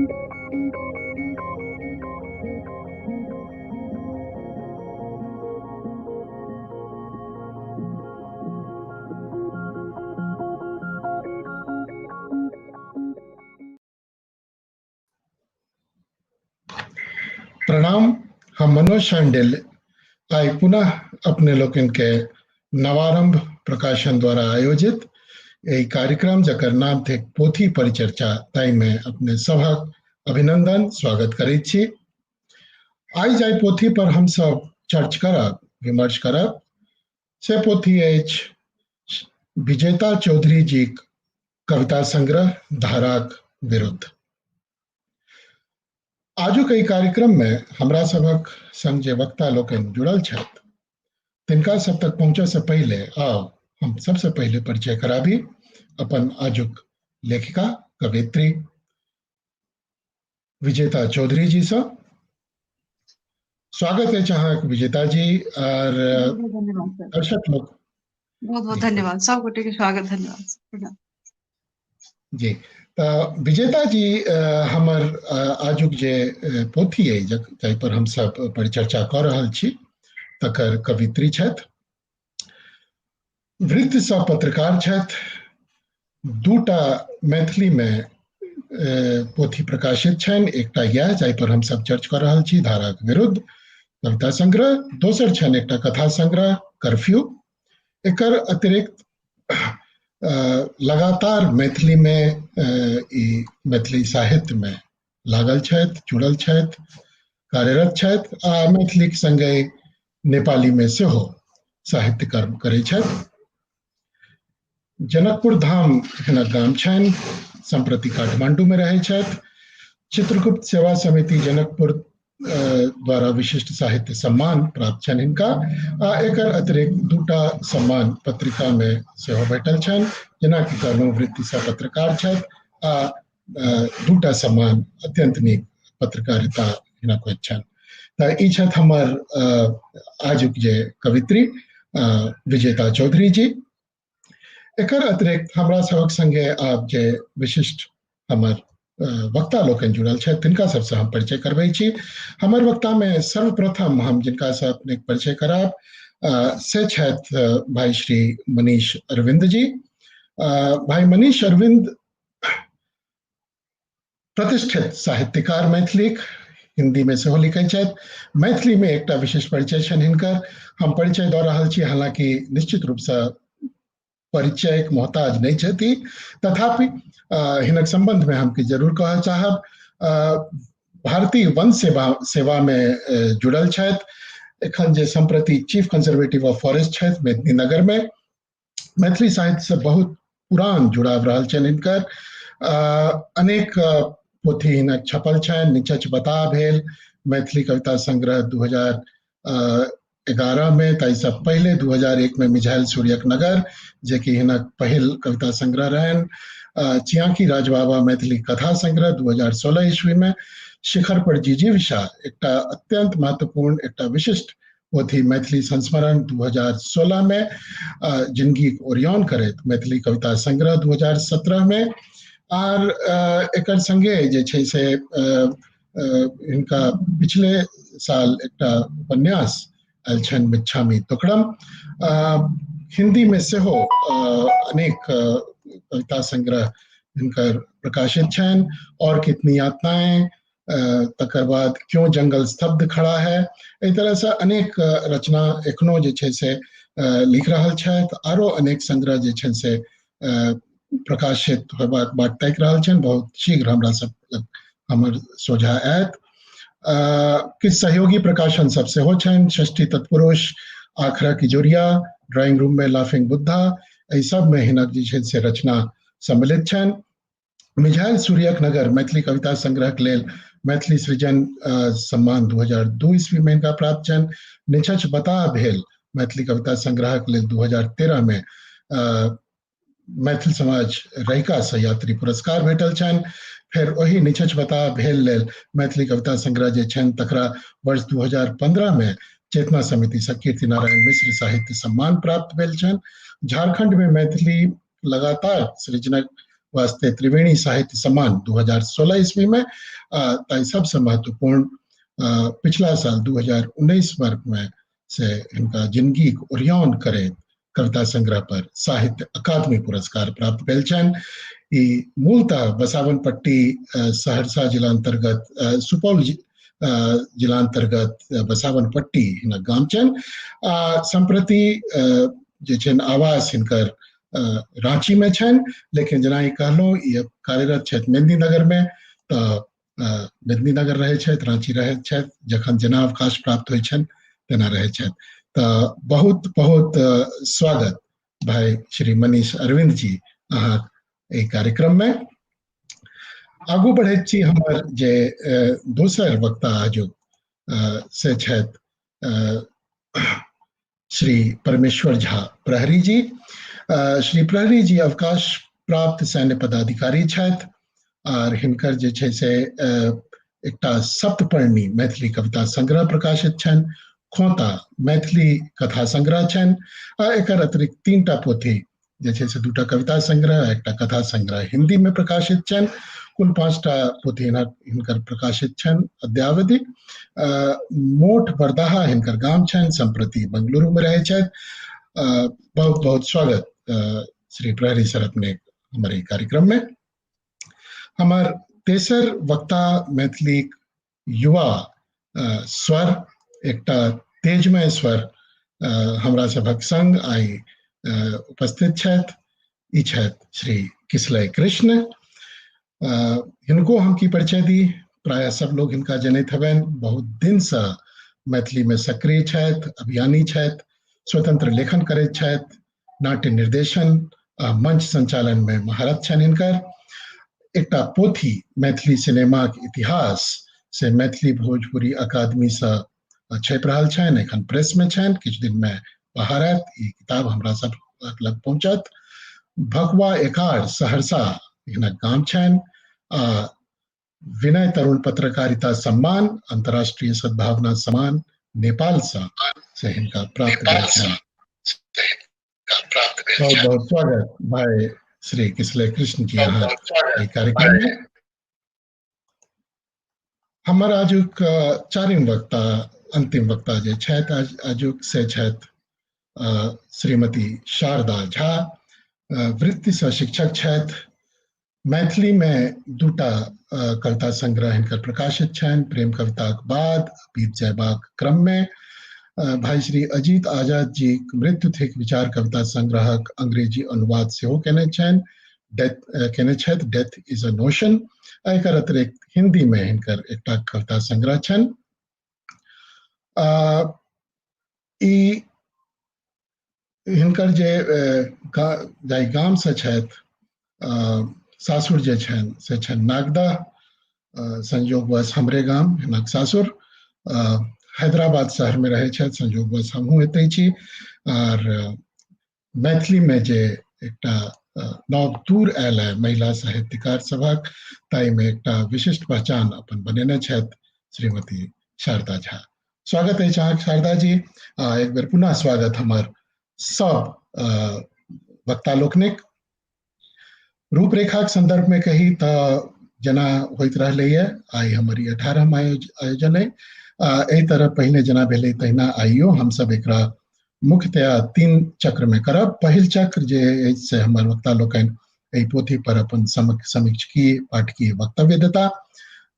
प्रणाम। हम मनोज शांडिल आइ पुनः अपने लोकनि के नवारंभ प्रकाशन द्वारा आयोजित एहि कार्यक्रम जकर नाम थिक पोथी परिचर्चा ताहिमे अपने सभक अभिनंदन स्वागत करैत छी। आइ जाहि पोथी पर हमसब चर्च करब, विमर्श करब, से पोथी अछि विजेता चौधरी जीक कविता संग्रह धाराक विरुद्ध। आजुक एहि कार्यक्रम में हमरा सभक संग जे वक्ता लोकनि जुड़ल छथि तिनका सब तक पहुंचे से पहले आउ हम सबसे पहले परिचय कराबी अपन आजुक लेखिका कवित्री विजेता चौधरी जी से। स्वागत है अहाँके विजेता जी और दर्शक लोग। बहुत बहुत धन्यवाद, सब गोटे के स्वागत, धन्यवाद जी। तऽ विजेता जी हमर आजुक जे पोथी अइ जाहि पर हम सब परिचर्चा कऽ रहल छी तकर कवित्री छथि, वृत्तिसँ पत्रकार छथि, दूटा मैथिली में पोथी प्रकाशित छनि, एकटा इएह जाहि पर हम सब चर्च कऽ रहल छी धाराक विरुद्ध कविता संग्रह, दोसर छनि एकटा कथा संग्रह कर्फ्यू। एकर अतिरिक्त लगातार मैथिली में ई मैथिली साहित्य में लागल छथि, जुड़ल छथि, कार्यरत छथि आ मैथिलीक संगे नेपाली में सेहो साहित्य कर्म करै छथि। जनकपुर धाम हिनक गाम छनि, सम्प्रति काठमांडू में रहै छथि। चित्रगुप्त सेवा समिति जनकपुर द्वारा विशिष्ट साहित्य सम्मान प्राप्त छनि हिनका आ एकर अतिरिक्त दूटा सम्मान पत्रिका में सेहो भेटल छनि, जेनाकि कहलहुँ वृत्तिसँ पत्रकार छथि आ दूटा सम्मान अत्यंत नीक पत्रकारिता हिनक होइत छनि। तऽ ई छथि हमर आजुक जे कवित्री विजेता चौधरी जी। एकर अतिरिक्त हमरा सभक संगे आब जे विशिष्ट हमर वक्ता लोकनि जुड़ल छथि तिनका सबसँ हम परिचय करबै छी। हमर वक्तामे सर्वप्रथम हम जिनकासँ अपने परिचय करायब से छथि भाई श्री मनीष अरविंद जी। भाई मनीष अरविंद प्रतिष्ठित साहित्यकार मैथिलीक, हिंदी में सेहो लिखै छथि, मैथिली में एकटा विशेष परिचय छनि हिनकर। हम परिचय दऽ रहल छी, हालांकि निश्चित रूपसँ परिचयक मोहताज नहि छथि, तथापि हिनक संबंध में हम किछु जरूर कहऽ चाहब। भारतीय वन सेवा सेवा में जुड़ल छथि, एखन जे सम्प्रति चीफ कंजर्वेटिव ऑफ फॉरेस्ट छथि मेदिनीनगर में। मैथिली साहित्य से बहुत पुरान जुड़ाव रहल छनि हिनकर। अनेक पोथी हिनक छपल छनि, निचच बता भेल मैथिली कविता संग्रह 2011 में, ताहिसँ पहिले 2001 में मिझायल सूर्यक नगर जेकि हिनक पहिल कविता संग्रह रहनि, चियाकी राजबाबा मैथिली कथा संग्रह 2016 ईस्वी में, शिखर पर जिजीविषा एकटा अत्यंत महत्वपूर्ण एकटा विशिष्ट पोथी मैथिली संस्मरण 2016 में, जिंदगी ओरियान करैत मैथिली कविता संग्रह 2017 में, आर एकर संगे जे छै से हिनका पिछले साल एकटा उपन्यास आयल छनि मिच्छामी तुकड़म। हिंदी में सेहो अनेक कविता संग्रह हिनकर प्रकाशित छनि, और कितनी यातनाएं, तकर बाद क्यों जंगल स्तब्ध खड़ा है, एहि तरहसँ अनेक रचना एखनो जे छै से लिख रहल छथि। आरो अनेक संग्रह जे छै से प्रकाशित होयबाक बाट ताकि रहल छनि, बहुत शीघ्र हमरा सब हमर सोझा आयत। किछु सहयोगी प्रकाशन सब सेहो छनि, षष्ठी तत्पुरुष, आखरा किजोरिया, ड्राइंग रूम में लाफिंग बुद्धा, एहि सब में हिनक जे छै से रचना सम्मिलित छनि। मिझायल सूर्यक नगर मैथिली कविता संग्रहक लेल मैथिली सृजन सम्मान 2002 ईस्वी में हिनका प्राप्त छनि। निछछ बता भेल मैथिली कविता संग्रहक लेल 2013 में मैथिल समाज रहिका से यात्री पुरस्कार भेटल छनि। फेर ओही निछछ बता भेल लेल मैथिली कविता संग्रह जे छनि तकरा वर्ष 2015 में चेतना समिति से कीर्ति नारायण मिश्र साहित्य सम्मान प्राप्त भेल छनि। झारखंड में मैथिली लगातार सृजनक वास्ते त्रिवेणी साहित्य सम्मान 2016 ईस्वी में, ताहि सबसँ महत्वपूर्ण पिछला साल 2019 वर्ष में से हिनका जिंदगीक ओरियान करैत कविता संग्रह पर साहित्य अकादमी पुरस्कार प्राप्त भेल छनि। ई मूलतः बसावनपट्टी सहरसा जिला अंतर्गत सुपौल जिला अंतर्गत बसावनपट्टी हिनक गाम छनि। आ सम्प्रति जे छनि आवास हिनकर रांची में छनि, लेकिन जेना ई कहलहुँ ई कार्यरत छथि मेदिनीनगर में, तऽ मेदिनीनगर रहै छथि, रांची रहै छथि, जखन जेना अवकाश प्राप्त होइ छनि तेना रहै छथि। तऽ बहुत बहुत स्वागत भाई श्री मनीष अरविंद जी अहाँ एहि कार्यक्रम में। आगू बढ़ैत छी, हमर जे दोसर वक्ता आजुक से छथि श्री परमेश्वर झा प्रहरी जी। श्री प्रहरी जी अवकाश प्राप्त सैन्य पदाधिकारी छथि आर हिनकर जे छै से एकटा सप्तपर्णी मैथिली कविता संग्रह प्रकाशित छनि, खोता मैथिली कथा संग्रह छनि आ एकर अतिरिक्त 3टा पोथी जे छै से 2टा कविता संग्रह एकटा कथा संग्रह हिंदी में प्रकाशित छनि। कुल 5टा पोथी हिनकर प्रकाशित छनि अद्यावधि। मोठ बरदाहा हिनकर गाम छनि, सम्प्रति बंगलुरु में रहै छथि। बहुत बहुत स्वागत श्री प्रहरी सर अपने हमारे कार्यक्रम में। हमार तेसर वक्ता मैथिली युवा स्वर, एकटा तेजमय स्वर हमरा सभक संग आइ उपस्थित छथि, ई छथि श्री किसलय कृष्ण। हिनको हम की परिचय दी, प्रायः सब लोग हिनका जनैत हबनि, बहुत दिन से मैथिली में सक्रिय छथि, अभियानी छथि, स्वतंत्र लेखन करैत छथि, नाट्य निर्देशन आ मंच संचालन में महारत छनि हिनकर। एकटा पोथी मैथिली सिनेमाक इतिहास से मैथिली भोजपुरी अकादमी से छपि रहल छनि, एखन प्रेस में छनि, किछु दिन में बाहर आयत ई किताब हमरा सब लग पहुंचत। भकुआ एकार सहरसा हिनक गाम छनि। आ विनय तरुण पत्रकारिता सम्मान, अंतर्राष्ट्रीय सद्भावना सम्मान नेपाल से हिनका प्राप्त भेल छनि। बहुत बहुत स्वागत भाई श्री किसलय कृष्ण जी अहाँ एहि कार्यक्रम में। हमर आजुक चारिम वक्ता, अंतिम वक्ता जे छथि आजुक से छथि श्रीमती शारदा झा। वृत्ति से शिक्षक छथि। मैथिली में 2टा कविता संग्रह हिनकर प्रकाशित छनि, प्रेम कविताक बाद बीत जयबाक क्रम में। भाई श्री अजीत आजाद जी मृत्यु थिक विचार कविता संग्रहक अंग्रेजी अनुवाद सेहो केने छनि, केने छथि, डेथ is a notion. एकर अतिरिक्त हिंदी में हिनकर एकटा कविता संग्रह छनि। ई हिनकर जे जाहि गाम से छथि, सासुर जे छनि से छनि नागदा, संयोगवश हमरे गाम हिनक सासुर। हैदराबाद शहर में रहै छथि, संयोगवश हमहूँ एतै छी। आर मैथिली में जे एकटा नव तूर आयल है महिला साहित्यकार सभक, ताहिमे एकटा विशिष्ट पहचान अपन बनेने छथि श्रीमती शारदा झा। स्वागत अछि अहाँके शारदा जी। एक बेर पुनः स्वागत हमर सब वक्ता लोकनिक। रूपरेखाक संदर्भ में कही तऽ जेना होइत रहलैए, आइ हमर ई 18म आयोजन अइ। एहि तरह पहिने जेना भेलै तहिना आइयो हमसब एकरा मुख्यतया 3 चक्र में करब। पहिल चक्र जे अछि से हमर वक्ता लोकनि एहि पोथी पर अपन समीक्षकीय पाठकीय वक्तव्य देता।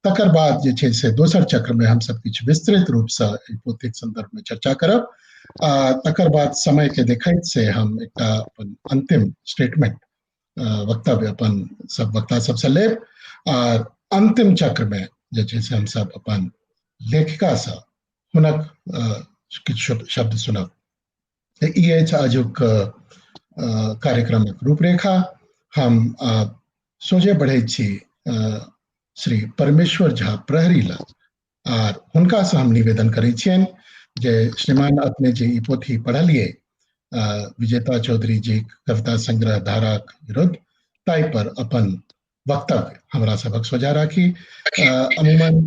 तकर बाद जे छै से दोसर चक्र में हमसब किछु विस्तृत रूप से एहि पोथीक संदर्भ में चर्चा करब। आ तकर बाद समय के देखैत से हम एकटा अपन अंतिम स्टेटमेंट वक्तव्य अपन सब वक्ता सबसँ लेब। आ अंतिम चक्र में जे छै से हमसब अपन लेखिका सँ हुनक किछु शब्द सुनब। ई अछि आजुक कार्यक्रमक रूपरेखा। हम सोझे बढ़ैत छी श्री परमेश्वर झा प्रहरी लग आर हुनका से हम निवेदन करै छियनि जे श्रीमान अपने जे ई पोथी पढ़लियै विजेता चौधरी जी कविता संग्रह धाराक विरुद्ध, ताहि पर अपन वक्तव्य हमरा सभक सोझा राखी। अमूमन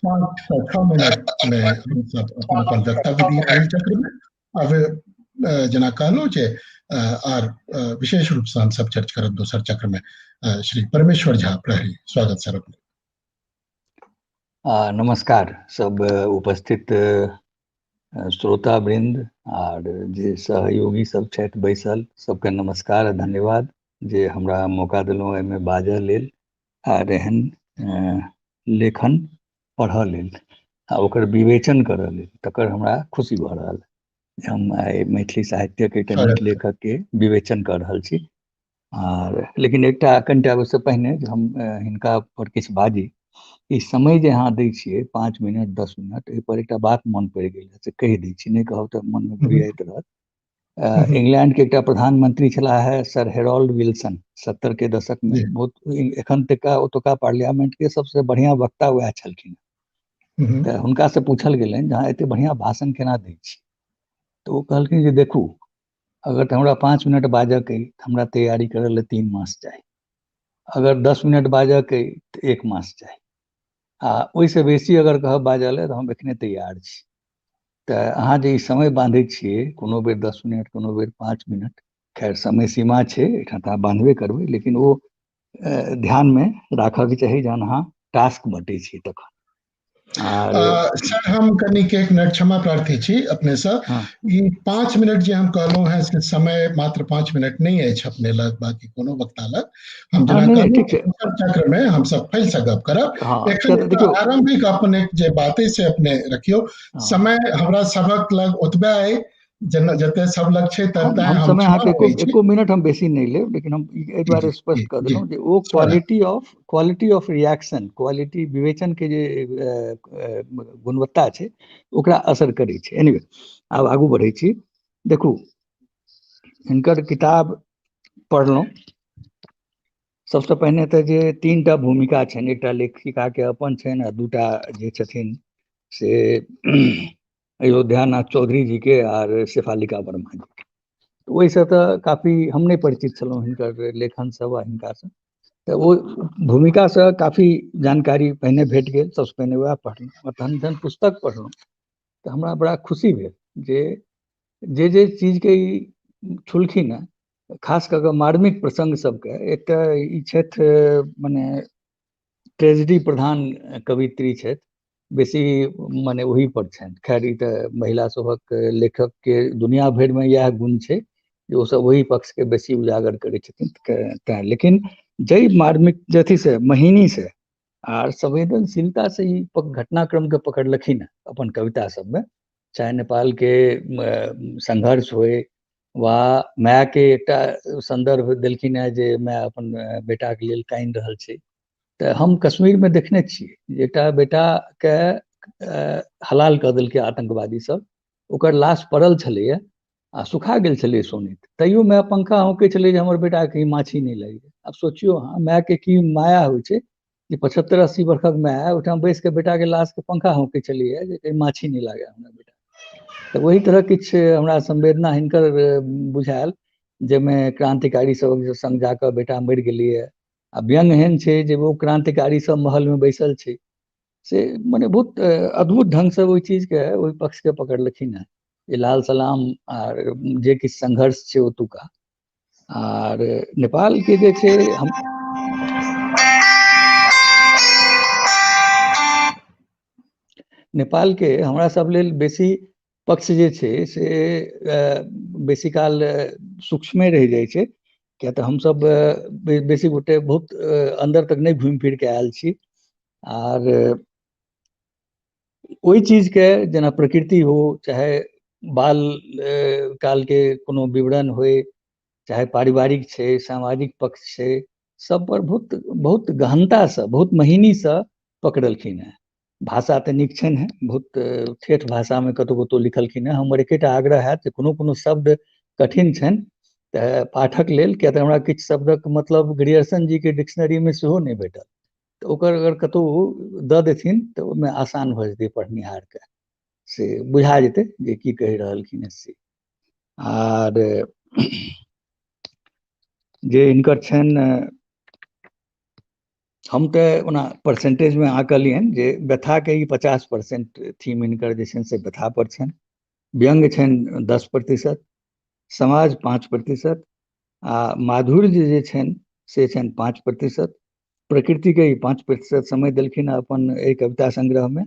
5 से 6 मिनट में हम सब अपन अपन वक्तव्य दी पहिल चक्र में। अब जेना कहलहुँ जे आर विशेष रूप से हम सब चर्चा करब दोसर चक्र में। श्री परमेश्वर झा प्रहरी। स्वागत सर अपने। नमस्कार सब उपस्थित श्रोता वृंद आर जे सहयोगी सब छथि बैसल, सबके नमस्कार आ धन्यवाद जे हमरा मौका देलहुँ एहिमे बाजऽ लेल आर एहन लेखन पढ़ऽ लेल आ ओकर विवेचन करऽ लेल। तकर हमरा खुशी भऽ रहल जे हम आइ मैथिली साहित्यक एकटा नीक लेखक के विवेचन कऽ रहल छी। आर लेकिन एकटा कनिटा ओहिसँ पहिने जे हम हिनका पर किछु बाजी, ई समय जे अहाँ दै छियै 5 मिनट 10 मिनट, एहि पर एकटा बात मन पड़ि गेल से कहि दै छी, नहि कहब तऽ मनमे घुरियाइत रहत। इंग्लैंड के एकटा प्रधानमंत्री छलाह है सर हेरोल्ड विल्सन, 70 के दशक में, बहुत एखन तक ओतुका पार्लियामेंट के सबसे बढ़िया वक्ता वएह छलखिन। तऽ हुनका से पूछल गेलनि जे अहाँ एते बढ़िया भाषण केना दै छी? तऽ ओ कहलखिन जे देखू, अगर तऽ हमरा 5 मिनट बाजऽके अइ तऽ हमरा तैयारी करऽ लए 3 मास चाही, अगर 10 मिनट बाजऽके अइ तऽ 1 मास चाही, आ ओहिसँ बेसी अगर कहब बाजऽ लए तऽ हम एखने तैयार छी। तऽ अहाँ जे ई समय बाँधै छियै, कोनो बेर 10 मिनट कोनो बेर 5 मिनट, खैर समय सीमा छै एहिठाम तऽ अहाँ बाँधबे करबै, लेकिन ओ ध्यानमे राखऽके चाही जहन अहाँ टास्क बँटै छियै तखन। सर हम कनिक 1 मिनट क्षमा प्रार्थी छी अपने से। ई 5 मिनट जे हम कहलहुँ हैं से समय मात्र 5 मिनट नहीं अछि अपने लग, बाकी कोनो वक्ता लग। हम जेना कहलहुँ चक्र में हम सब फैल से गप करब। एखन आरंभिक अपने जे बात है से अपने रखियो, समय हमरा सबक लग ओतबे अइ जेना जते सब लग छै तते हम समय अहाँके एको मिनट हम बेसी नहि लेब, लेकिन हम एहि दुआरे स्पष्ट कऽ देलहुँ जे ओ क्वालिटी ऑफ रिएक्शन, क्वालिटी विवेचन के जे गुणवत्ता छै ओकरा असर करै छै। एनीवे आब आगू बढ़ै छी। देखू, हिनकर किताब पढ़लहुँ। सबसँ पहिने तऽ जे 3 टा भूमिका छनि, एकटा लेखिका के अपन छनि आ 2टा जे छथिन से अयोध्यानाथ चौधरी जी के आर शेफालिका वर्मा जी के। ओहिसँ तऽ काफी हम नहि परिचित छलहुँ हिनकर लेखन सब आ हिनकासँ, तऽ ओ भूमिकासँ काफी जानकारी पहिने भेट गेल। सबसँ पहिने वएह पढ़लहुँ आ तहन जहन पुस्तक पढ़लहुँ तऽ हमरा बड़ा खुशी भेल जे जे जे चीजके ई छुलखिन हँ, खास कऽ कऽ मार्मिक प्रसङ्ग सबके। एकटा ई छथि मने ट्रेजेडी प्रधान कवित्री छथि, बेसी मने ओही पर छनि। खैर ई तऽ महिला सभक लेखक के दुनिया भरिमे इएह गुण छै जे ओसभ ओही पक्षके बेसी उजागर करै छथिन तैं। लेकिन जाहि मार्मिक अथी से महीनी से आर संवेदनशीलता से ई घटनाक्रम के पकड़लखिन हँ अपन कविता सबमे, चाहे नेपाल के संघर्ष होय वा माय के एकटा संदर्भ देलखिन हेँ जे माय अपन बेटाके लेल कानि रहल छै। तऽ हम कश्मीरमे देखने छियै जे एकटा बेटाके हलाल कऽ देलकै आतंकवादी सब, ओकर लाश पड़ल छलैए आ सुखा गेल छलै सोनित, तैयो माय पंखा हौंकै छलै जे हमर बेटाके माछी नहि लागि जाय। आब सोचियौ अहाँ, मायके की माया होइ छै जे 75-80 बरखक माय ओहिठाम बैस कऽ बेटाके लाशके पंखा हौंकै छलैए जे कहीं माछी नहि लागै हमरा बेटा। तऽ ओहि तरह किछु हमरा संवेदना हिनकर बुझायल, जाहिमे क्रांतिकारी सबक संग जाकऽ बेटा मरि गेलैए आ व्यंग एहन छै जे ओ क्रांतिकारी सब महलमे बैसल छै, से मने बहुत अद्भुत ढंगसँ ओहि चीजके ओहि पक्षके पकड़लखिन हेँ जे लाल सलाम आर जे किछु संघर्ष छै ओतुका। आर नेपाल के जे छै हम नेपाल के हमरा सब लेल बेसी पक्ष जे छै से बेसी काल सूक्ष्मे रहि जाइ छै, किया तऽ हमसब बेसी गोटे बहुत अन्दर तक नहि घुमि फिर के आयल छी। आर ओहि चीजके जेना प्रकृति हो, चाहे बाल काल के कोनो विवरण होय, चाहे पारिवारिक छै, सामाजिक पक्ष छै, सब पर बहुत बहुत गहनतासँ बहुत महीनीसँ पकड़लखिन हेँ। भाषा तऽ नीक छनि हेँ, बहुत ठेठ भाषामे कतहु कतहु लिखलखिन हेँ। हमर एकेटा आग्रह हैत जे कोनो कोनो शब्द कठिन छनि तऽ पाठक लेल, किया तऽ हमरा किछु शब्दक मतलब ग्रियर्सन जीके डिक्शनरीमे सेहो नहि भेटल, तऽ ओकर अगर कतहु दऽ देथिन तऽ ओहिमे आसान भऽ जेतै पढ़निहारके, से बुझा जेतै जे की कहि रहलखिन हेँ से। आर जे हिनकर छनि, हम तऽ ओना परसेंटेजमे आँकलियनि जे व्यथाके ई 50% थीम हिनकर जे छनि से व्यथा पर छनि, व्यंग्य छनि 10%, समाज 5% आ माधुर्य जे छनि से छनि 5%। प्रकृतिके ई 5% समय देलखिन हँ अपन एहि कविता संग्रहमे,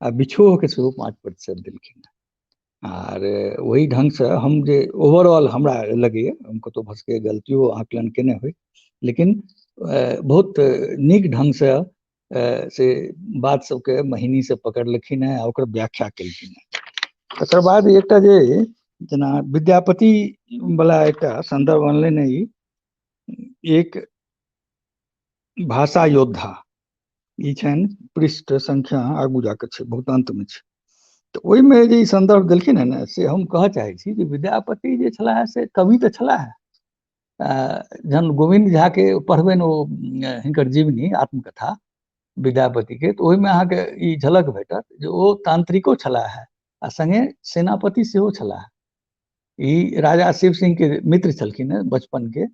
आ बिछोहके सेहो 5% देलखिन हँ। आर ओहि ढङ्गसँ हम जे ओवरऑल हमरा लगैए, हम कतहु भऽ सकैए गलतियो आकलन केने होइ, लेकिन बहुत नीक ढङ्गसँ से बात सबके महीनीसँ पकड़लखिन हेँ आ ओकर व्याख्या केलखिन हेँ। तकर बाद एकटा जे जेना विद्यापति वला एकटा सन्दर्भ अनलनि ई, एक भाषा योद्धा, ई छनि पृष्ठ संख्या आगू जाकऽ छै, बहुत अन्तमे छै। तऽ ओहिमे जे ई सन्दर्भ देलखिन हेँ ने, से हम कहऽ चाहै छी जे विद्यापति जे छलाह से कवि तऽ छलाह। जहन गोविन्द झाके पढ़बनि ओ हिनकर जीवनी आत्मकथा विद्यापतिके, तऽ ओहिमे अहाँके ई झलक भेटत जे ओ तांत्रिको छलाह आ सङ्गे सेनापति सेहो छलाह। ई राजा शिव सिंह के मित्र छलखिन हेँ बचपन के।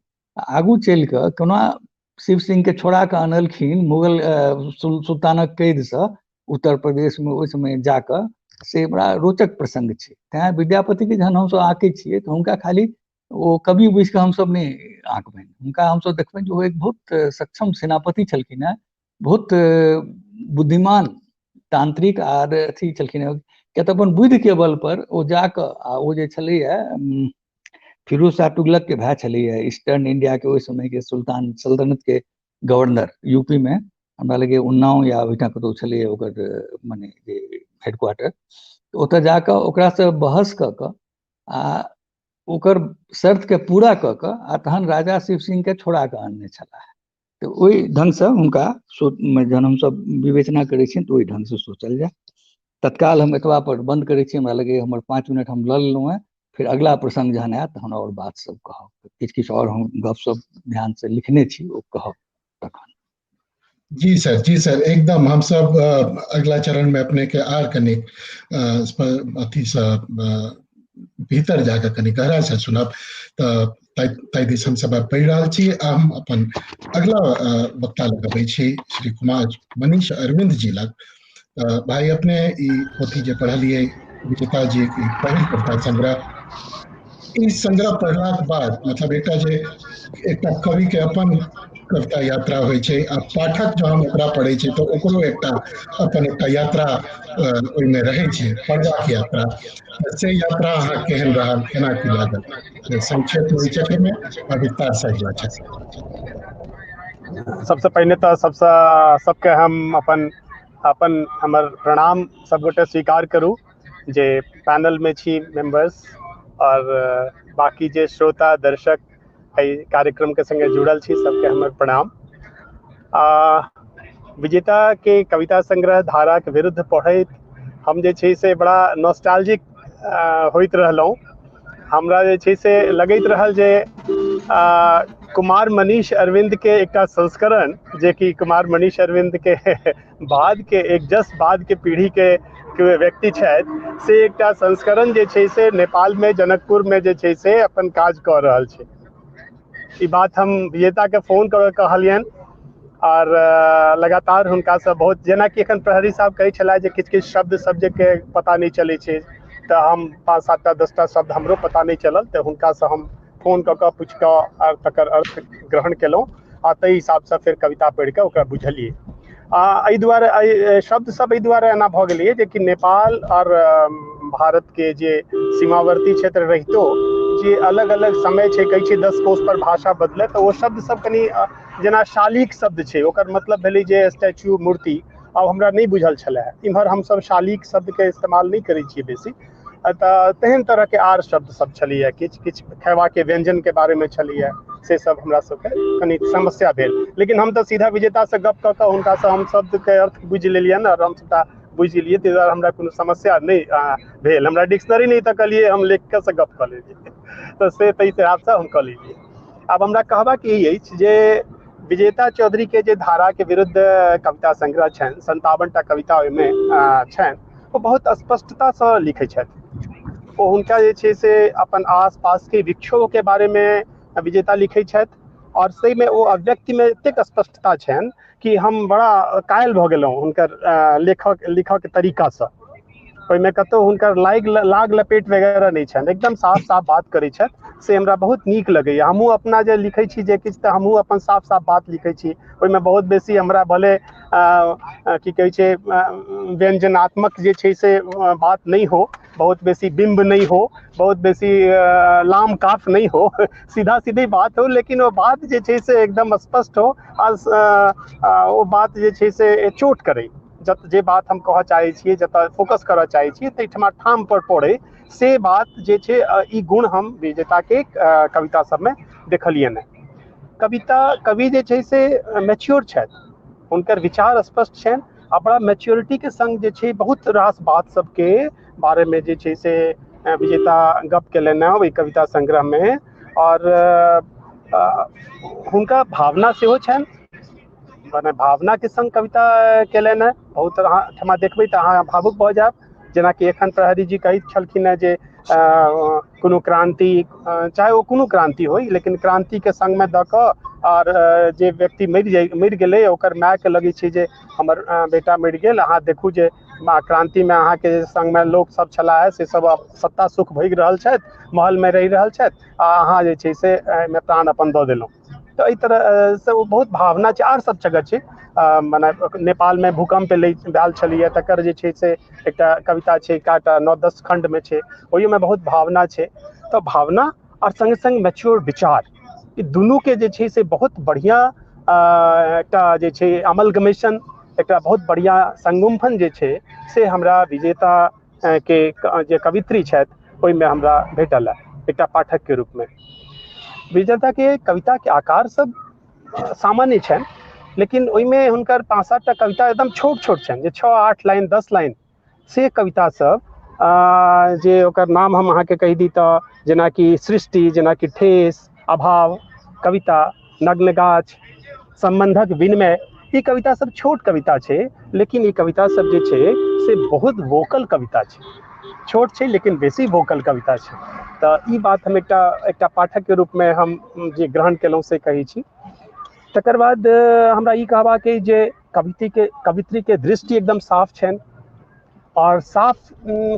आगू चलि कऽ कोना शिव सिंह के छोड़ा कऽ अनलखिन मुगल सुल्तानक कैदसँ उत्तर प्रदेशमे ओहि समय जाकऽ, से बड़ा रोचक प्रसंग छै। तैँ विद्यापतिके जहन हमसभ आँकै छियै तऽ हुनका खाली ओ कवि बुझि कऽ हमसभ नहि आँकबनि, हुनका हमसभ देखबनि जे ओ एक बहुत सक्षम सेनापति छलखिन हेँ, बहुत बुद्धिमान तांत्रिक आर अथी छलखिन हेँ। किया तऽ अपन बुद्धिके बल पर ओ जाकऽ, आ ओ जे छलैए फिरोज शाह तुगलक के भाय छलैए, ईस्टर्न इंडिया के ओहि समय के सुल्तान सल्तनत के गवर्नर, यूपी में हमरा लगैए उन्नाव या ओहिठाम कतहु छलैए ओकर मने जे हेडक्वार्टर, ओतऽ जाकऽ ओकरासँ बहस कऽ कऽ आ ओकर शर्तके पूरा कऽ कऽ आ तहन राजा शिव सिंह के छोड़ा कऽ अनने छलाह। तऽ ओहि ढङ्गसँ हुनका जहन हमसभ विवेचना करै छियनि तऽ ओहि ढङ्गसँ सोचल जाय। तत्काल हम एतबा पर बंद करै छी, हमरा लगैए हमर 5 मिनट हम लऽ लेलहुँ हेँ। फेर अगला प्रसंग जहन आयत तहन आओर बात सब कहब, किछु किछु आओर हम गप सब ध्यान से लिखने छी ओ कहब तखन। जी सर, जी सर, एकदम हम सब अगला चरण में अपने के आर कनि अथी से भीतर जाकर कनि गहरा से सुनब, तऽ ताहि दिस हम सब बढ़ि रहल छी। आ हम अपन अगला वक्ता लग अबै छी, श्री कुमार मनीष अरविंद जी लग। भाई अपने ई पोथी जे पढ़लियै विजेता जी के पहिल कविता संग्रह, ई संग्रह पढ़लाक बाद मतलब एकटा जे एकटा कवि के अपन कविता यात्रा होइ छै आ पाठक जहन ओकरा पढ़ै छै तऽ ओकरो एकटा अपन एकटा यात्रा ओहिमे रहै छै, पढ़बाक यात्रा। से यात्रा अहाँ केहन रहल, केना की लागल, संक्षेप में चक्र में आ विस्तार से अगिला चक्र। सबसे पहिने तऽ सबसे सबके हम अपन अपन हमर प्रणाम सबगोटे स्वीकार करू जे पैनल में छी मेंबर्स और बाकी जे श्रोता दर्शक एहि कार्यक्रम के संगे जुड़ल छी सबके हमर प्रणाम। विजेता के कविता संग्रह धारा के विरुद्ध पढ़ैत हम जे छै से बड़ा नॉस्टैल्जिक होइत रहलहुँ। हमरा जे छै से लगैत रहल जे कुमार मनीष अरविंद के एकटा संस्करण, जे कि कुमार मनीष अरविंद के बाद के एक जस्ट बाद के पीढ़ी के व्यक्ति छथि, से एकटा संस्करण जे छै से नेपाल में जनकपुर में जे छै से अपन काज कऽ रहल छै। ई बात हम विजेता के फोन कऽ कहलियनि और लगातार हुनकासँ बहुत, जेनाकि एखन प्रहरी साहब कहै छलाह जे किछु किछु शब्द सब जे के पता नहि चलै छै, तऽ हम 5 7 टा 10 टा शब्द हमरो पता नहि चलल, तऽ हुनकासँ हम फोन कऽ कऽ पूछि कऽ आर तकर अर्थ ग्रहण केलहुँ आ ताहि हिसाबसँ फेर कविता पढ़ि कऽ ओकरा बुझलियै। आ एहि दुआरे एहि शब्द सब एहि दुआरे एना भऽ गेलैए जेकि नेपाल आओर भारत के जे सीमावर्ती क्षेत्र रहितो जे अलग अलग समय छै, कहै छै 10 कोस पर भाषा बदले, तऽ ओ शब्द सब कनि जेना शालीक शब्द छै ओकर मतलब भेलै जे स्टैच्यू, मूर्ति। आब हमरा नहि बुझल छलै, इम्हर हमसब शालीक शब्दके इस्तेमाल नहि करै छियै बेसी, तऽ तेहन तरहके आर शब्द सब छलैए, किछु किछु खयबाके व्यञ्जनके बारेमे छलैए, से सब हमरा सबके कनि समस्या भेल। लेकिन हम तऽ सीधा विजेतासँ गप कऽ कऽ हुनकासँ हम शब्दके अर्थ बुझि लेलियनि आओर हम सबटा बुझि गेलियै, ताहि दुआरे हमरा कोनो समस्या नहि भेल। हमरा डिक्शनरी नहि तकलियै, हम लेखकसँ गप कऽ लेलियै, तऽ से ताहि हिसाबसँ हम कऽ लेलियै। आब हमरा कहबाक ई अछि जे विजेता चौधरी के जे धारा के विरुद्ध कविता संग्रह छनि, 57 टा कविता ओहिमे छनि, ओ बहुत स्पष्टतासँ लिखै छथि। ओ हुनका जे छै से अपन आस पास के विक्षोभ के बारे मे विजेता लिखै छथि और ताहिमे ओ अभिव्यक्तिमे एतेक स्पष्टता छनि कि हम बड़ा कायल भऽ गेलहुँ हुनकर लेखक लिखऽके तरीकासँ। ओहिमे कतहु हुनकर लाग लपेट वगैरह नहि छनि, एकदम साफ साफ बात करै छथि से हमरा बहुत नीक लगैए। हमहूँ अपना जे लिखै छी जे किछु, तऽ हमहूँ अपन साफ साफ बात लिखै छी, ओहिमे बहुत बेसी हमरा भले की कहै छै व्यञ्जनात्मक जे छै से बात नहि हो, बहुत बेसी बिम्ब नहि हो, बहुत बेसी लाम काफ नहि हो, सीधा सीधी बात हो, लेकिन ओ बात जे छै से एकदम स्पष्ट हो आ ओ बात जे छै से चोट करै, जे बात हम कहऽ चाहै छियै, जतऽ फोकस करऽ चाहै छियै ताहिठमा ठाम पर पड़ै, से बात जे छै ई गुण हम विजेताके कविता सबमे देखलियनि। कविता कवि जे छै से मैच्योर छथि, हुनकर विचार स्पष्ट छनि आ बड़ा मैच्योरिटीके संग जे छै बहुत रास बात सबके बारेमे जे छै से विजेता गप केलनि हँ ओहि कविता संग्रहमे। आओर हुनका भावना सेहो छनि, मने भावनाके संग कविता केलनि हँ। बहुत अहाँ ठमा देखबै तऽ अहाँ भावुक भऽ जायब। जेनाकि एखन प्रहरी जी कहैत छलखिन हेँ जे कोनो क्रान्ति, चाहे ओ कोनो क्रान्ति होइ, लेकिन क्रान्तिके संगमे दऽ कऽ आओर जे व्यक्ति मरि गेलै ओकर मायके लगै छै जे हमर बेटा मरि गेल, अहाँ देखू जे क्रान्तिमे अहाँके संगमे लोक सब छलाह हे से सब आब सत्ता सुख भोगि रहल छथि, महलमे रहि रहल छथि आ अहाँ जे छै से एहिमे प्राण अपन दऽ देलहुँ। तऽ एहि तरहसँ ओ बहुत भावना छै। आर सब जगह छै, मने नेपालमे भूकम्प एलै भेल छलैए तकर जे छै से एकटा कविता छै, एकटा 9-10 खण्डमे छै, ओहिमे बहुत भावना छै। तऽ भावना आओर सङ्गे सङ्ग मैच्योर विचार, ई दुनूके जे छै से बहुत बढ़िआँ एकटा जे छै अमलगमेशन, एकटा बहुत बढ़िआँ संगुम्फन जे छै से हमरा विजेता के जे कवित्री छथि ओहिमे हमरा भेटल है एकटा पाठकके रूपमे। विजेताके कविताके आकार सब सामान्य छनि, लेकिन ओहिमे हुनकर 5-7 टा कविता एकदम छोट छोट छनि, जे 6-8 लाइन 10 लाइन से कविता सब जे ओकर नाम हम अहाँके कहि दी तऽ जेनाकि सृष्टि, जेनाकि ठेस, अभाव कविता, नग्न गाछ, सम्बन्धक विनिमय, ई कविता सब छोट कविता छै, लेकिन ई कविता सब जे छै से बहुत वोकल कविता छै। छोट छै लेकिन बेसी वोकल कविता छै। तऽ ई बात हम एकटा एकटा पाठकके रूपमे हम जे ग्रहण केलहुँ से कहै छी। तकर बाद हमरा ई कहबाक अइ जे कवित्रीके दृष्टि एकदम साफ छनि, आओर साफ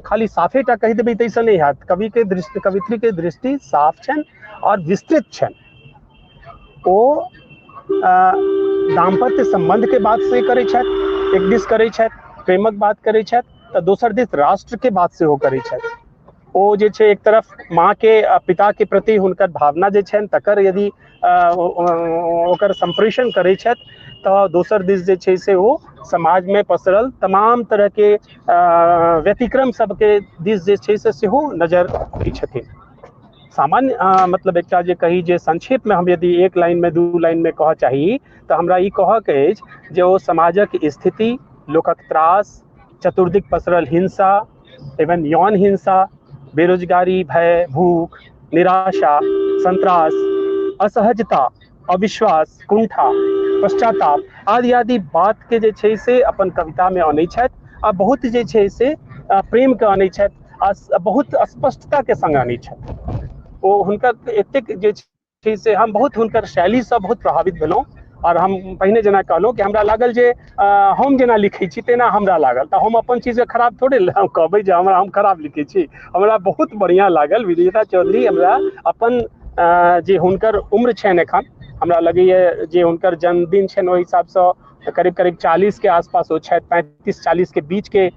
खाली साफे टा कहि देबै ताहिसँ नहि हैत, कविके दृष्टि, कवित्रीके दृष्टि साफ छनि आओर विस्तृत छनि। ओ दाम्पत्य सम्बन्धके बात से करै छथि, एक दिस करै छथि प्रेमक बात करै छथि, तऽ दोसर दिस राष्ट्रके बात सेहो करै छथि। ओ जे छै एक तरफ माँके पिताके प्रति हुनकर भावना जे छनि तकर यदि ओकर सम्प्रेषण करै छथि, तऽ दोसर दिस जे छै से ओ समाजमे पसरल तमाम तरहके व्यतिक्रम सबके दिस जे छै से सेहो नजर दै छथिन। सामान्य मतलब एकटा जे कही जे संक्षेपमे हम यदि 1 लाइनमे 2 लाइनमे कहऽ चाही तऽ हमरा ई कहऽके अछि जे ओ समाजक स्थिति, लोकक त्रास, चतुर्दिक पसरल हिंसा एवं यौन हिंसा, बेरोजगारी, भय, भूख, निराशा, संत्रास, असहजता, अविश्वास, कुंठा, पश्चाताप आदि आदि बात के जे छै से अपन कविता में अनै छथि आ बहुत जे छै से प्रेम के अनै छथि आ बहुत स्पष्टता के संग अनै छथि। ओ हुनकर एतेक जे छै से हम बहुत हुनकर शैलीसँ बहुत प्रभावित भेलहुँ। और हम पहिने जेना कहलहुँ कि हमरा लागल जे हम जेना लिखै छी तेना हमरा लागल, तऽ हम अपन चीजके खराब थोड़े कहबै जे हमरा हम खराब लिखै छी। हमरा बहुत बढ़िआँ लागल विजेता चौधरी हमरा अपन जे हुनकर उम्र छनि एखन, हमरा लगैए जे हुनकर जन्मदिन छनि ओहि हिसाबसँ करीब करीब 40 के आसपास ओ छथि, 35-40 के बीच के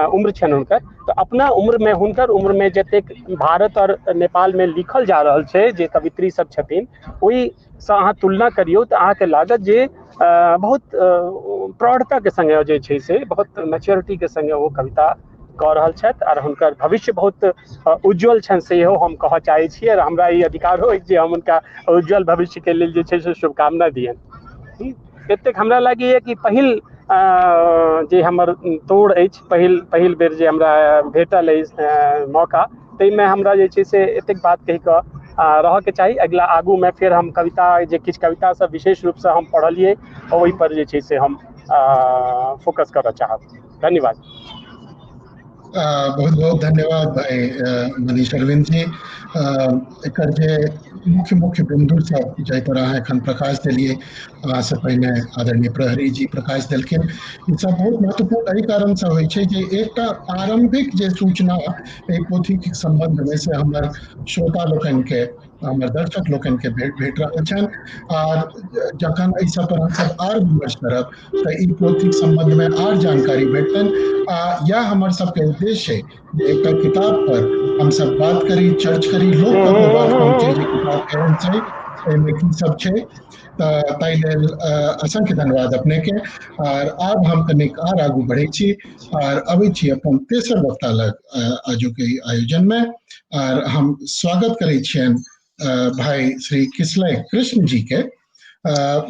उम्र छनि हुनकर। तऽ अपना उम्रमे हुनकर उम्रमे जतेक भारत और नेपालमे लिखल जा रहल छै जे कवित्री सब छथिन ओहिसँ अहाँ तुलना करियौ तऽ अहाँके लागत जे बहुत प्रौढ़ताके संगे जे छै से बहुत मैच्योरिटीके संगे ओ कविता कऽ रहल छथि और हुनकर भविष्य बहुत उज्जवल छनि सेहो हम कहऽ चाहै छी। और हमरा ई अधिकारो अछि जे हम हुनका उज्जवल भविष्यके लेल जे छै से शुभकामना दियनि। एतेक हमरा लागैए कि पहिल जे हमर तोड़ अछि, पहिल पहिल बेर जे हमरा भेटल अछि मौका, ताहिमे हमरा जे छै से एतेक बात कहि कऽ रहऽके चाही। अगिला आगूमे फेर हम कविता जे किछु कविता सब विशेष रूपसँ हम पढ़लियै ओहिपर जे छै से हम फोकस करऽ चाहब। धन्यवाद। बहुत बहुत धन्यवाद भाई मनीष अरविंद जी। एकर जे मुख्य मुख्य बिंदु सब जाहि पर अहाँ एखन प्रकाश देलियै, अहाँसँ पहिने आदरणीय प्रहरी जी प्रकाश देलखिन, ई सब बहुत महत्वपूर्ण एहि कारणसँ होइ छै जे एकटा आरंभिक जे सूचना एहि पोथीके सम्बन्धमे से हमर श्रोता लोकनिके, हमर दर्शक लोकनिके भेट रहल छनि। आर जखन एहि सब पर हमसब आर विमर्श करब तऽ ई पोथीके सम्बन्धमे आर जानकारी भेटतनि। आ इएह हमर सबके उद्देश्य छै जे एकटा किताब पर हमसब बात करी, चर्च करी, लोक तक ओ बात पहुँचे जे किताब केहन छै, एहिमे की सब छै। तऽ ताहि लेल असंख्य धन्यवाद अपनेके। आर आब हम कनिक आर आगू बढ़ै छी आर अबै छी अपन तेसर वक्ता लग आजुक एहि आयोजनमे। आर हम स्वागत करै छियनि भाई श्री किसलय कृष्ण जी के।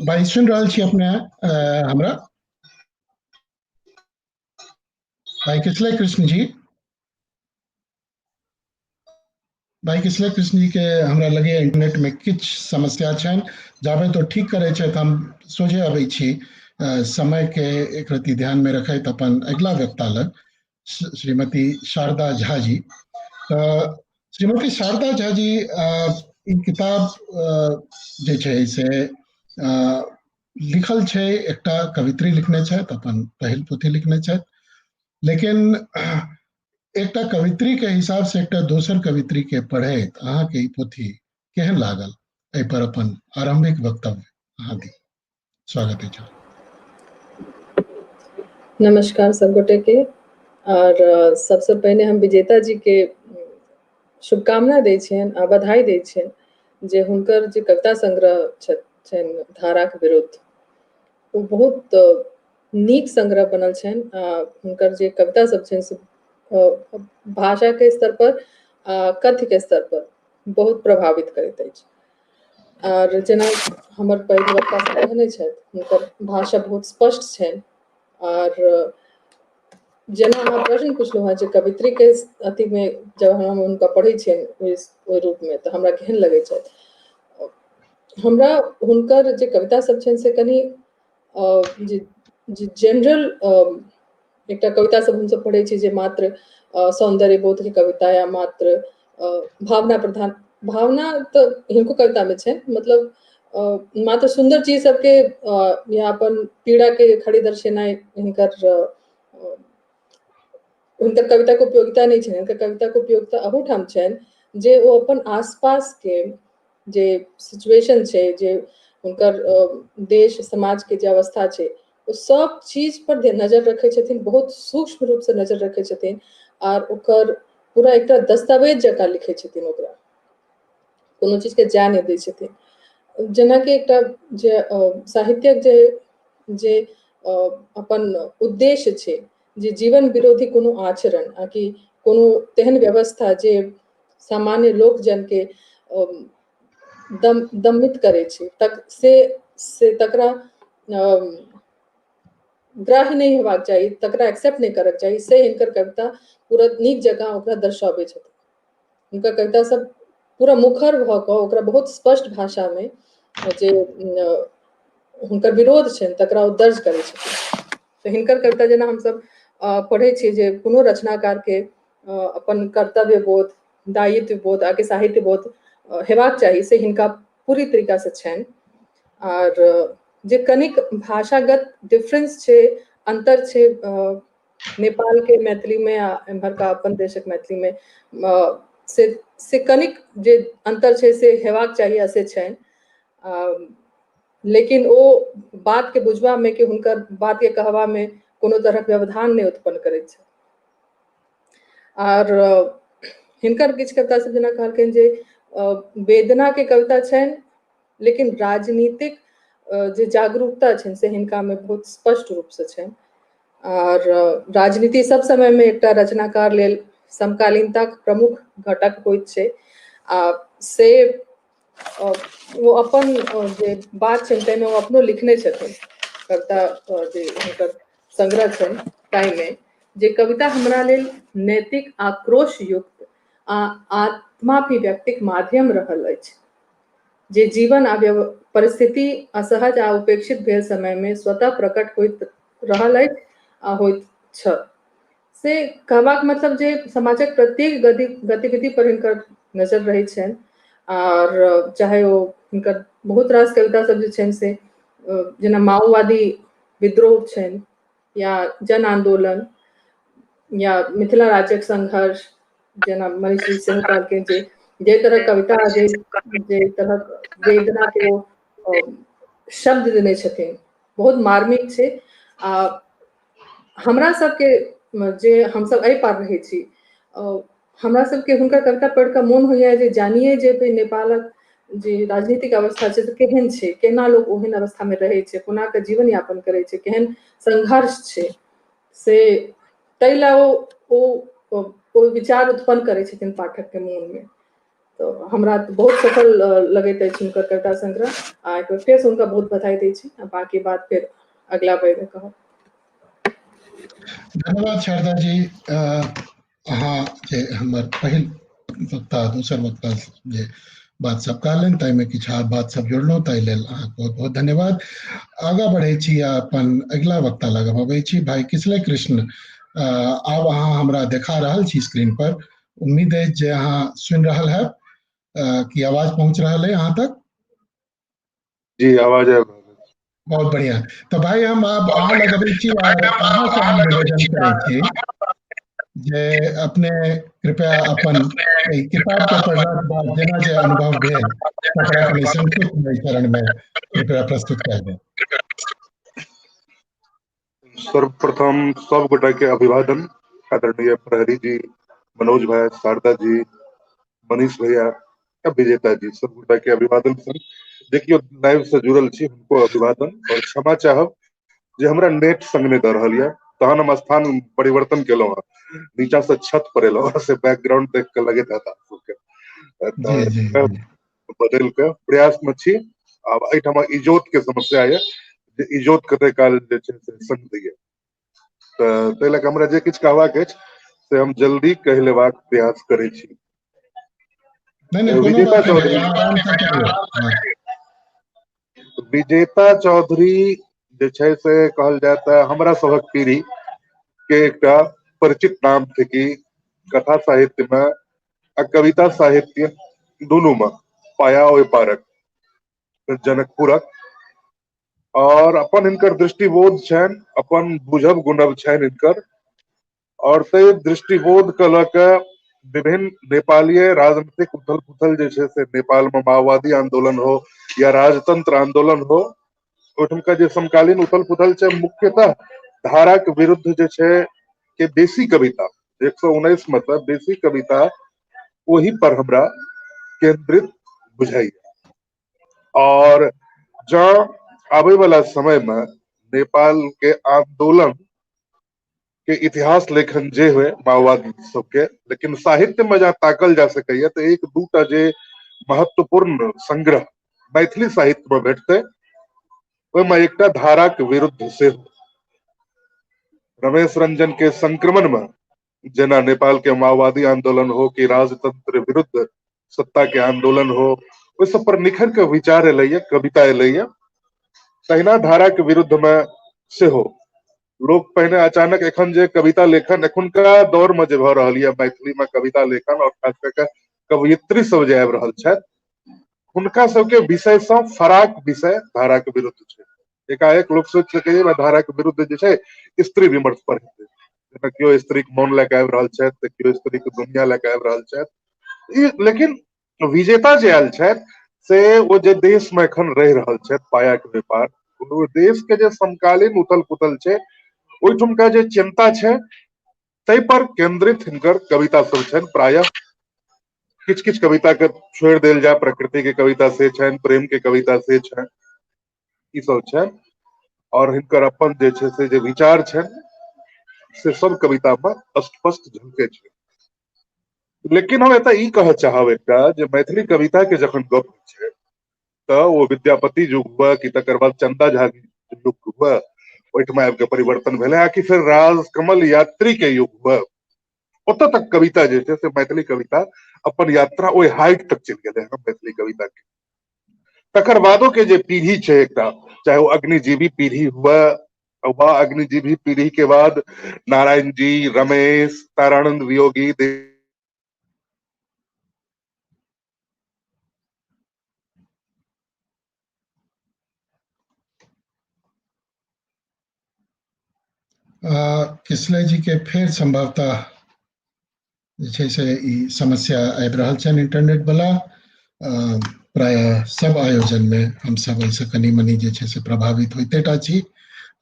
भाई सुनि रहल छी अपने हमरा? भाई किसलय कृष्ण जी, भाई किसलय कृष्ण जी के हमरा लगैए इंटरनेट में किछु समस्या छनि, जाबे तो ठीक करै छथि हम सोझे अबै छी समय के एक रति ध्यान में रखैत अपन अगिला वक्ता लग, श्रीमती शारदा झा जी। श्रीमती शारदा झा जी, ई किताब जे छै से लिखल छै, एकटा कवित्री लिखने छथि, अपन पहिल पोथी लिखने छथि, लेकिन एकटा कवित्री के हिसाब से एकटा दोसर कवित्री के पढ़ैत अहाँके ई पोथी केहन लागल, एहि पर अपन आरंभिक वक्तव्य अहाँ दी। स्वागत अछि। नमस्कार सब गोटे के। और सबसे पहिने हम विजेता जी के शुभकामना दै छियनि आ बधाई दै छियनि जे हुनकर जे कविता संग्रह छनि धाराक विरुद्ध, ओ बहुत नीक संग्रह बनल छनि। आ हुनकर जे कविता सब छनि से भाषा के स्तर पर आ कथ्य के स्तर पर बहुत प्रभावित करैत अछि। आर जेना हमर पैघ वक्ता सब कहने छथि, हुनकर भाषा बहुत स्पष्ट छनि। आर जेना अहाँ प्रश्न पुछलहुँ हेँ जे कवित्री के अथी मे जब हम हुनका पढ़ै छियनि ओहि रूप मे तऽ हमरा केहन लगै छथि, हमरा हुनकर जे कविता सब छनि से कनि जे जनरल एकटा कविता सब हमसब पढ़ै छी जे मात्र सौन्दर्य बोध के कविता या मात्र भावना प्रधान, भावना तऽ हिनको कविता मे छै, मतलब मात्र सुन्दर चीज सबके या अपन पीड़ा के खड़ी दर्शेनाइ हिनकर हुनकर कविता के उपयोगिता नहि छनि। हिनकर कविता के उपयोगिता अहूठाम छनि जे ओ अपन आसपास के जे सिचुएशन छै, जे हुनकर देश समाज के जे अवस्था छै, ओ सब चीज पर नजर रखै छथिन, बहुत सूक्ष्म रूप से नजर रखै छथिन आर ओकर पूरा एकटा दस्तावेज जकाँ लिखै छथिन, ओकरा कोनो चीज के जाय नहि दै छथिन। जेनाकि एकटा जे साहित्यक जे जे अपन उद्देश्य छै जे जीवन विरोधी कोनो आचरण आ कि कोनो तेहन व्यवस्था जे सामान्य लोक जन के दमित करै छै, तक से तकरा ग्राह्य नहि हेबाक चाही, तकरा एक्सेप्ट नहि करक चाही, से हिनकर कविता पूरा नीक जकाँ ओकरा दर्शाबै छथिन। हुनकर कविता सब पूरा मुखर भऽ कऽ ओकरा बहुत स्पष्ट भाषा मे जे हुनकर विरोध छनि तकरा ओ दर्ज करै छथिन। तऽ हिनकर कविता जेना हमसब पढ़ै छियै जे कोनो रचनाकार के अपन कर्तव्य बोध, दायित्व बोध आकि साहित्य बोध हेबाक चाही, से हिनका पूरी तरीका से छनि। आर जे कनिक भाषागत डिफरेंस छै, अंतर छै नेपाल के मैथिली में आ एम्हरका अपन देशक मैथिली में, से कनिक जे अंतर छै से हेबाक चाही आ से छनि। लेकिन ओ बात के बुझबा में कि हुनकर बात के कहबा में कोनो तरहक व्यवधान नहि उत्पन्न करैत छै। आर हिनकर किछु कविता सब जेना कहलखिन जे वेदना के कविता छनि, लेकिन राजनीतिक जे जागरूकता छनि से हिनका में बहुत स्पष्ट रूप से छनि। आर राजनीति सब समय में एकटा रचनाकार लेल समकालीनताक प्रमुख घटक होइत छै, आ से ओ अपन जे बात छनि ताहिमे ओ अपनो लिखने छथिन कविता जे हुनकर संग्रह छनि ताहिमे, जे कविता हमरा लेल नैतिक आक्रोश युक्त आ आत्माभिव्यक्तिक माध्यम रहल अछि, जे जीवन आ परिस्थिति असहज आ उपेक्षित भेल समय में स्वतः प्रकट होइत रहल अछि आ होइत छल। से कहबाक मतलब जे समाजक प्रत्येक गतिविधि पर हिनकर नजर रहै छनि। आर चाहे ओ हिनकर बहुत रास कविता सब जे छनि से जेना माओवादी विद्रोह छनि या जन आन्दोलन या मिथिला राज्यक संघर्ष, जेना मनीष जी सेहो कहलखिन जे जाहि तरहक कविता जे तरहक वेदना के ओ शब्द देने छथिन बहुत मार्मिक छै। आ हमरा सबके जे हमसब एहि पार रहै छी, हमरा सबके हुनकर कविता पढ़ि कऽ मोन होइया जे जानिए जे नेपालक जे राजनीतिक अवस्था छै से केहन छै, केना लोक ओहन अवस्था मे रहै छै, कोना कऽ जीवन यापन करै छै, केहन संघर्ष छै, से ताहि लए ओ ओ विचार उत्पन्न करै छथिन पाठक के मोन मे। तऽ हमरा बहुत सफल लगैत अछि हुनकर कविता संग्रह आ एक बेर फेरसँ हुनका बहुत बधाई दै छी। आ बाकी बात फेर अगला बेर मे कहब। धन्यवाद शारदा जी। अहाँ जे हमर पहिल वक्ता दोसर वक्ता जे बात सब कहलनि ताहिमे किछु आर बात सब जोड़लहुँ, ताहि लेल अहाँके बहुत बहुत धन्यवाद। आगाँ बढ़ै छी आ अपन अगिला वक्ता लग अबै छी, भाई किसलय कृष्ण। आब अहाँ हमरा देखा रहल छी स्क्रीन पर, उम्मीद अछि जे अहाँ सुनि रहल हैब कि आवाज पहुँच रहल है अहाँ तक? जी आवाज आबि रहल अछि। बहुत बढ़िया। तऽ भाई हम आब अहाँ लग अबै छी और अहाँ से हम निवेदन करै छी जे अपने कृपया अपन एहि किताब के पढ़लाक बाद जेना जे अनुभव भेल तकरा कनि संक्षिप्त एहि चरण में कृपया प्रस्तुत कयल जाय। सर्वप्रथम सब गोटा के अभिवादन आदरणीय प्रहरी जी, मनोज भाई, शारदा जी, मनीष भैया, विजेता जी, सब गोटा के अभिवादन संग देखियो लाइव से जुड़ल छी हुनको अभिवादन और क्षमा चाहब जे हमरा नेट संग नहि दऽ रहल यऽ, तहन हम स्थान परिवर्तन केलहुँ हँ, नीचा से छत पर एलहुँ से बैकग्राउंड देख के लगैत हैत आप सबके, बदलि के प्रयास में छी। आब एहिठाम इजोत के समस्या यऽ जे इजोत कते काल जे छै से संग दैये, तऽ ताहि लए कऽ हमरा जे किछु कहबाक अछि से हम जल्दी कहि लेबाक प्रयास करै छी। विजेता चौधरी, विजेता चौधरी जे छै से कहल जाय तऽ हमरा सभक पीढ़ी के एकटा परिचित नाम छै कि कथा साहित्य में आ कविता साहित्य दुनू में पाया ओहि पारक जनकपुरक, और अपन हिनकर दृष्टिबोध छनि, अपन बुझब गुनब छनि हिनकर, और ताहि दृष्टिबोध के लऽ के विभिन्न नेपालीय राजनीतिक उथल पुथल जे छै से नेपाल में माओवादी आंदोलन हो या राजतंत्र आंदोलन हो, ओहिठुमका जे समकालीन उथल पुथल छै मुख्यतः धारा के विरुद्ध जे छै के बेसी कविता 119 में तऽ बेसी कविता ओहि पर हमरा केंद्रित बुझाइया। और जँ आबे वाला समय में नेपाल के आंदोलन के इतिहास लेखन जे हुए माओवादी सबके, लेकिन साहित्य में जहाँ ताकल जा सकैया तऽ एक दूटा जे महत्वपूर्ण संग्रह मैथिली साहित्य में भेटतै ओहिमे एकटा धारा के विरुद्ध सेहो रमेश रंजन के संक्रमण में जेना नेपाल के माओवादी आंदोलन हो कि राजतंत्र विरुद्ध सत्ता के आंदोलन हो, ओहि सब पर निखर के विचार एलैया, कविता एलैया। तहिना धारा के विरुद्ध में सेहो लोक पहिने अचानक एखन जे कविता लेखन एखुनका दौर में जे भऽ रहल यऽ मैथिली में कविता लेखन और खास कऽ के कवयित्री सब जे आबि रहल छथि हुनका सबके विषय सँ फराक विषय धारा के विरुद्ध छै। एकाएक लोक सोचि सकैया धारा के विरुद्ध जे छै स्त्री विमर्श पर हेतै, जेना केओ स्त्री के मौन लए के आबि रहल छथि तऽ केओ स्त्री के दुनिया लए के आबि रहल छथि। लेकिन विजेता जे आयल छथि से ओ जे देश में एखन रहि रहल छथि पाया के व्यापार, ओ देश के जे समकालीन उथल पुथल छै ओहिठुमका जे चिंता छै ताहि पर केंद्रित हिनकर कविता सब छनि। प्रायः किछु किछु कविता के छोड़ि देल जाय, प्रकृति के कविता से छनि, प्रेम के कविता से छनि, ई सब छनि। और हिनकर अपन जे छै से जे विचार छनि से सब कविता में स्पष्ट झलकै छै। लेकिन हम एतऽ ई कहऽ चाहब एकटा जे मैथिली कविता के जखन गप होइ छै तऽ ओ विद्यापति युग हुए कि तकर बाद चंदा झा युग हुए, ओहिठमा आबि कऽ परिवर्तन भेलै, आ कि फेर राजकमल यात्री के युग हुए, ओतऽ तक कविता जे छै से मैथिली कविता अपन यात्रा ओहि हाइट तक चलि गेलै हँ मैथिली कविता के। तकर बादो के जे पीढ़ी छै एकटा, चाहे ओ अग्निजीवी पीढ़ी हुए वा अग्निजीवी पीढ़ी के बाद नारायण जी, रमेश, तारानंद वियोगी, किसलय जी के फेर संभवतः जे छै से ई समस्या आबि रहल छनि इंटरनेट वाला। प्रायः सब आयोजन में हमसब एहिसँ कनि मनि जे छै से प्रभावित होइते टा छी,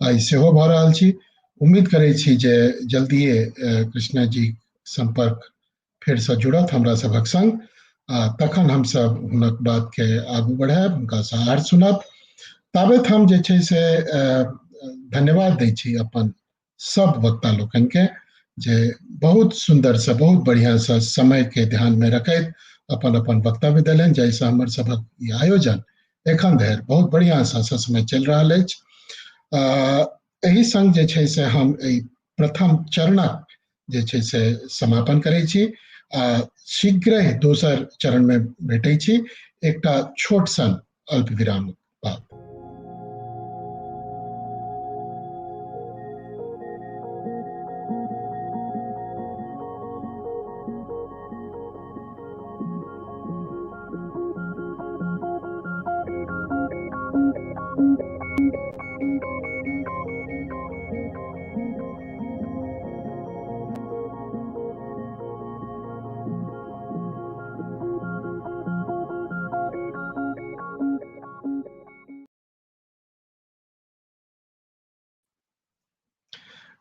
आइ सेहो भऽ रहल छी। उम्मीद करै छी जे जल्दिए कृष्णा जी संपर्क फेरसँ जुड़त हमरा सभक संग, आ तखन हमसब हुनक बात के आगू बढ़ायब, हुनकासँ आर सुनब। ताबत हम जे छै से धन्यवाद दै छी अपन सब वक्ता लोकनि के जे बहुत सुन्दर से बहुत बढ़िया से समय के ध्यान में रखैत अपन अपन वक्तव्य देलनि, जाहिसँ हमर सभक ई आयोजन एखन धरि बहुत बढ़िया से ससमय चलि रहल अछि। एहि संग जे छै से हम एहि प्रथम चरणक जे छै से समापन करै छी आ शीघ्र ही दोसर चरण में भेटै छी एकटा छोट सन अल्प विराम बाद।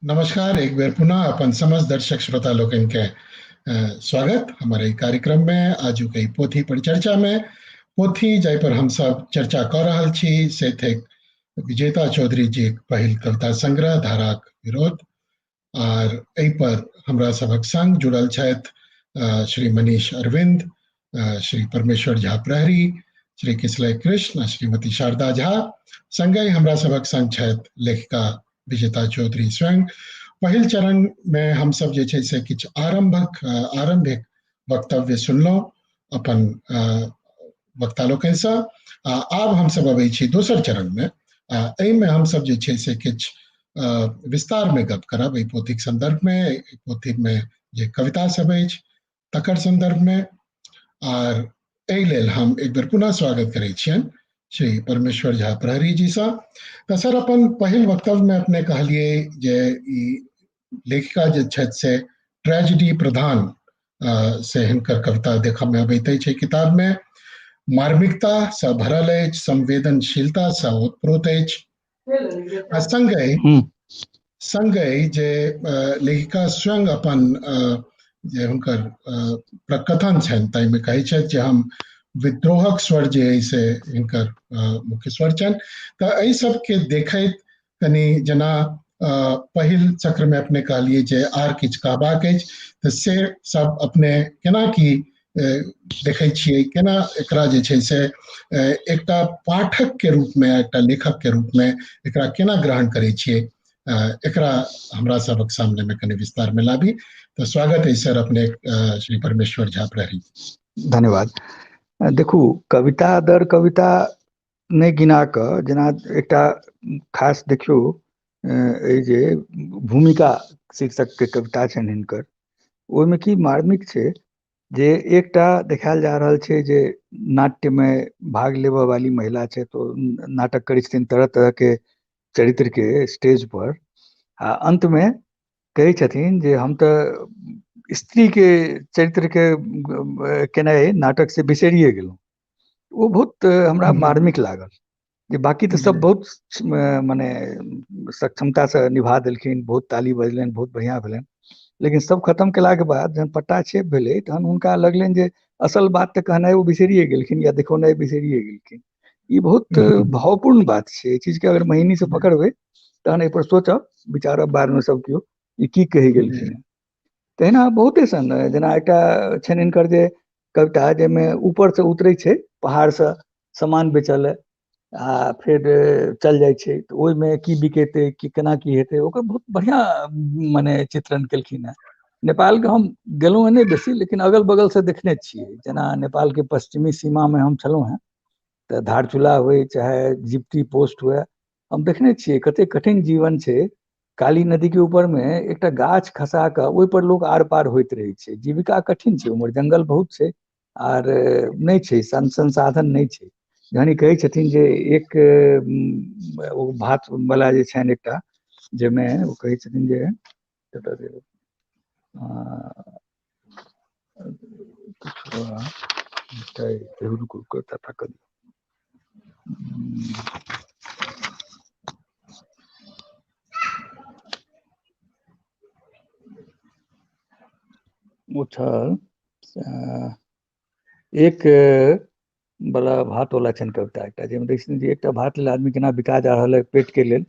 नमस्कार, एक बेर पुनः अपन समस्त दर्शक श्रोता लोकनि के स्वागत हमारे कार्यक्रम में। आजुक एहि पोथी पर चर्चा में पोथी जाहि पर हम सब चर्चा कऽ रहल छी से थिक विजेता चौधरी जी पहिल कविता संग्रह धाराक विरोध, आर एहि पर हमरा सभक संग जुड़ल छथि श्री मनीष अरविंद, श्री परमेश्वर झा प्रहरी, श्री किसलय कृष्ण, श्रीमती शारदा झा। संगहि हमरा सभक संग छथि लेखिका विजेता चौधरी स्वयं। पहिल चरण में हम सब जे छै से किछु आरंभिक वक्तव्य सुनलहुँ अपन वक्ता लोकनिसँ। आ आब हमसब अबै छी दोसर चरण में। एहिमे हमसब जे छै से किछु विस्तार में गप करब एहि पोथीक संदर्भ में, एहि पोथी में जे कविता सब अछि तकर संदर्भ में। आर एहि लेल हम एक बेर पुनः स्वागत करै छियनि श्री परमेश्वर झा प्रहरी जी सँ। तऽ सर, अपन पहिल वक्तव्य में अपने कहलियै जे ई लेखिका जे छथि से ट्रेजिडी प्रधान से हिनकर कविता देखऽ में अबैत अछि। किताब में मार्मिकता सँ भरल अछि, संवेदनशीलता सँ ओतप्रोत अछि, आ संगहि संगहि जे लेखिका स्वयं अपन जे हुनकर प्रकथन छनि ताहिमे कहै छथि जे हम विद्रोहक स्वर जे अइ से हिनकर मुख्य स्वर छनि। तऽ एहि सबके देखैत कनि जेना पहिल चक्र में अपने कहलियै जे आर किछु कहबाक अछि, तऽ से सब अपने केना की देखै छियै, केना एकरा जे छै से एकटा पाठक के रूप में, एकटा लेखक के रूप में एकरा केना ग्रहण करै छियै, एकरा हमरा सबक सामने में कनि विस्तार में लाबी। तऽ स्वागत है सर अपने श्री परमेश्वर झा प्रहरी। धन्यवाद। देखू, कविता दर कविता नहि गिना कऽ जेना एकटा खास देखियौ, एहि जे भूमिका शीर्षक के कविता छनि हिनकर, ओहिमे की मार्मिक छै जे एकटा देखायल जा रहल छै जे नाट्यमे भाग लेबऽ वाली महिला छै, तो नाटक करै छथिन तरह तरह के चरित्र के स्टेज पर, आ अंतमे कहै छथिन जे हम तऽ स्त्री के चरित्र के केनाइ नाटक से बिसरिए गेलहुँ। ओ बहुत हमरा मार्मिक लागल जे बाकी तऽ सब बहुत मने सक्षमतासँ निभा देलखिन, बहुत ताली बजलनि, बहुत बढ़िआँ भेलनि, लेकिन सब खतम केलाके बाद जहन पट्टाक्षेप भेलै तहन हुनका लगलनि जे असल बात तऽ कहनाइ ओ बिसरिए गेलखिन या देखौनाइ बिसरिए गेलखिन। ई बहुत भावपूर्ण बात छै। एहि चीजके अगर महीनीसँ पकड़बै तहन एहिपर सोचब विचारब बादमे सब केओ ई की कहि गेलखिन। तहिना बहुते सन जेना एकटा छनि हिनकर जे कविता जाहिमे ऊपरसँ उतरै छै पहाड़सँ सामान बेचऽ लए आ फेर चल जाइ छै, तऽ ओहिमे की बिकेतै, की केना की हेतै, ओकर बहुत बढ़िआँ मने चित्रण केलखिन हेँ। नेपालके हम गेलहुँ हेँ नहि बेसी, लेकिन अगल बगलसँ देखने छियै। जेना नेपालके पश्चिमी सीमामे हम छलहुँ हेँ तऽ धारचूला हुए चाहे जिप्ती पोस्ट हुए, हम देखने छियै कते कठिन जीवन छै। काली नदी के ऊपर मे एकटा गाछ खसा कऽ ओहि पर लोक आर पार होइत रहै छै। जीविका कठिन छै, उम्हर जंगल बहुत छै आर नहि छै, संसाधन नहि छै। जहन ई कहै छथिन जे एक ओ भात वाला जे छनि एकटा, जाहिमे ओ कहै छथिन जे ओ छल एक बला भात वाला छनि कविता एकटा, जाहिमे देखै छथिन जे एकटा भात लेल आदमी केना बिका जा रहल है पेट के लेल,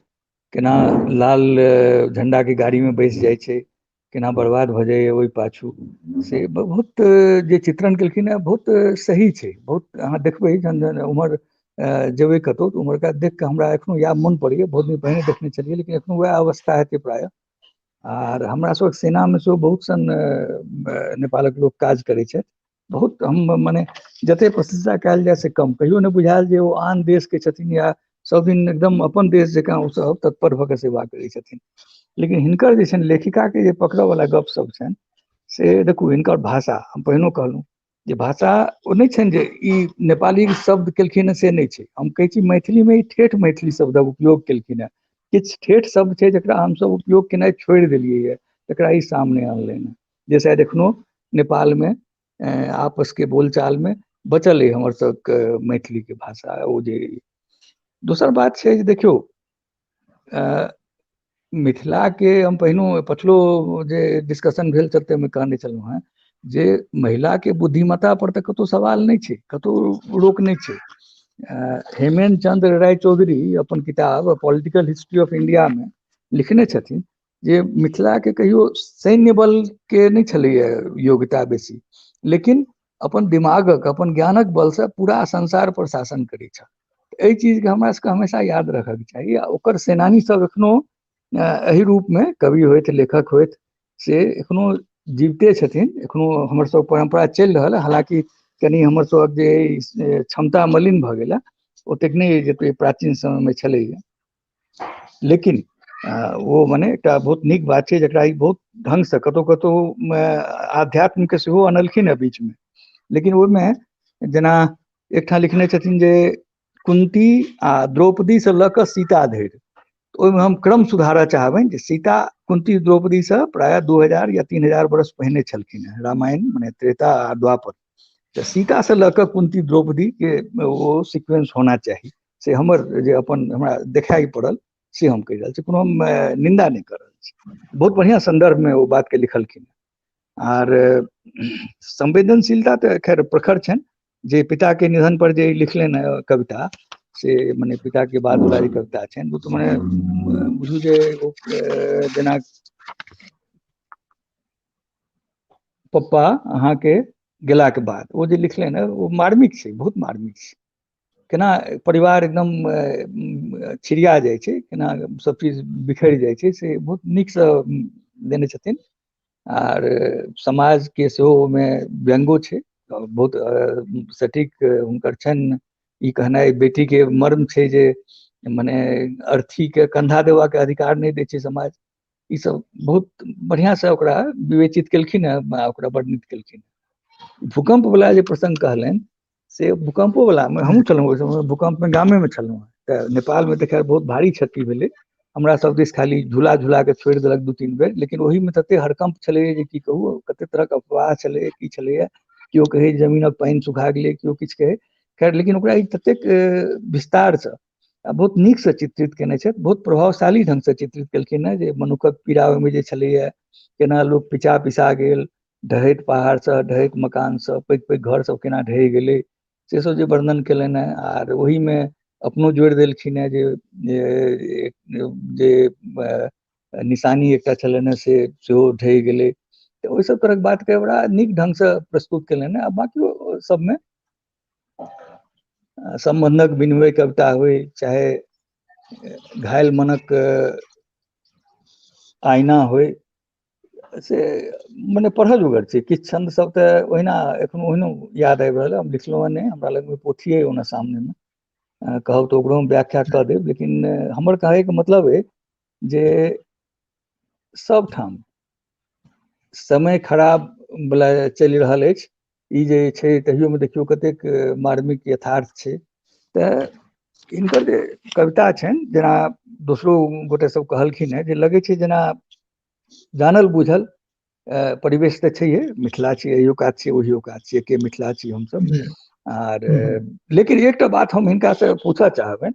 केना लाल झंडा के गाड़ी में बैस जाइ छै, केना बर्बाद भऽ जाइए ओहि पाछू, से बहुत जे चित्रण केलखिन हेँ बहुत सही छै। बहुत अहाँ देखबै जहन उम्हर जेबै कतहु तऽ उम्हरका देख कऽ हमरा एखनो याद मोन पड़ैए, बहुत दिन पहिने देखने छलियै, लेकिन एखनो वएह अवस्था हेतै प्रायः। आर हमरा सभक सेनामे सेहो बहुत सन नेपालक लोक काज करै छथि। बहुत हम मने जते प्रशंसा कयल जाय से कम, कहियो नहि बुझायल जे ओ आन देशके छथिन या सब दिन एकदम अपन देश जकाँ ओ सब तत्पर भऽ कऽ सेवा करै छथिन। लेकिन हिनकर जे छनि लेखिकाके जे पकड़यवला गप सब छनि से देखू, हिनकर भाषा हम पहिनो कहलहुँ जे भाषा ओ नहि छनि जे ई नेपाली शब्द केलखिन हँ से नहि छै। हम कहै छी मैथिलीमे ई ठेठ मैथिली शब्दक उपयोग केलखिन हँ। किछु ठेठ शब्द छै जकरा हमसब उपयोग केनाइ छोड़ि देलियै ये, तकरा ई सामने अनलनि हँ, जे शायद एखनो नेपालमे आपसके बोलचालमे बचल अइ हमर सबके मैथिलीके भाषा। ओ जे दोसर बात छै जे देखियौ मिथिलाके हम पहिनो पछलो जे डिस्कशन भेल छल ताहिमे कहने छलहुँ हेँ जे महिलाके बुद्धिमत्ता पर तऽ कतहु सवाल नहि छै, कतहु रोक नहि छै। हेमेन चंद्र राय चौधरी अपन किताब पॉलिटिकल हिस्ट्री ऑफ इंडिया मे लिखने छथिन जे मिथिलाके कहियो सैन्य बल के नहि छलैए योग्यता बेसी, लेकिन अपन दिमागक अपन ज्ञानक बलसँ पूरा संसार पर शासन करै छल। एहि चीजके हमरा सबके हमेशा याद रखऽके चाही। आ ओकर सेनानी सब एखनो एहि रूपमे कवि होथि लेखक होथि से एखनो जीविते छथिन, एखनो हमर सब परम्परा चलि रहल है। हालाँकि कनि हमर सबक जे क्षमता मलिन भऽ गेल है ओतेक नहि जतेक प्राचीन समयमे छलैया, लेकिन ओ मने एकटा बहुत नीक बात छै जकरा ई बहुत ढङ्गसँ कतहु कतहु आध्यात्मके सेहो अनलखिन हेँ बीचमे। लेकिन ओहिमे जेना एकठाम लिखने छथिन जे कुंती आ द्रौपदीसँ लऽ कऽ सीता धरि, ओहिमे हम क्रम सुधारऽ चाहबनि जे सीता कुंती द्रौपदीसँ प्रायः 2000 या 3000 वर्ष पहिने छलखिन हेँ, रामायण मने त्रेता आ द्वापर। तऽ सीतासँ लऽ कऽ कुंती द्रौपदीके ओ सिक्वेंस होना चाही, से हमर जे अपन हमरा देखाइ पड़ल से हम कहि रहल छी, कोनो हम निंदा नहि कर रहल छी। बहुत बढ़िआँ सन्दर्भमे ओ बातके लिखलखिन। आर संवेदनशीलता तऽ खैर प्रखर छनि, जे पिताके निधन पर जे लिखलनि हँ कविता, से मने पिताके बाद वाला जे कविता छनि ओ तऽ मने बुझू जे ओ जेना पप्पा अहाँके गेलाके बाद ओ जे लिखलनि हँ ओ मार्मिक छै, बहुत मार्मिक छै। केना परिवार एकदम छिड़िया जाइ छै, केना सब चीज बिखरि जाइ छै, से बहुत नीकसँ देने छथिन। आर समाजके सेहो ओहिमे व्यंगो छै, बहुत सटीक हुनकर छनि ई कहनाइ बेटीके मर्म छै जे मने अर्थीके कंधा देबाके अधिकार नहि दै छै समाज। ई सब बहुत बढ़िआँसँ ओकरा विवेचित केलखिन हेँ, ओकरा वर्णित केलखिन। भूकम्प वला जे प्रसंग कहलनि से भूकम्पो वलामे हमहूँ छलहुँ ओहि समय, भूकम्पमे गामेमे छलहुँ हेँ, तऽ नेपालमे तऽ खैर बहुत भारी क्षति भेलै। हमरा सब दिस खाली झूला झूला कऽ छोड़ि देलक 2-3 बेर, लेकिन ओहिमे तते हड़कम्प छलैए जे की कहू, कते तरहक अफवाह छलैए, की छलैए, केओ कहै जमीनक पानि सुखा गेलै, केओ किछु कहै, खैर लेकिन ओकरा ई ततेक विस्तारसँ आ बहुत नीकसँ चित्रित केने छथि, बहुत प्रभावशाली ढङ्गसँ चित्रित केलखिन हेँ जे मनुक्खक पीड़ा ओहिमे जे छलैए, केना लोक पिचा पिसा गेल, ढहैत पहाड़सँ, ढहैत मकानसँ, पैघ पैघ घर सब केना ढहि गेलै, से सब जे वर्णन केलनि हेँ। आर ओहिमे अपनो जोड़ि देलखिन हेँ जे जे निशानी एकटा छलनि हेँ से सेहो ढहि गेलै। तऽ ओहि सब तरहक बातके बड़ा नीक ढङ्गसँ प्रस्तुत केलनि हेँ। आ बाँकी सबमे सम्बन्धक विनिमय कविता होइ, चाहे घायल मनक आईना होइ, से मने पढ़ऽ जोगर छै। किछु छन्द सब तऽ ओहिना एखनो ओहिनो याद आबि रहल है, हम लिखलहुँ हँ नहि, हमरा लगमे पोथी अइ ओना सामनेमे, कहब तऽ ओकरो हम व्याख्या कऽ देब, लेकिन हमर कहैके मतलब अइ जे सबठाम समय खराब वला चलि रहल अछि। ई जे छै तहियोमे देखियौ कतेक मार्मिक यथार्थ छै। तऽ हिनकर जे कविता छनि, जेना दोसरो गोटे सब कहलखिन हेँ, जे लगै छै जेना जानल बुझल परिवेश तऽ छैहे, मिथिला छी, एहियो कात छी, ओहियो कात छी, एके मिथिला छी हमसब। आर लेकिन एकटा बात हम हिनकासँ पूछऽ चाहबनि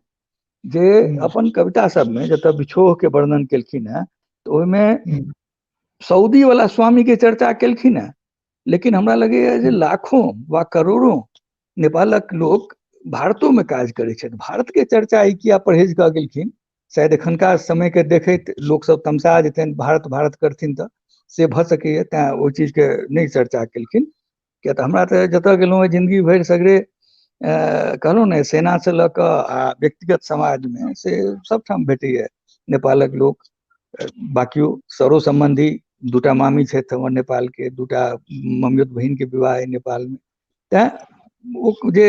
जे अपन कविता सबमे जतऽ बिछोह के वर्णन केलखिन हेँ, तऽ ओहिमे सऊदी वाला स्वामी के चर्चा केलखिन हेँ, लेकिन हमरा लगैया जे लाखों वा करोड़ों नेपालक लोक भारतो में काज करै छथि, भारत के चर्चा ई किया परहेज कऽ गेलखिन? शायद एखनका समय के देखैत लोक सब तमसा जेतनि, भारत भारत करथिन, तऽ से भऽ सकैया, तैं ओहि चीज के नहि चर्चा केलखिन। किया तऽ हमरा तऽ जतऽ गेलहुँ जिंदगी भरि सगरे, कहलहुँ ने, सेनासँ लऽ कऽ आ व्यक्तिगत समाजमे से सबठाम भेटैया नेपालक लोक। बाकियो सरो सम्बन्धी, दूटा मामी छथि हमर नेपालके, दूटा ममियौत बहिनके विवाह अइ नेपालमे, तैं ओ जे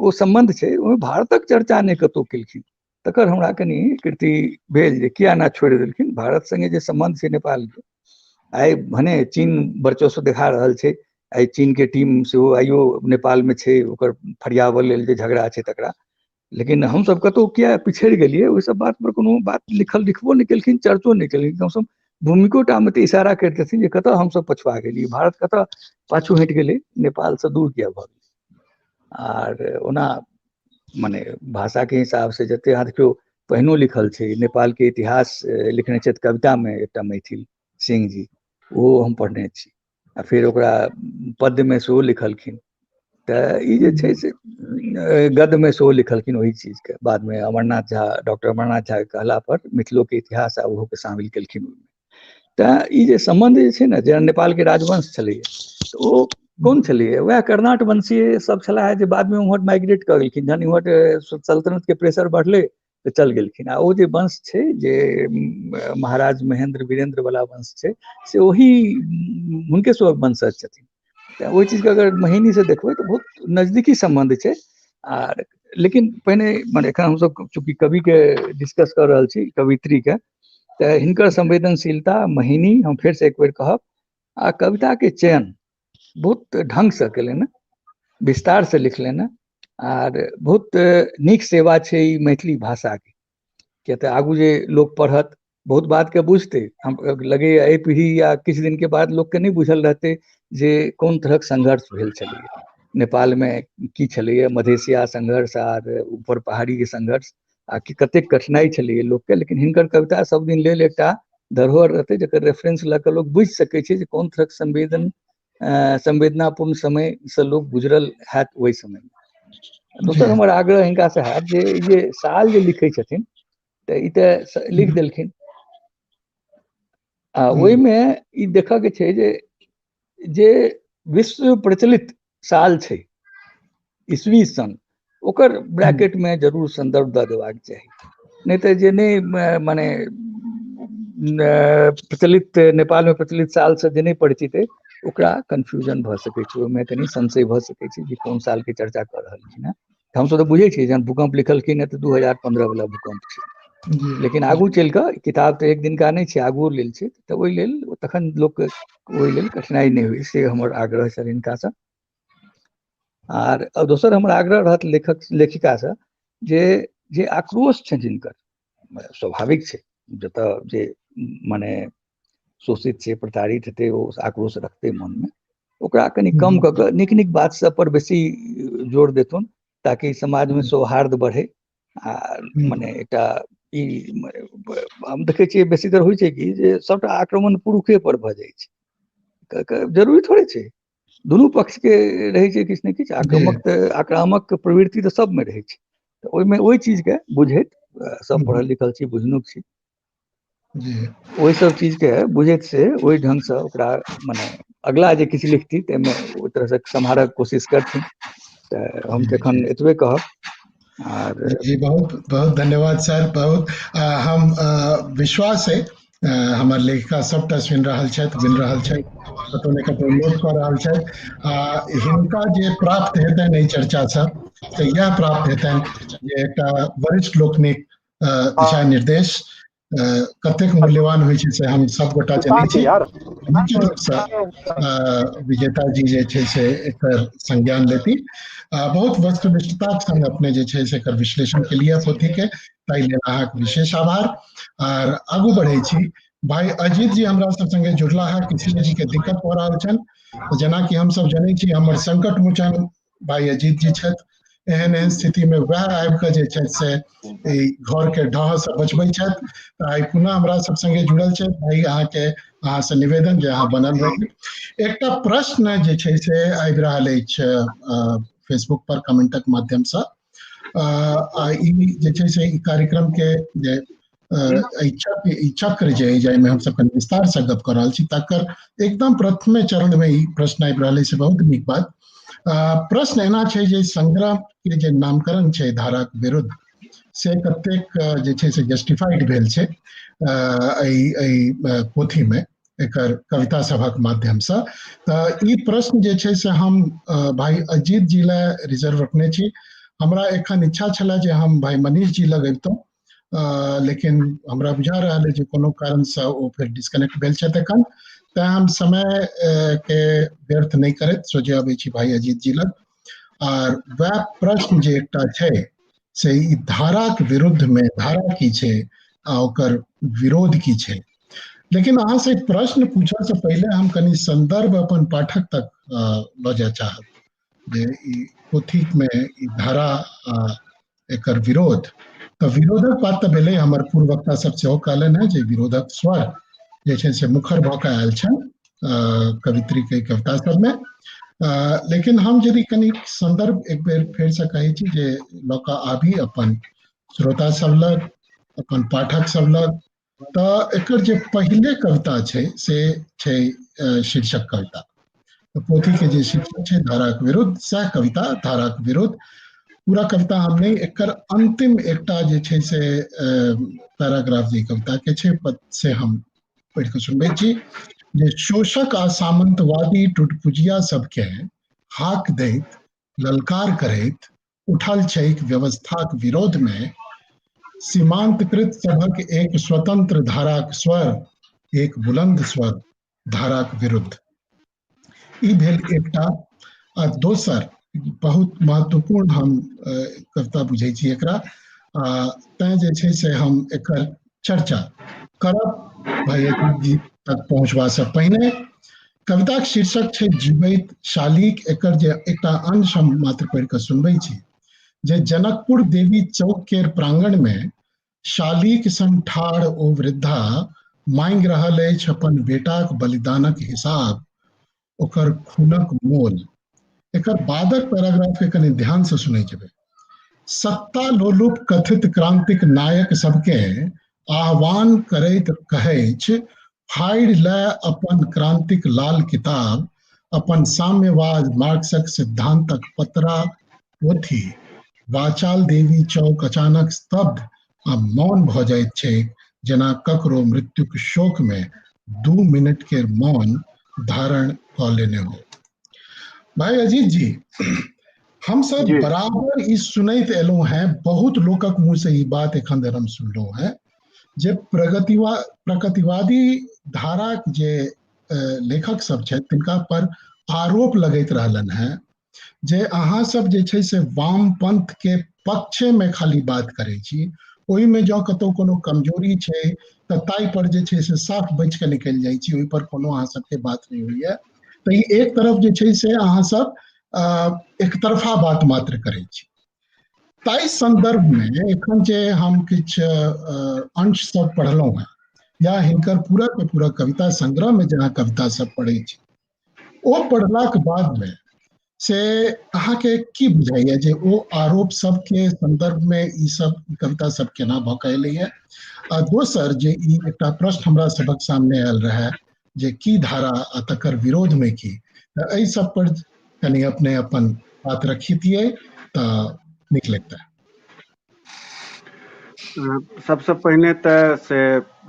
ओ सम्बन्ध छै ओहिमे भारतक चर्चा नहि कतहु केलखिन। तकर हमरा कनि कृति भेल जे किया एना छोड़ि देलखिन भारत संगे जे सम्बन्ध छै नेपालके। आइ भने चीन वर्चस्व देखा रहल छै, आइ चीनके टीम सेहो आइयो नेपालमे छै, ओकर फरियाबऽ लेल जे झगड़ा छै तकरा, लेकिन हमसब कतहु किया पिछड़ि गेलियै ओहि सब बात पर कोनो बात लिखल लिखबो नहि केलखिन, चर्चो नहि केलखिन। कमसँ कम भूमिको टा मे तऽ इशारा करितथिन जे कतऽ हमसब पछुआ गेलियै, भारत कतऽ पाछू हटि गेलै, नेपालसँ दूर किया भऽ गेलै। आर ओना मने भाषाके हिसाबसँ जते अहाँ देखियौ पहिनो लिखल छै, नेपालके इतिहास लिखने छथि कवितामे एकटा मैथिल सिंह जी, ओहो हम पढ़ने छी, आ फेर ओकरा पद्यमे सेहो लिखलखिन। तऽ ई जे छै से गद्यमे सेहो लिखलखिन ओहि चीजके। बादमे अमरनाथ झा, डॉक्टर अमरनाथ झा के कहला पर मिथिलोके इतिहास आ ओहोके शामिल केलखिन ओहिमे। तऽ ई जे सम्बन्ध जे छै ने, जेना नेपालके राजवंश छलैया, तऽ ओ कोन छलैया? वएह कर्णाट वंशीय सब छलाह जे बादमे उम्हर माइग्रेट कऽ गेलखिन। जहन इम्हर सल्तनत के प्रेशर बढ़लै तऽ चल गेलखिन। आ ओ जे वंश छै जे महाराज महेंद्र वीरेंद्र वाला वंश छै, से ओही हुनके सबक वंशज छथिन। तऽ ओहि चीजके अगर महीनीसँ देखबै तऽ बहुत नजदीकी सम्बन्ध छै। आर लेकिन पहिने मने एखन हमसब चूँकि कविके डिस्कस कऽ रहल छी, कवित्री के, तऽ हिनकर संवेदनशीलता महीनी हम फेरसँ एक बेर कहब, आ कविताके चयन बहुत ढङ्गसँ केलनि, विस्तारसँ लिखलनि, आर बहुत नीक सेवा छै ई मैथिली भाषाके। किया तऽ आगू जे लोक पढ़त बहुत बातके बुझतै। हम लगैया एहि पीढ़ी या किछु दिनके बाद लोकके नहि बुझल रहतै जे कोन तरहक संघर्ष भेल छलैया नेपालमे, की छलैया मधेशिया संघर्ष आर ऊपर पहाड़ीके संघर्ष, आ कि कतेक कठिनाइ छलैया लोकके। लेकिन हिनकर कविता सब दिन लेल एकटा धरोहर रहतै, जकर रेफरेंस लऽ कऽ लोक बुझि सकै छै जे कोन तरहक संवेदनापूर्ण समयसँ लोक गुजरल हैत ओहि समयमे। दोसर हमर आग्रह हिनकासँ हैत जे ई जे साल जे लिखै छथिन, तऽ ई तऽ लिख देलखिन, आ ओहिमे ई देखऽ के छै जे जे विश्व प्रचलित साल छै ईस्वी सन, ओकर ब्रैकेटमे जरूर संदर्भ दऽ देबाक चाही। नहि तऽ जे नहि मने प्रचलित नेपालमे प्रचलित सालसँ जे नहि परिचित अइ, ओकरा कन्फ्यूजन भऽ सकै छै, ओहिमे कनि संशय भऽ सकै छै जे कोन सालके चर्चा कऽ रहलखिन हेँ। हमसब तऽ बुझै छियै, जहन भूकम्प लिखलखिन हेँ तऽ 2015 वला भूकम्प छै, लेकिन आगू चलि कऽ किताब तऽ एक दिनका नहि छै, आगुओ लेल छै, तऽ ओहि लेल तखन लोकके ओहि लेल कठिनाइ नहि होइ, से हमर आग्रह छल हिनकासँ। आर दोसर हमर आग्रह रहत लेखक लेखिकासँ जे जे आक्रोश छनि जिनकर, स्वाभाविक छै, जतऽ जे मने शोषित छै, प्रताड़ित हेतै, ओ आक्रोश रखतै मनमे, ओकरा कनि कम कऽ कऽ नीक नीक बात सब पर बेसी जोर देथुन, ताकि समाजमे सौहार्द बढ़े। आ मने एकटा ई हम देखै छियै बेसीतर होइ छै कि जे सबटा आक्रमण पुरुषे पर भऽ जाइ छै। जरूरी थोड़े छै, दुनू पक्षके रहै छै किछु ने किछु आक्रामक, तऽ आक्रामक प्रवृत्ति तऽ सबमे रहै छै। तऽ ओहिमे ओहि चीजके बुझैत, सब पढ़ल लिखल छी, बुझनुक छी, ओहि सब चीजके बुझैत से ओहि ढङ्गसँ ओकरा मने अगला जे किछु लिखती ताहिमे ओहि तरहसँ सम्हारक कोशिश करथिन। तऽ हम तऽ एखन एतबे कहब। आर जी बहुत बहुत धन्यवाद सर, बहुत हम विश्वास है हमर लेखिका सबटा सुनि रहल छथि, गुनि रहल छथि, कतौ ने कतौ नोट कऽ रहल छथि। आ हिनका जे प्राप्त हेतनि एहि चर्चासँ से इएह प्राप्त हेतनि जे एकटा वरिष्ठ लोकनिक दिशा निर्देश कतेक मूल्यवान होइ छै से हम सब गोटा जनै छी। निश्चित रूपसँ विजेता जी जे छै से एकर संज्ञान लेती। बहुत वस्तुनिष्ठताक संग अपने जे छै से एकर विश्लेषण केलिए पोथीके, ताहि लेल अहाँके विशेष आभार। आर आगू बढ़ै छी, भाई अजीत जी हमरा सब संगे जुड़ला है, किसी जी के दिक्कत भऽ रहल छनि। जेनाकि हमसब जनै छी हमर संकट मोचन भाई अजीत जी छथि, एहन एहन स्थिति में वएह आबि कऽ जे छथि से एहि घर के ढह से बचबै छथि। तऽ आइ पुनः हमरा सब संगे जुड़ल छथि भाई, अहाँके अहाँसँ निवेदन जे अहाँ बनल रही। एकटा प्रश्न जे छै से आबि रहल अछि फेसबुक पर कमेंटक माध्यमसँ। ई जे छै से ई कार्यक्रम के जे ई चक्र जे जाहिमे हमसब कनि विस्तार से गप कऽ रहल छी तकर एकदम प्रथमे चरण में ई प्रश्न आबि रहल अछि, बहुत नीक बात। प्रश्न एना छै जे संग्रह के जे नामकरण छै धाराक विरुद्ध से कतेक जे छै से जस्टिफाइड भेल छै एहि एहि पोथी में एकर कविता सभक माध्यमसँ। तऽ ई प्रश्न जे छै से हम भाई अजीत जी लए रिजर्व रखने छी। हमरा एखन इच्छा छलए जे हम भाई मनीष जी लग अबितहुँ, लेकिन हमरा बुझा रहल है जे कोनो कारणसँ ओ फेर डिस्कनेक्ट भेल छथि एखन, तैं हम समय के व्यर्थ नहि करैत सोझे अबै छी भाई अजीत जी लग। आर वएह प्रश्न जे एकटा छै से ई धाराक विरुद्ध में धारा की छै आ ओकर विरोध की छै। लेकिन अहाँ से प्रश्न पूछऽ से पहिले हम कनि संदर्भ अपन पाठक तक लऽ जाय चाहब जे ई पोथी में ई धारा आ एकर विरोध, तऽ विरोधक बात तऽ भेलै, हमर पूर्व वक्ता सब सेहो कहलनि हेँ जे विरोधक स्वर जे छै से मुखर भऽ कऽ आयल छनि कवित्री के कविता सबमे। लेकिन हम यदि कनि संदर्भ एक बेर फेरसँ कहै छी जे लऽ कऽ आबी अपन श्रोता सब लग, अपन पाठक सब लग, तऽ एकर जे पहिले कविता छै से छै शीर्षक कविता। पोथी के जे शीर्षक छै धाराक विरुद्ध, सएह कविता धाराक विरुद्ध। पूरा कविता हम नहि, एकर अंतिम एकटा जे छै से पैराग्राफ जे कविता के छै से हम पढ़ि कऽ सुनबै छी जे शोषक आ सामंतवादी टुटपुजिया सबके हाक दैत ललकार करैत उठल छैक व्यवस्थाक विरोध में सीमांतकृत सभक एक स्वतंत्र धाराक स्वर, एक बुलंद स्वर धाराक विरुद्ध। ई भेल एकटा। आ दोसर बहुत महत्वपूर्ण हम कविता बुझै छी एकरा, आ तैं जे छै से हम एकर चर्चा करब भाई जी तक पहुँचबा से पहिने। कविताक शीर्षक छै जीवैत शालीक। एकर जे एकटा अंश हम मात्र पढ़ि कऽ सुनबै छी जे जनकपुर देवी चौक के प्रांगण में शालीक संग ठाढ़ ओ वृद्धा मांगि रहल अछि अपन बेटाक बलिदानक हिसाब, ओकर खूनक मोल। एकर बादक पैराग्राफ के कनि ध्यान से सुनै जेबै। सत्ता लोलुप कथित क्रांतिक नायक सबके आह्वान करैत कहैछ, फाड़ि लए अपन क्रांतिक लाल किताब, अपन साम्यवाद मार्क्सक सिद्धांतक पतरा पोथी। वाचाल देवी चौक अचानक स्तब्ध आ मौन भऽ जाइत छैक, जेना ककरो मृत्युक शोक में 2 मिनट के मौन धारण कऽ लेने हो। भाई अजीत जी, हम सब बराबर ई सुनैत एलहुं हैं, बहुत लोकक मुंह से ई बात एखन धरि हम सुनलहुं हैं जे प्रगतिवादी धाराक जे लेखक सब छथि तिनका पर आरोप लगैत रहलनि हैं जे अहाँ सब जे छै से वामपंथ के पक्षे में खाली बात करै छी, ओहिमे जँ कतौ कोनो कमजोरी छै तऽ ताहि पर जे छै से साफ बचि कऽ निकलि जाइ छी, ओहि पर कोनो अहाँ सबके बात नहि होइया। तऽ ई एक तरफ जे छै से अहाँ सब एकतरफा बात मात्र करै छी। ताहि संदर्भ में एखन जे हम किछु अंश सब पढ़लहुँ हेँ या हिनकर पूरा के पूरा कविता संग्रह में जेना कविता सब पढ़ै छी, ओ पढ़लाक बाद में से अहाँके की बुझाइया जे ओ आरोप सबके संदर्भ में ई सब कविता सब केना भऽ कऽ एलैया? आ दोसर जे ई एकटा प्रश्न हमरा सबक सामने आयल रहए जे की धारा आ तकर विरोध में की, तऽ एहि सब पर कनि अपने अपन बात रखितियै तऽ नीक लगतै। सबसँ पहिने तऽ से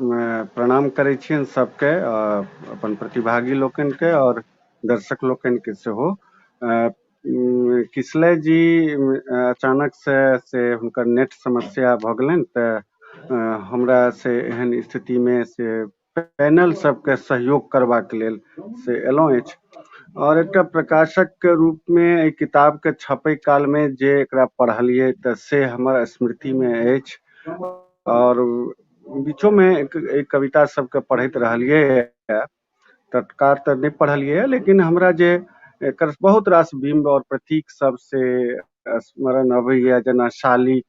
प्रणाम करै छियनि सबके, अपन प्रतिभागी लोकनिके आओर दर्शक लोकनिके सेहो। किसलय जी अचानक से हुनकर नेट समस्या भऽ गेलनि, तऽ हमरा से एहन स्थितिमे से पैनल सबके सहयोग करबाक लेल से एलहुँ अछि। और एकटा प्रकाशक के रूप में एहि किताब के छपै काल में जे एकरा पढ़लियै तऽ से हमर स्मृति में अछि, और बीचो में एहि कविता सबके पढ़ैत रहलियै, तत्काल तऽ नहि पढ़लियै, लेकिन हमरा जे एकर बहुत रास बिम्ब और प्रतीक सब से स्मरण अबैया, जेना शालिक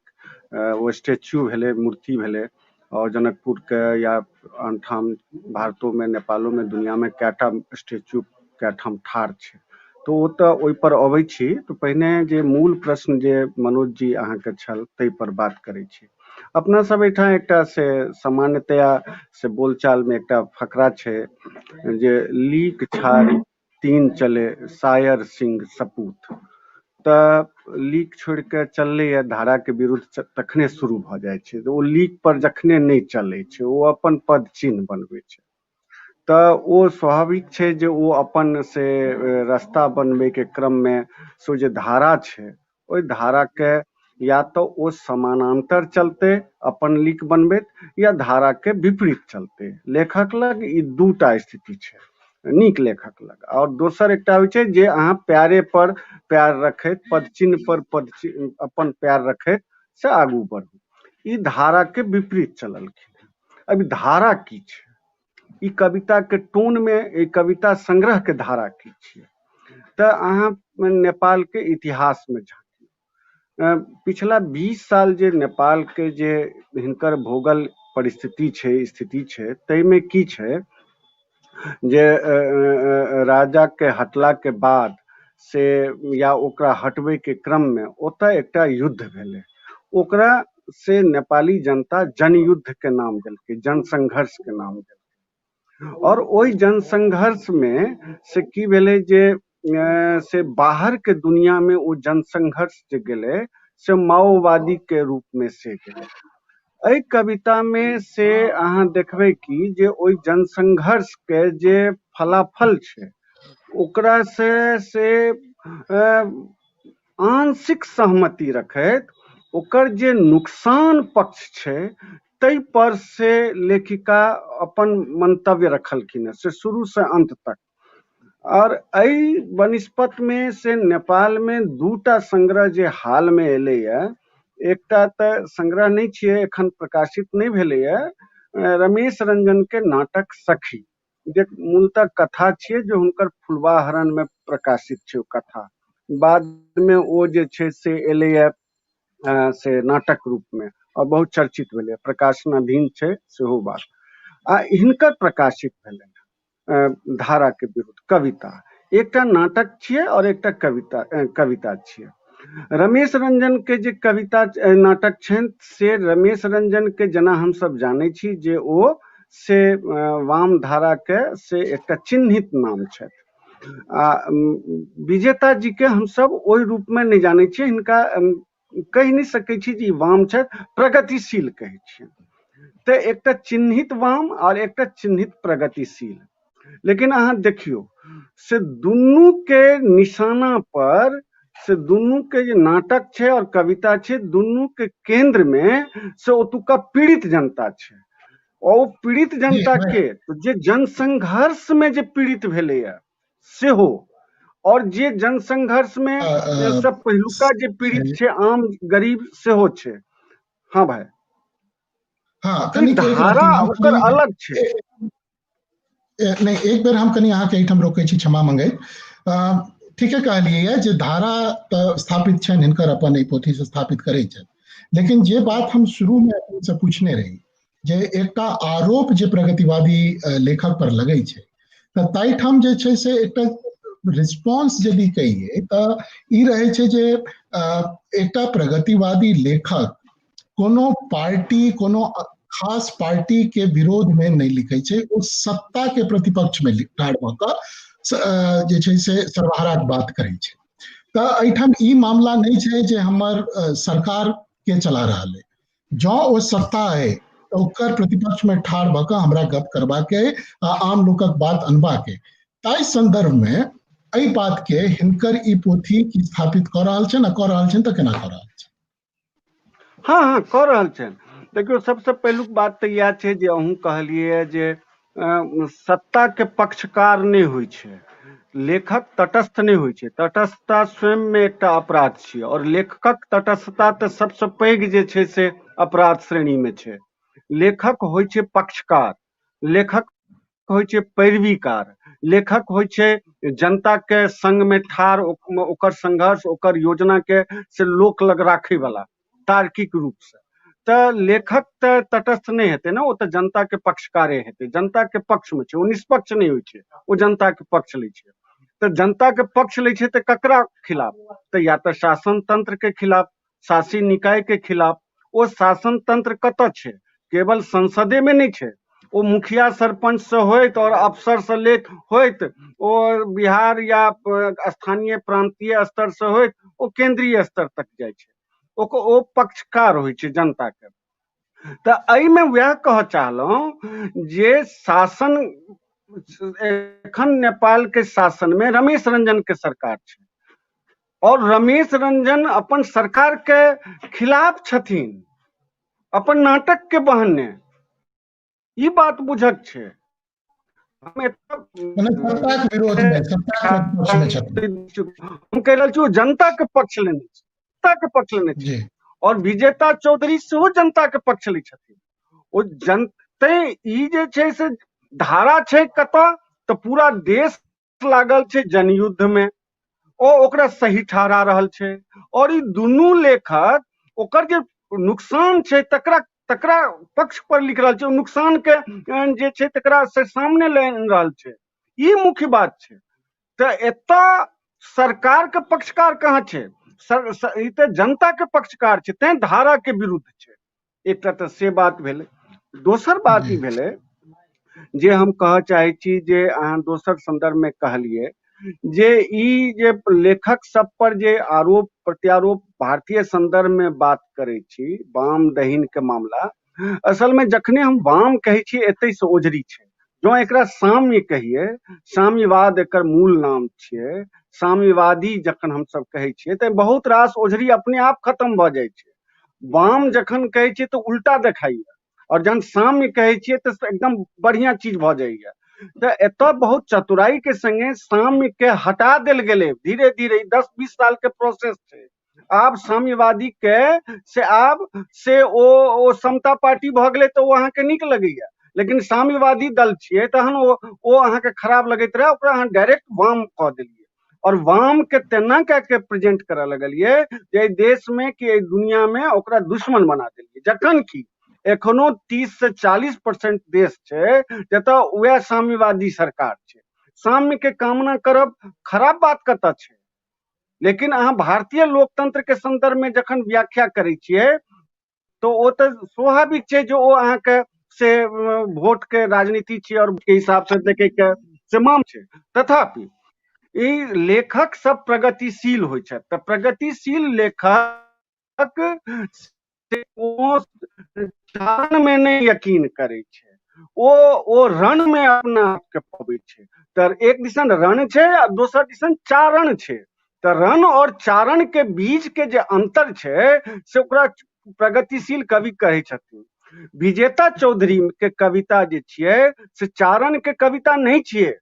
ओ स्टेच्यू भेलै, मूर्ति भेलै, और जनकपुर के या आनठाम भारतो में, नेपालो में, दुनिया में कएटा स्टेच्यू कएठाम ठाढ़ छै, तऽ ओ तऽ ओहि पर अबै छी। तऽ पहिने जे मूल प्रश्न जे मनोज जी अहाँके छल ताहि पर बात करै छी। अपना सब एहिठाम एकटा से सामान्यतया से बोलचाल में एकटा फकरा छै जे लीक छाड़ि तीन चले सायर सिंह सपूत। तऽ लीक छोड़ि कऽ चललैए धाराके विरुद्ध तखने शुरू भऽ जाइ छै, ओ लीक पर जखने नहि चलै छै ओ अपन पद चिन्ह बनबै छै, तऽ ओ स्वाभाविक छै जे ओ अपन से रास्ता बनबैके क्रममे से जे धारा छै ओहि धाराके या तऽ ओ समानान्तर चलतै अपन लीक बनबैत, या धाराके विपरीत चलतै। लेखक लग ई दूटा स्थिति छै नीक लेखक लग। और दोसर एकटा होइ छै जे अहाँ प्यारे पर प्यार रखैत, पदचिन्ह पर पदचिन्ह अपन प्यार रखैत से आगू बढ़ू। ई धारा के विपरीत चललखिन। अभी धारा की छै, ई कविता के टोन में, ई कविता संग्रह के धारा की छियै, तऽ अहाँ नेपाल के इतिहास में झाँकियौ। पिछला 20 साल जे नेपाल के जे हिनकर भोगल परिस्थिति छै, स्थिति छै, ताहिमे की छै जे राजा के हटला के बाद से या ओकरा हटबै के क्रम में ओतऽ एकटा युद्ध भेलै, ओकरा से नेपाली जनता जनयुद्ध के नाम देलकै, जनसंघर्ष के नाम देलकै। और ओहि जनसंघर्ष में से की भेलै जे से बाहर के दुनिया में ओ जनसंघर्ष जे गेलै से माओवादी के रूप में से गेलै। एहि कविता में से अहाँ देखबै कि जे ओहि जनसंघर्ष के जे फलाफल छै ओकरा से आंशिक सहमति रखैत ओकर जे नुकसान पक्ष छै ताहि पर से लेखिका अपन मंतव्य रखलखिन हँ, से शुरू से अंत तक। और एहि वनस्पत में से नेपाल में दूटा संग्रह जे हाल में एलैया, एकटा तऽ संग्रह नहि छियै, एखन प्रकाशित नहि भेलैया, रमेश रंजन के नाटक सखी, जे मूलतः कथा छियै जे हुनकर फुलवा हरण में प्रकाशित छै ओ कथा, बाद में ओ जे छै से एलैया से नाटक रूप में और बहुत चर्चित भेलैया, प्रकाशनाधीन छै सेहो बात। आ हिनकर प्रकाशित भेलनि धारा के विरुद्ध कविता, एकटा नाटक छियै और एकटा कविता छियै। रमेश रंजन के जे कविता नाटक छनि से रमेश रंजन के जेना हमसब जानै छी जे ओ से वाम धारा के से एकटा चिन्हित नाम छथि। आ विजेता जी के हमसब ओहि रूप में नहि जानै छियै, हिनका कहि नहि सकै छी जे ई वाम छथि, प्रगतिशील कहै छियै। तऽ एकटा चिन्हित वाम और एकटा चिन्हित प्रगतिशील, लेकिन अहाँ देखियौ से दुनू के निशाना पर से दुनू के जे नाटक छै और कविता छै, दुनू के केंद्र में से ओतुका पीड़ित जनता छै। और ओ पीड़ित जनता के जे जनसंघर्ष में जे पीड़ित भेलैया सेहो, और जे जनसंघर्ष में सब पहिलुका जे पीड़ित छै आम गरीब सेहो छै। हाँ भाई, हाँ, कनि धारा ओकर अलग छै। नहि, एक बेर हम कनि अहाँके एहिठाम रोकै छी, क्षमा मंगैत। ठीके कहलियै जे धारा तऽ स्थापित छनि हिनकर, अपन एहि पोथी से स्थापित करै छथि, लेकिन जे बात हम शुरू में से पूछने रही जे एकटा आरोप जे प्रगतिवादी लेखक पर लगै छै, तऽ ताहिठाम जे छै से एकटा रिस्पॉन्स यदि कहियै तऽ ई रहै छै जे एकटा प्रगतिवादी लेखक कोनो पार्टी, कोनो खास पार्टी के विरोध में नहि लिखै छै, ओ सत्ता के प्रतिपक्ष में ठाढ़ भऽ कऽ जे छै से सर्वहाराक बात करै छै। तऽ एहिठाम ई मामला नहि छै जे हमर सरकार के चला रहल है, जँ ओ सत्ता अइ तऽ ओकर प्रतिपक्ष में ठाढ़ भऽ कऽ हमरा गप करबाक अइ आ आम लोकक बात अनबाक अइ। ताहि संदर्भ में एहि बात के हिनकर ई पोथी की स्थापित कऽ रहल छनि, आ कऽ रहल छनि तऽ केना कऽ रहल छनि? हँ हँ, कऽ रहल छनि। देखियौ, सबसँ पहिलुक बात तऽ इएह छै जे अहूँ कहलियै जे सत्ता के पक्षकार नहि होइ छै, लेखक तटस्थ नहि होइ छै। तटस्थता स्वयंमे एकटा अपराध छियै, आओर लेखकक तटस्थता तऽ सबसँ पैघ जे छै से अपराध श्रेणीमे छै। लेखक होइ छै पक्षकार, लेखक होइ छै पैरवीकार, लेखक होइ छै जनता के संग में ठाढ़, ओकर संघर्ष, ओकर योजना के से लोक लग राखै वाला तार्किक रूप से। तऽ लेखक तऽ तटस्थ नहि हेतै ने, ओ तऽ जनता के पक्षकारे हेतै, जनता के पक्ष में छै, ओ निष्पक्ष नहि होइ छै, ओ जनता के पक्ष लै छै। तऽ जनता के पक्ष लै छै तऽ ककरा खिलाफ? तऽ या तऽ शासन तंत्र के खिलाफ, शासी निकाय के खिलाफ। ओ शासन तंत्र कतऽ छै? केवल संसदे में नहि छै, ओ मुखिया सरपंच से होइत और अफसर से लेत होइत, ओ बिहार या स्थानीय प्रांतीय स्तर से होइत, ओ केंद्रीय स्तर तक जाइ छै। ओ पक्षकार होइ छै जनता के। तऽ एहिमे वएह कहऽ चाहलहुँ जे शासन एखन नेपाल के शासन में रमेश रंजन के सरकार छै, और रमेश रंजन अपन सरकार के खिलाफ छथिन अपन नाटक के बहाने। ई बात बुझक छै। हम सत्ताक विरोध में, सत्ताक पक्ष में छथिन। हम कहि रहल छी ओ जनता के पक्ष लेने छै, जनता के पक्ष लेने छै। और विजेता चौधरी सेहो जनता के पक्ष लै छथिन। ओ जन तैं ई जे छै से धारा छै कतऽ, तऽ पूरा देश लागल छै जनयुद्ध में, ओ ओकरा सही ठहरा रहल छै। और ई दुनू लेखक ओकर जे नुकसान छै तकरा पक्ष पर लिख रहल छै, ओ नुकसान के जे छै तकरा से सामने लए आनि रहल छै। ई मुख्य बात छै। तऽ एतऽ सरकार के पक्षकार कहाँ छै? ई तऽ जनता के पक्षकार छै, तैं धारा के विरुद्ध छै। एकटा तऽ से बात भेलै। दोसर बात ई भेलै जे हम कहऽ चाहै छी जे अहाँ दोसर संदर्भ में कहलियै जे ई जे लेखक सब पर जे आरोप प्रत्यारोप भारतीय संदर्भ में बात करै छी, वाम दहिन के मामला, असल में जखने हम वाम कहै छी एतै से ओझरी छै। जँ एकरा साम्य कहियै, साम्यवाद एकर मूल नाम छियै, साम्यवादी जखन हमसब कहै छियै तऽ बहुत रास ओझरी अपने आप खत्म भऽ जाइ छै। वाम जखन कहै छियै तऽ उल्टा देखाइया, और जहन साम्य कहै छियै तऽ एकदम बढ़िया चीज भऽ जाइया। तऽ एतऽ बहुत चतुराई के संगे साम्य के हटा देल गेलै धीरे धीरे। 10-20 साल के प्रोसेस छै। आब साम्यवादी के से आब से ओ समता पार्टी भऽ गेलै तऽ ओ अहाँके नीक लगैया, लेकिन साम्यवादी दल छियै तहन ओ अहाँके खराब लगैत रहै, ओकरा अहाँ डायरेक्ट वाम कऽ देलियै। और वाम के तेना कए के प्रेजेंट करऽ लगलियै जे एहि देश में कि एहि दुनिया में ओकरा दुश्मन बना देलियै। जखन कि एखनो 30 से 40% देश छै जतऽ वएह साम्यवादी सरकार छै। साम्य के कामना करब खराब बात कतऽ छै? लेकिन अहाँ भारतीय लोकतंत्र के संदर्भ में जखन व्याख्या करै छियै तऽ ओ तऽ स्वाभाविक छै जे ओ अहाँके से वोट के राजनीति छियै और के हिसाब से देखे के से माम छै। तथापि ई लेखक सब प्रगतिशील होइ छथि, तऽ प्रगतिशील लेखक से ओ चारण में नहि यकीन करै छै, ओ रण में अपना आपके पबै छै। तऽ एक दिसन रण छै आ दोसर दिसन चारण छै। तऽ रण और चारण के बीच के जे अंतर छै से ओकरा प्रगतिशील कवि कहै छथिन। विजेता चौधरी के कविता जे छियै से चारण के कविता नहि छियै,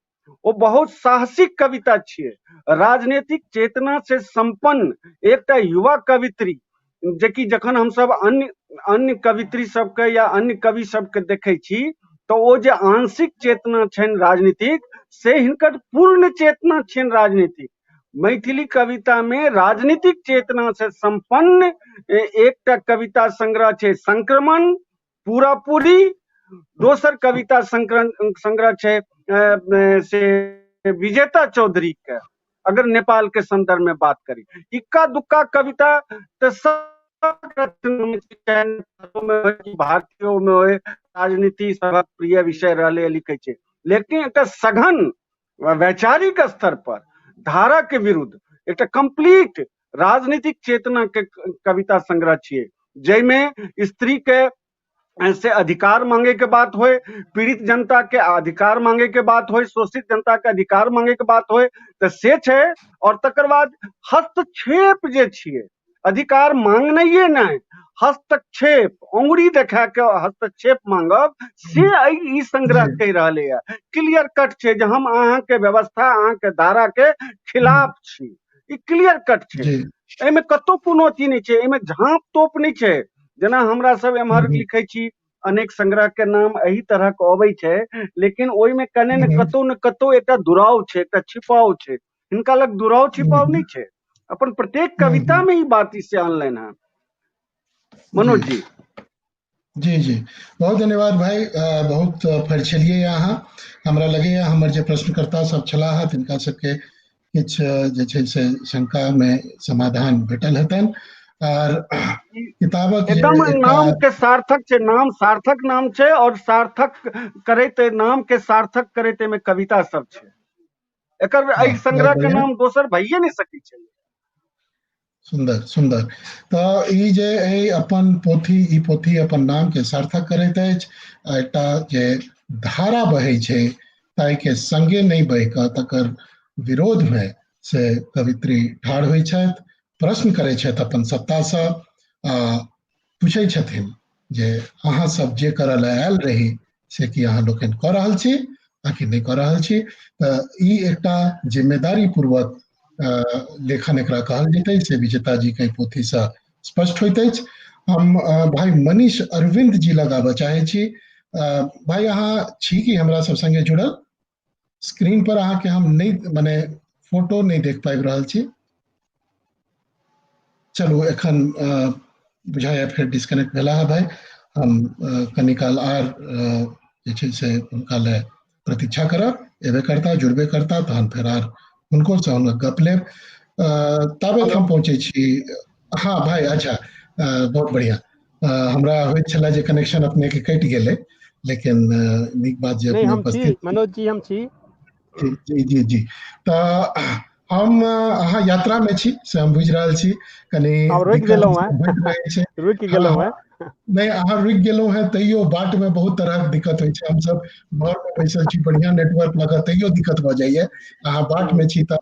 ओ बहुत साहसिक कविता छियै। राजनीतिक चेतना से संपन्न एकटा युवा कवित्री, जेकि जखन हमसब अन्य कवित्री सबके या अन्य कवि सबके देखै छी तऽ ओ जे आंशिक चेतना छनि राजनीतिक, से हिनकर पूर्ण चेतना छनि राजनीतिक। मैथिली कविता में राजनीतिक चेतना से संपन्न एकटा कविता संग्रह छै संक्रमण पूरा पूरी, दोसर कविता संग्रह छै से विजेता चौधरी के। अगर नेपाल के संदर्भ में बात करी, इक्का दुक्का कविता तऽ सब भारतीयों में होय, राजनीति सबक प्रिय विषय रहले लिखे छै, लेकिन एकटा सघन वैचारिक स्तर पर धारा के विरुद्ध एकटा कंप्लीट राजनीतिक चेतना के कविता संग्रह छियै जाहिमे स्त्री के से अधिकार मांगे के बात होय, पीड़ित जनता के अधिकार मांगे के बात होय, शोषित जनता के अधिकार मांगे के बात होय, तऽ से छै। और तकर बाद हस्तक्षेप जे छियै, अधिकार मांगनाइए नहि, हस्तक्षेप, अंगुरी देखा के हस्तक्षेप मांगब, से ई संग्रह कहि रहलैए। क्लियर कट छै जे हम अहाँके व्यवस्था, अहाँके धारा के खिलाफ छी, ई क्लियर कट छै। एहिमे कतहु कोनो अथी नहि छै, एहिमे झाँप तोप नहि छै। जेना हमरा सब एम्हर लिखै छी, अनेक संग्रह के नाम एहि तरहक अबै छै, लेकिन ओहिमे कने ने कतौ ने कतौ एकटा दुराव छै, एकटा छिपाव छै। हिनका लग दुराव छिपाव नहि छै, अपन प्रत्येक कविता में ई बात से अनलनि हेँ। मनोज जी। जी जी, बहुत धन्यवाद भाई, बहुत फरिछलियै अहाँ। हमरा लगैए हमर जे प्रश्नकर्ता सब छलाह तिनका सबके किछु जे छै से शंका मे समाधान भेटल हेतनि। आर किताबक एकदम नाम के सार्थक छै, नाम सार्थक नाम छै, और सार्थक करैत नाम के सार्थक करैत एहिमे कविता सब छै। एकर एहि संग्रह के नाम दोसर भइए नहि सकै छै। सुन्दर सुन्दर। तऽ ई जे एहि अपन पोथी, ई पोथी अपन नाम के सार्थक करैत अछि। एकटा जे धारा बहै छै ताहिके संगे नहि बहि कऽ तकर विरोध मे से कवित्री ठाढ़ होइ छथि, प्रश्न करै छथि अपन सत्तासँ, आ पूछै छथिन जे अहाँ सब जे करऽ लए आयल रही से की अहाँ लोकनि कऽ रहल छी आ कि नहि कऽ रहल छी। तऽ ई एकटा जिम्मेदारी पूर्वक लेखन एकरा कहल जेतै, से विजेता जी के पोथीसँ स्पष्ट होइत अछि। हम भाई मनीष अरविंद जी लग आबऽ चाहै छी। भाई अहाँ छी कि हमरा सब संगे जुड़ल? स्क्रीन पर अहाँके हम नहि, मने फोटो नहि देख पाबि रहल छी। चलू एखन बुझाइए फेर डिस्कनेक्ट भेला है भाई। हम कनी काल आर जे छै से हुनका लए प्रतीक्षा करब, एबे करता, जुड़बे करता, तहन फेर आर हुनको से हम गप लेब। ताबत हम पहुँचै छी। हाँ भाई, अच्छा, बहुत बढ़िया। हमरा होइत छलै जे कनेक्शन अपने के कटि गेलै, लेकिन नीक बात जे अपने उपस्थित। मनोज जी हम छी। जी जी जी। तऽ हम अहाँ यात्रा में छी से हम बुझि रहल छी, कनि रुकि गेलहुँ हैं, रुकि गेलहुँ हैं। नहि, अहाँ रुकि गेलहुँ हैं तैयो बाट में बहुत तरहक दिक्कत होइ छै। हमसब घर में बैसल छी, बढ़िया नेटवर्क लगत तैयो दिक्कत भऽ जाइए। अहाँ बाट में छी तऽ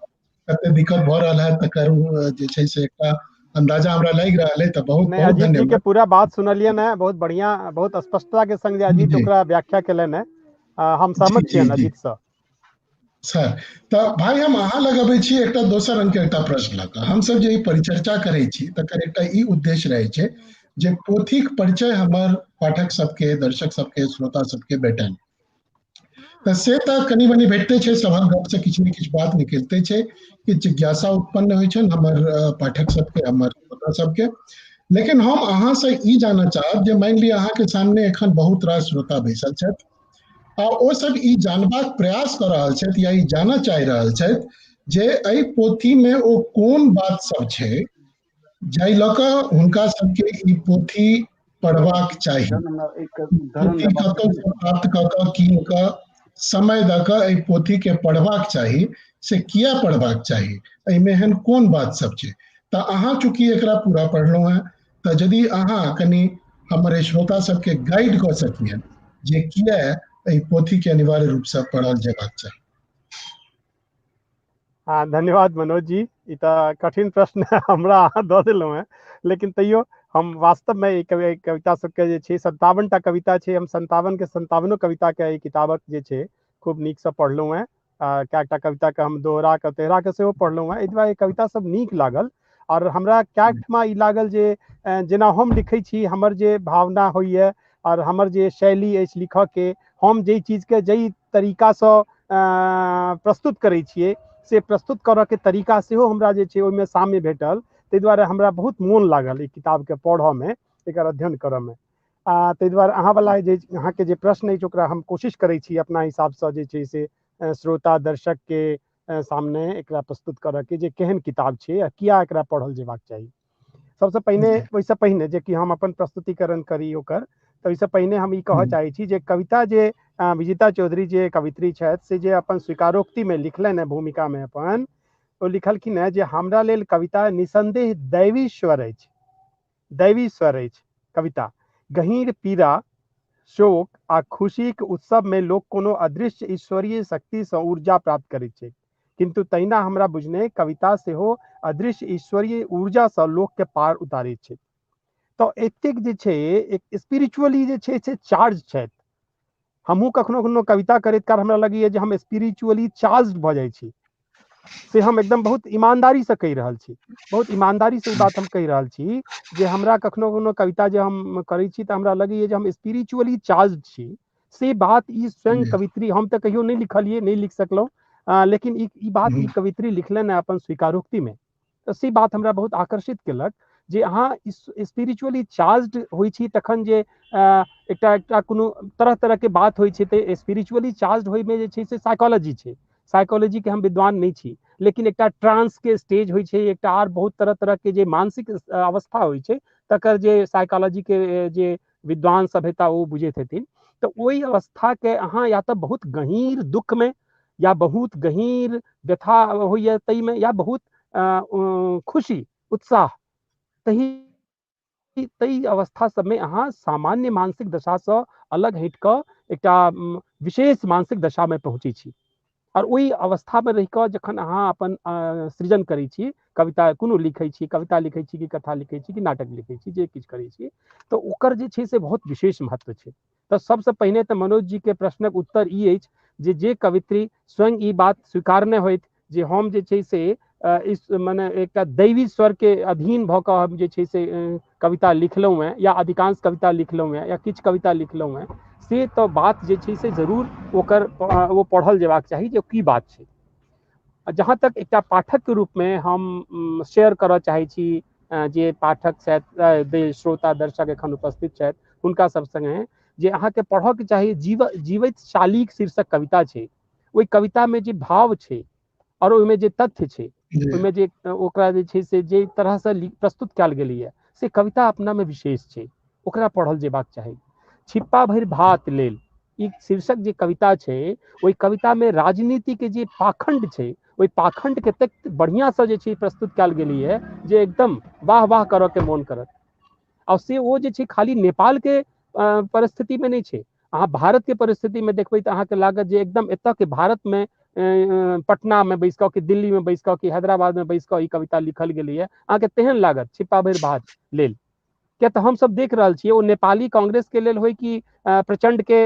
कते दिक्कत भऽ रहल है तकर जे छै से एकटा अंदाजा हमरा लागि रहल है। तऽ बहुत बहुत धन्यवाद। अजीत जी के पूरा बात सुनलियै ने, बहुत बढ़िया, बहुत स्पष्टता के संग जे अजीत ओकरा व्याख्या केलनि है, हम सहमत छियनि अजीत सँ। सर, तऽ भाई हम अहाँ लग अबै छी एकटा दोसर रंग के एकटा प्रश्न लऽ कऽ। हमसब जे ई परिचर्चा करै छी तकर एकटा ई उद्देश्य रहै छै जे पोथीक परिचय हमर पाठक सबके, दर्शक सबके, श्रोता सबके भेटनि। तऽ से तऽ कनि मनि भेटते छै, सभक गप से किछु ने किछु बात निकलिते छै, किछु जिज्ञासा उत्पन्न होइ छनि हमर पाठक सबके, हमर श्रोता सबके। लेकिन हम अहाँ से ई जानऽ चाहब जे मानि लिअ अहाँके सामने एखन बहुत रास श्रोता बैसल छथि आ ओ सब ई जानबाक प्रयास कऽ रहल छथि या ई जानऽ चाहि रहल छथि जे एहि पोथीमे ओ कोन बात सब छै जाहि लऽ कऽ हुनका सबके ई पोथी पढ़बाक चाही, पोथी कतौ प्राप्त कऽ कऽ कीन कऽ समय दऽ कऽ एहि पोथी के पढ़बाक चाही, से किया पढ़बाक चाही, एहिमे एहन कोन बात सब छै। तऽ अहाँ चूँकि एकरा पूरा पढ़लहुँ हेँ तऽ यदि अहाँ कनि हमर श्रोता सबके गाइड कऽ सकियनि जे किया एहि पोथी के अनिवार्य रूपसँ पढ़ल जेबाक चाही। हाँ, धन्यवाद मनोज जी। ई तऽ कठिन प्रश्न हमरा अहाँ दऽ देलहुँ हेँ, लेकिन तैयो हम वास्तवमे ई कविता सबके जे छै 57 टा कविता छै, हम 57 के 57 कविताके एहि किताबक जे छै खूब नीकसँ पढ़लहुँ हेँ। कएकटा कविताके हम दोहरा कऽ तेहरा कऽ सेहो पढ़लहुँ हेँ। एहि दुआरे कविता सब नीक लागल आओर हमरा कए ठमा ई लागल जे जेना हम लिखै छी, हमर जे भावना होइए आओर हमर जे शैली अछि लिखऽके, हम जाहि चीजके जाहि तरीकासँ प्रस्तुत करै छियै से प्रस्तुत करऽके तरीका सेहो हमरा जे छै ओहिमे साम्य भेटल। ताहि दुआरे हमरा बहुत मोन लागल ई किताबके पढ़ऽमे, एकर अध्ययन करऽमे। आ ताहि दुआरे अहाँवला जे अहाँके जे प्रश्न अछि ओकरा हम कोशिश करै छी अपना हिसाबसँ जे छै से श्रोता दर्शकके सामने एकरा प्रस्तुत करऽके जे केहन किताब छै आ किया एकरा पढ़ल जेबाक चाही। सबसँ पहिने, ओहिसँ पहिने जे कि हम अपन प्रस्तुतिकरण करी ओकर, तऽ ओहिसँ पहिने हम ई कहऽ चाहै छी जे कविता जे विजेता चौधरी जे कवित्री छथि से जे अपन स्वीकारोक्तिमे लिखलनि हेँ भूमिकामे अपन, ओ लिखलखिन हेँ जे हमरा लेल कविता निसन्देह दैवी स्वर अछि। दैवी स्वर अछि कविता। गहींर पीड़ा, शोक आ खुशीक उत्सवमे लोक कोनो अदृश्य ईश्वरीय शक्तिसँ ऊर्जा प्राप्त करैत छै, किन्तु तहिना हमरा बुझने कविता सेहो अदृश्य ईश्वरीय ऊर्जासँ लोकके पार उतारैत छै। तऽ एतेक जे छै एक स्पिरिचुअली जे छै से चार्ज छथि। हमहूँ कखनो कखनो कविता करैत काल हमरा लगैए जे हम स्पिरिचुअली चार्ज भऽ जाइ छी, से हम एकदम बहुत ईमानदारीसँ कहि रहल छी, बहुत ईमानदारीसँ ई बात हम कहि रहल छी जे हमरा कखनो कखनो कविता जे हम करै छी तऽ हमरा लगैए जे हम स्पिरिचुअली चार्ज छी। से बात ई स्वयं कवित्री, हम तऽ कहियो नहि लिखलियै, नहि लिख सकलहुँ, लेकिन ई बात ई कवित्री लिखलनि हँ अपन स्वीकारोक्तिमे, तऽ से बात हमरा बहुत आकर्षित केलक जे अहाँ स्पिरिचुअली चार्ज होइ छी तखन जे एकटा एकटा कोनो तरह तरहके बात होइ छै, तऽ स्पिरिचुअली चार्ज होइमे जे छै से साइकोलॉजी छै, साइकोलॉजीके हम विद्वान नहि छी, लेकिन एकटा ट्रांसके स्टेज होइ छै, एकटा आर बहुत तरह तरहके जे मानसिक अवस्था होइ छै तकर जे साइकोलॉजीके जे विद्वान सब हेता ओ बुझैत हेथिन। तऽ ओहि अवस्थाके अहाँ या तऽ बहुत गहीँर दुःखमे या बहुत गहीँर व्यथा होइए ताहिमे या बहुत खुशी उत्साह तहि ताहि अवस्था सबमे अहाँ सामान्य मानसिक दशासँ अलग हटि कऽ एकटा विशेष मानसिक दशामे पहुँचै छी, आओर ओहि अवस्थामे रहि कऽ जखन अहाँ अपन सृजन करै छी, कविता कोनो लिखै छी, कविता लिखै छी कि कथा लिखै छी कि नाटक लिखै छी, जे किछु करै छी, तऽ ओकर जे छै से बहुत विशेष महत्व छै। तऽ सबसँ पहिने तऽ मनोज जीके प्रश्नक उत्तर ई अछि जे जे कवित्री स्वयं ई बात स्वीकारने होथि जे हम जे छै से इस मने एकटा दैवी स्वरके अधीन भऽ कऽ हम जे छै से कविता लिखलहुँ हेँ या अधिकांश कविता लिखलहुँ हेँ या किछु कविता लिखलहुँ हेँ, से तऽ बात जे छै से जरूर ओकर ओ पढ़ल जेबाक चाही जे की बात छै। जहाँ तक एकटा पाठकके रूपमे हम शेयर करऽ चाहै छी जे पाठक छथि, श्रोता दर्शक एखन उपस्थित छथि, हुनका सब सङ्गे जे अहाँके पढ़ऽके चाही जीवैत शालीक शीर्षक कविता छै। ओहि कवितामे जे भाव छै आओर ओहिमे जे तथ्य छै, ओहिमे जे ओकरा जे छै से जे तरहसँ प्रस्तुत कयल गेलैए से कविता अपनामे विशेष छै, ओकरा पढ़ल जेबाक चाही। छिप्पा भरि भात लेल ई शीर्षक जे कविता छै, ओहि कवितामे राजनीतिके जे पाखंड छै ओहि पाखंडके ततेक बढ़िआँसँ जे छै प्रस्तुत कयल गेलैए जे एकदम वाह वाह करऽके मोन करत। आ से ओ जे छै खाली नेपालके परिस्थितिमे नहि छै, अहाँ भारतके परिस्थितिमे देखबै तऽ अहाँके लागत जे एकदम एतऽके भारतमे पटनामे बैस कऽ कि दिल्लीमे बैस कऽ कि हैदराबादमे बैस कऽ ई कविता लिखल गेलैए, अहाँके तेहन लागत छिप्पा भरि भात लेल। किया तऽ हमसब देख रहल छियै ओ नेपाली कांग्रेस के लेल होय कि प्रचंड के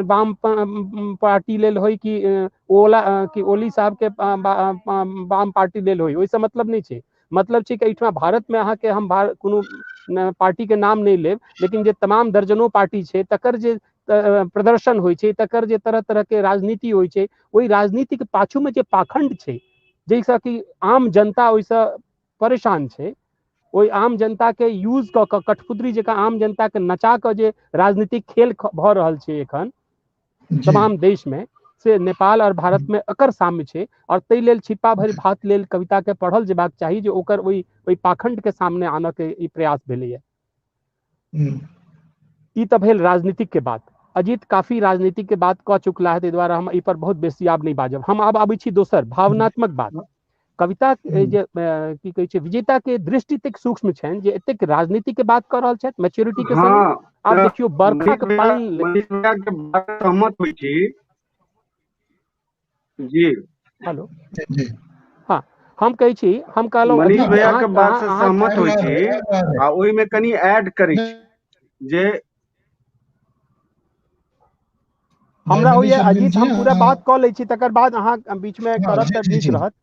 वाम पार्टी लेल होय कि ओला कि ओली साहब के वाम पार्टी लेल होय, ओहिसँ मतलब नहि छै। मतलब छै कि एहिठमा भारतमे अहाँके हम कोनो पार्टी के नाम नहि लेब, लेकिन जे तमाम दर्जनों पार्टी छै तकर जे प्रदर्शन होइ छै, तकर जे तरह तरह के राजनीति होइ छै, ओहि राजनीतिक पाछूमे जे पाखंड छै जाहिसँ कि आम जनता ओहिसँ परेशान छै, ओहि आम जनताके यूज कऽ कऽ कठपुतरी जकाँ आम जनताके नचा कऽ जे राजनीतिक खेल भऽ रहल छै एखन तमाम देशमे, से नेपाल और भारत में एकर साम्य छै। और ताहि लेल छिप्पा भरि भात लेल कविता के पढ़ल जेबाक चाही जे ओकर ओहि ओहि पाखंड के सामने आनऽ के ई प्रयास भेलैया। ई तऽ भेल राजनीतिक के बात। अजीत काफी राजनीतिक के बात कऽ चुकला है, ताहि दुआरे हम एहि पर बहुत बेसी आब नहि बाजब। हम आब आबै छी दोसर भावनात्मक बात। कविता जे की कहै छै विजेता के दृष्टि एतेक सूक्ष्म छनि जे एतेक राजनीति के बात कऽ रहल छथि मैच्योरिटी के संग। आब देखियौ बरखा के पानि सहमत होइ छी जी। हेलो हाँ, हम कहै छी, हम कहलहुँ मनीष भैया के बात से सहमत होइ छी आ ओहिमे कनि ऐड करै छी जे हमरा होइए अजीत हम पूरा बात कऽ लै छी तकर बाद अहाँ बीचमे करब तऽ नीक रहत।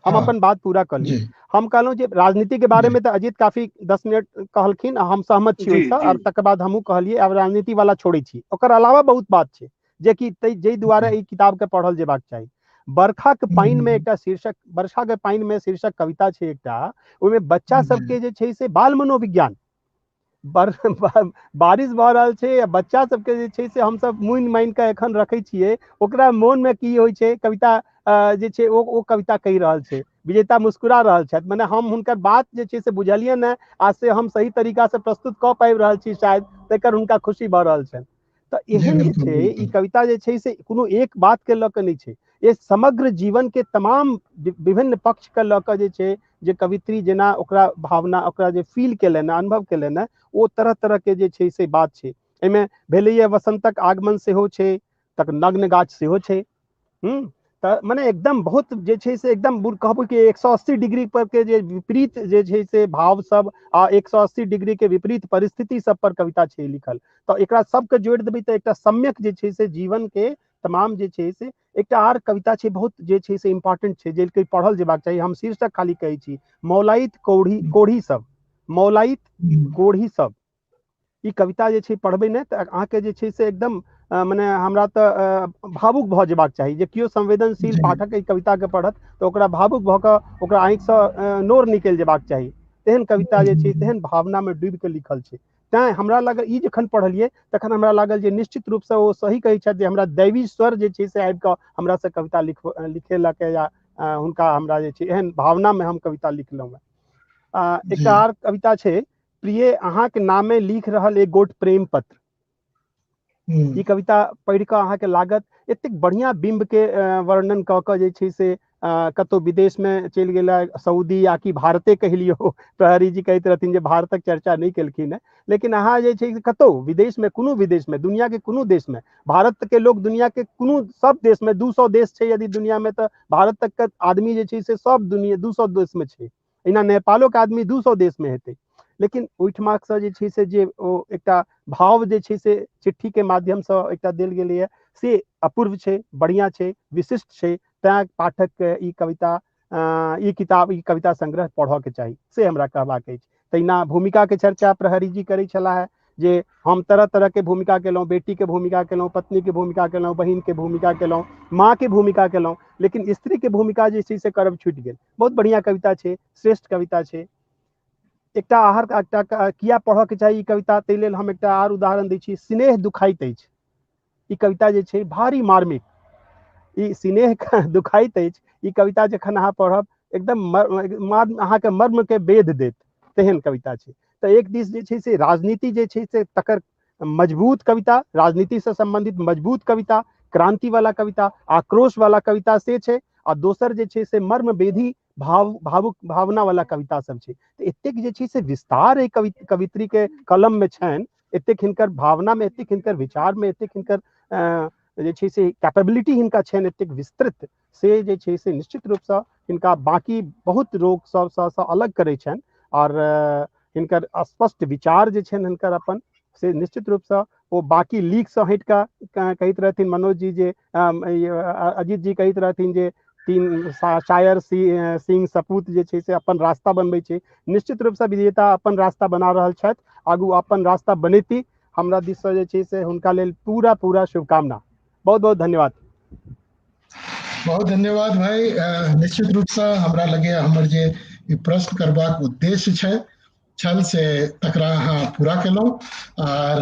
हम अपन बात पूरा कऽ ली। हम कहलहुँ जे राजनीति के बारे में तऽ अजीत काफी 10 मिनट कहलखिन, हम सहमत छी ओहिसँ, और तकर बाद हमहूँ कहलियै आब राजनीति वाला छोड़ै छी। ओकर अलावा बहुत बात छै जेकि जाहि दुआरे ई किताब के पढ़ल जेबाक चाही। बरखा के पानि में एकटा शीर्षक, बरखा के पानि में शीर्षक कविता छै एकटा, ओहिमे बच्चा सबके जे छै से बाल मनोविज्ञान, बारिश भऽ रहल छै आ बच्चा सबके जे छै से हमसब मुनि मानि कऽ एखन रखै छियै, ओकरा मोनमे की होइ छै कविता जे छै ओ कविता कहि रहल छै। विजेता मुस्कुरा रहल छथि, मने हम हुनकर बात जे छै से बुझलियै ने आ से हम सही तरीका से प्रस्तुत कऽ पाबि रहल छी शायद, तकर हुनका खुशी भऽ रहल छनि। तऽ एहन जे छै ई कविता जे छै से कोनो एक बात के लऽ कऽ नहि छै, ये समग्र जीवन के तमाम विभिन्न पक्ष के लऽ कऽ जे छै जे कवित्री जेना ओकरा भावना, ओकरा जे फील केलनि, अनुभव केलनि, ओ तरह तरह के जे छै से बात छै। एहिमे भेलैए वसंतक आगमन सेहो छै, तक नग्न गाछ सेहो छै। तऽ मने एकदम बहुत जे छै से एकदम कहबै कि 180 डिग्री पर के जे विपरीत जे छै से भाव सब आ 180 डिग्री के विपरीत परिस्थिति सब पर कविता छै लिखल। तऽ एकरा सबके जोड़ि देबै तऽ एकटा सम्यक जे छै से जीवन के तमाम जे छै से एकटा आर कविता छै, बहुत जे छै से इम्पोर्टेंट छै, जे कि पढ़ल जेबाक चाही। हम शीर्षक खाली कहै छी, मौलाइत कोढ़ी कोढ़ी सब, मौलाइत कोढ़ी सब। ई कविता जे छै पढ़बै ने तऽ अहाँके जे छै से एकदम मने हमरा तऽ भावुक भऽ जेबाक चाही, जे केओ संवेदनशील पाठक एहि कविताके पढ़त तऽ ओकरा भावुक भऽ कऽ ओकरा आँखिसँ नोर निकलि जेबाक चाही। तेहन कविता जे छै तेहन भावनामे डूबि कऽ लिखल छै। तैँ हमरा लागल ई जखन पढ़लियै तखन हमरा लागल जे निश्चित रूपसँ ओ सही कहै छथि जे हमरा दैवी स्वर जे छै से आबि कऽ हमरासँ कविता लिखेलक या हुनका हमरा जे छै एहन भावनामे हम कविता लिखलहुँ हेँ। एकटा आर कविता छै, प्रिय अहाँके नामे लिख रहल एक गोट प्रेम पत्र। ई कविता पढ़ि कऽ अहाँके लागत एतेक बढ़िआँ बिम्बके वर्णन कऽ कऽ जे छै से कतहु विदेशमे चलि गेला, सऊदी या कि भारते कहि लियौ, प्रहरी जी कहैत रहथिन जे भारतक चर्चा नहि केलखिन हेँ, लेकिन अहाँ जे छै कतहु विदेशमे, कोनो विदेशमे, दुनिआके कोनो देशमे, भारतके लोक दुनिआके कोनो सब देशमे, 200 देश छै यदि दुनिआमे, तऽ भारत तकके आदमी जे छै से सब दुनिया 200 देशमे छै। एना नेपालोके आदमी 200 देशमे हेतै, लेकिन ओहिठमासँ जे छै से जे ओ एकटा भाव जे छै से चिट्ठीके माध्यमसँ एकटा देल गेलैए से अपूर्व छै, बढ़िआँ छै, विशिष्ट छै। तैँ पाठकके ई कविता, ई किताब, ई कविता संग्रह पढ़ऽके चाही, से हमरा कहबाक अछि। तहिना भूमिकाके चर्चा प्रहरी जी करै छलाह हे जे हम तरह तरहके भूमिका केलहुँ, बेटीके भूमिका केलहुँ, पत्नीके भूमिका केलहुँ, बहिनके भूमिका केलहुँ, माँके भूमिका केलहुँ, लेकिन स्त्रीके भूमिका जे छै से करब छूटि गेल। बहुत बढ़िआँ कविता छै, श्रेष्ठ कविता छै। एकटा आहार एकटा किया पढ़ऽके चाही ई कविता, ताहि लेल हम एकटा आर उदाहरण दै छी, स्नेह दुखाइत अछि। ई कविता जे छै भारी मार्मिक, ई स्नेह दुखाइत अछि। ई कविता जखन अहाँ पढ़ब एकदम अहाँके मर्मके वेध देत, तेहन कविता छै। तऽ एक दिस जे छै से राजनीति जे छै से तकर मजबूत कविता, राजनीतिसँ सम्बन्धित मजबूत कविता, क्रांति वाला कविता, आक्रोश वाला कविता से छै, आ दोसर जे छै से मर्मवेधी भाव भावुक भावना वाला कविता सब छै। तऽ एतेक जे छै से विस्तार एहि कवित्री के कलम में छनि, एतेक हिनकर भावना में, एतेक हिनकर विचार में, एतेक हिनकर जे छै से कैपेबिलिटी हिनका छनि एतेक विस्तृत, से जे छै से निश्चित रूपसँ हिनका बाकी बहुत रोग सबसँ अलग करै छनि। आओर हिनकर स्पष्ट विचार जे छनि हिनकर अपन, से निश्चित रूपसँ ओ बाकी लीकसँ हटि कऽ कहैत रहथिन मनोज जी जे अजीत जी कहैत रहथिन जे तीन शायर सिंह सपूत जे छै से अपन रास्ता बनबै छै। निश्चित रूपसँ विजेता अपन रास्ता बना रहल छथि, आगू अपन रास्ता बनेती। हमरा दिससँ जे छै से हुनका लेल पूरा पूरा शुभकामना। बहुत बहुत धन्यवाद। बहुत धन्यवाद भाई। निश्चित रूपसँ हमरा लगैए हमर जे ई प्रश्न करबाक उद्देश्य छै छल से तकरा अहाँ पूरा केलहुँ, आर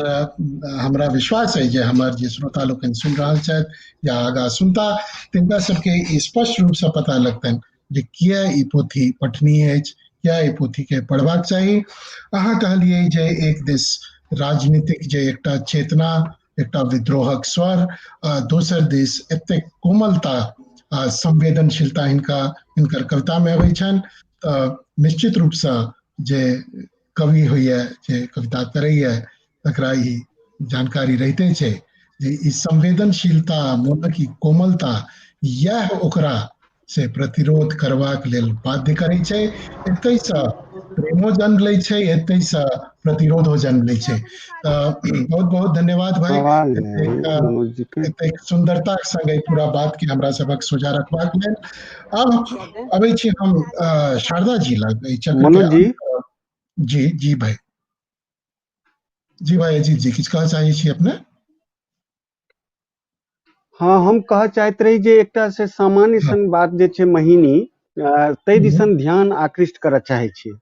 हमरा विश्वास अइ जे हमर जे श्रोता लोकनि सुनि रहल छथि या आगाँ सुनता तिनका सबके ई स्पष्ट रूपसँ पता लगतनि जे किया ई पोथी पठनीय अछि, किया ई पोथीके पढ़बाक चाही। अहाँ कहलियै जे एक दिस राजनीतिक जे एकटा चेतना, एकटा विद्रोहक स्वर, आ दोसर दिस एतेक कोमलता आ संवेदनशीलता हिनकर कवितामे अबै छनि, तऽ निश्चित रूपसँ जे कवि होइए, जे कविता करैए, तकरा ई जानकारी रहिते छै जे ई संवेदनशीलता, मोनक ई कोमलता, इएह ओकरा से प्रतिरोध करबाक लेल बाध्य करै छै। एतहिसँ प्रेमो जन्म लै छै, एतहिसँ प्रतिरोधो जन्म लै छै। तऽ बहुत बहुत धन्यवाद भाई, सवाल है मनोज जी के। एतेक सुन्दरताक संग एहि पूरा बात के हमरा सबक सोझा रखबाक लेल। आब अबै छी हम शारदा जी लग एहि चक्र के मनोज जी। जी जी भाई, जी भाई अजीत जी किछु कहऽ चाहै छी अपने? हँ, हम कहऽ चाहैत रही जे एकटा से सामान्य सन बात जे छै महिनी, ताहि दिसन ध्यान आकृष्ट करऽ चाहै छी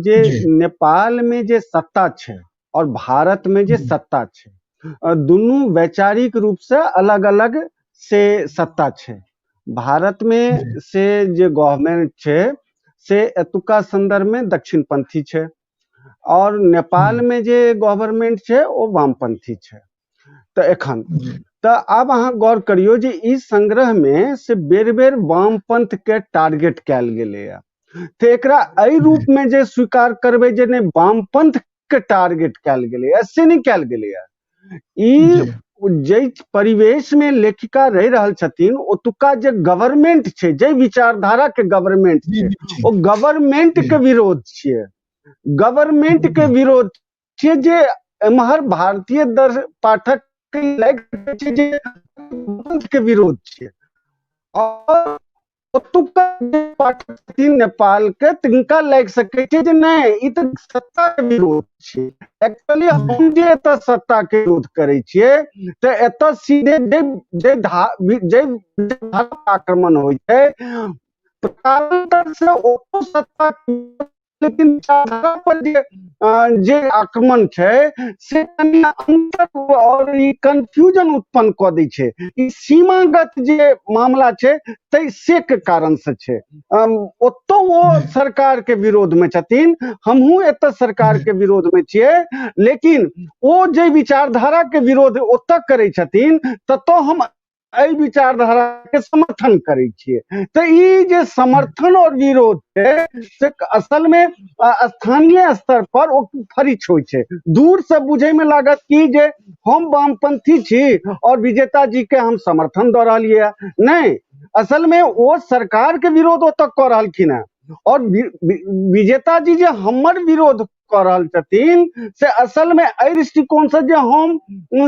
जे नेपाल में जे सत्ता छै और भारत में जे सत्ता छै, दुनू वैचारिक रूप से अलग अलग से सत्ता छै। भारत में से जे गवर्नमेंट छै से एतुका संदर्भ में दक्षिणपंथी छै, और नेपाल में जे गवर्नमेंट छै ओ वामपंथी छै। तऽ एखन तऽ आब अहाँ गौर करियौ जे ई संग्रह में से बेर बेर वामपंथ के टारगेट कयल गेलैया। तऽ एकरा एहि रूप में जे स्वीकार करबै जे नहि वामपंथ के टारगेट कयल गेलैए से नहि कयल गेलैए। ई जाहि परिवेश में लेखिका रहि रहल छथिन ओतुका जे गवर्नमेंट छै, जाहि विचारधारा के गवर्नमेंट छै, ओ गवर्नमेंट के विरोध छियै, गवर्नमेंट के विरोध छियै जे एम्हर भारतीय दर पाठक के लागि छै जे के विरोध छियै। और ओतुका जे पाठक छथिन नेपाल के तिनका लागि सकै छै जे नहि ई तऽ सत्ता के विरोध छियै। एक्चुअली हम जे एतऽ सत्ता के विरोध करै छियै तऽ एतऽ सीधे जे जे धा जे आक्रमण होइ छै प्रकारान्तर से ओ सत्ता, लेकिन विचारधारा पर जे जे आक्रमण छै से कनि अंतर और ई कंफ्यूजन उत्पन्न कऽ दै छै। ई सीमागत जे मामला छै तै से के कारण से छै। ओतौ ओ सरकार के विरोध में छथिन, हमहूँ एतऽ सरकार के विरोध में छियै, लेकिन ओ जे विचारधारा के विरोध ओतऽ करै छथिन ततऽ हम एहि विचारधारा के समर्थन करै छियै। तऽ ई जे समर्थन और विरोध छै से असल में स्थानीय स्तर पर ओ फरिछ होइ छै। दूर से बुझे में लागत कि जे हम वामपंथी छी और विजेता जी के हम समर्थन दऽ रहलियै, नहि, असल में ओ सरकार के विरोध ओतऽ कऽ रहलखिन हेँ और विजेता जी जे हमर विरोध कऽ रहल छथिन से असल में एहि दृष्टिकोण से जे हम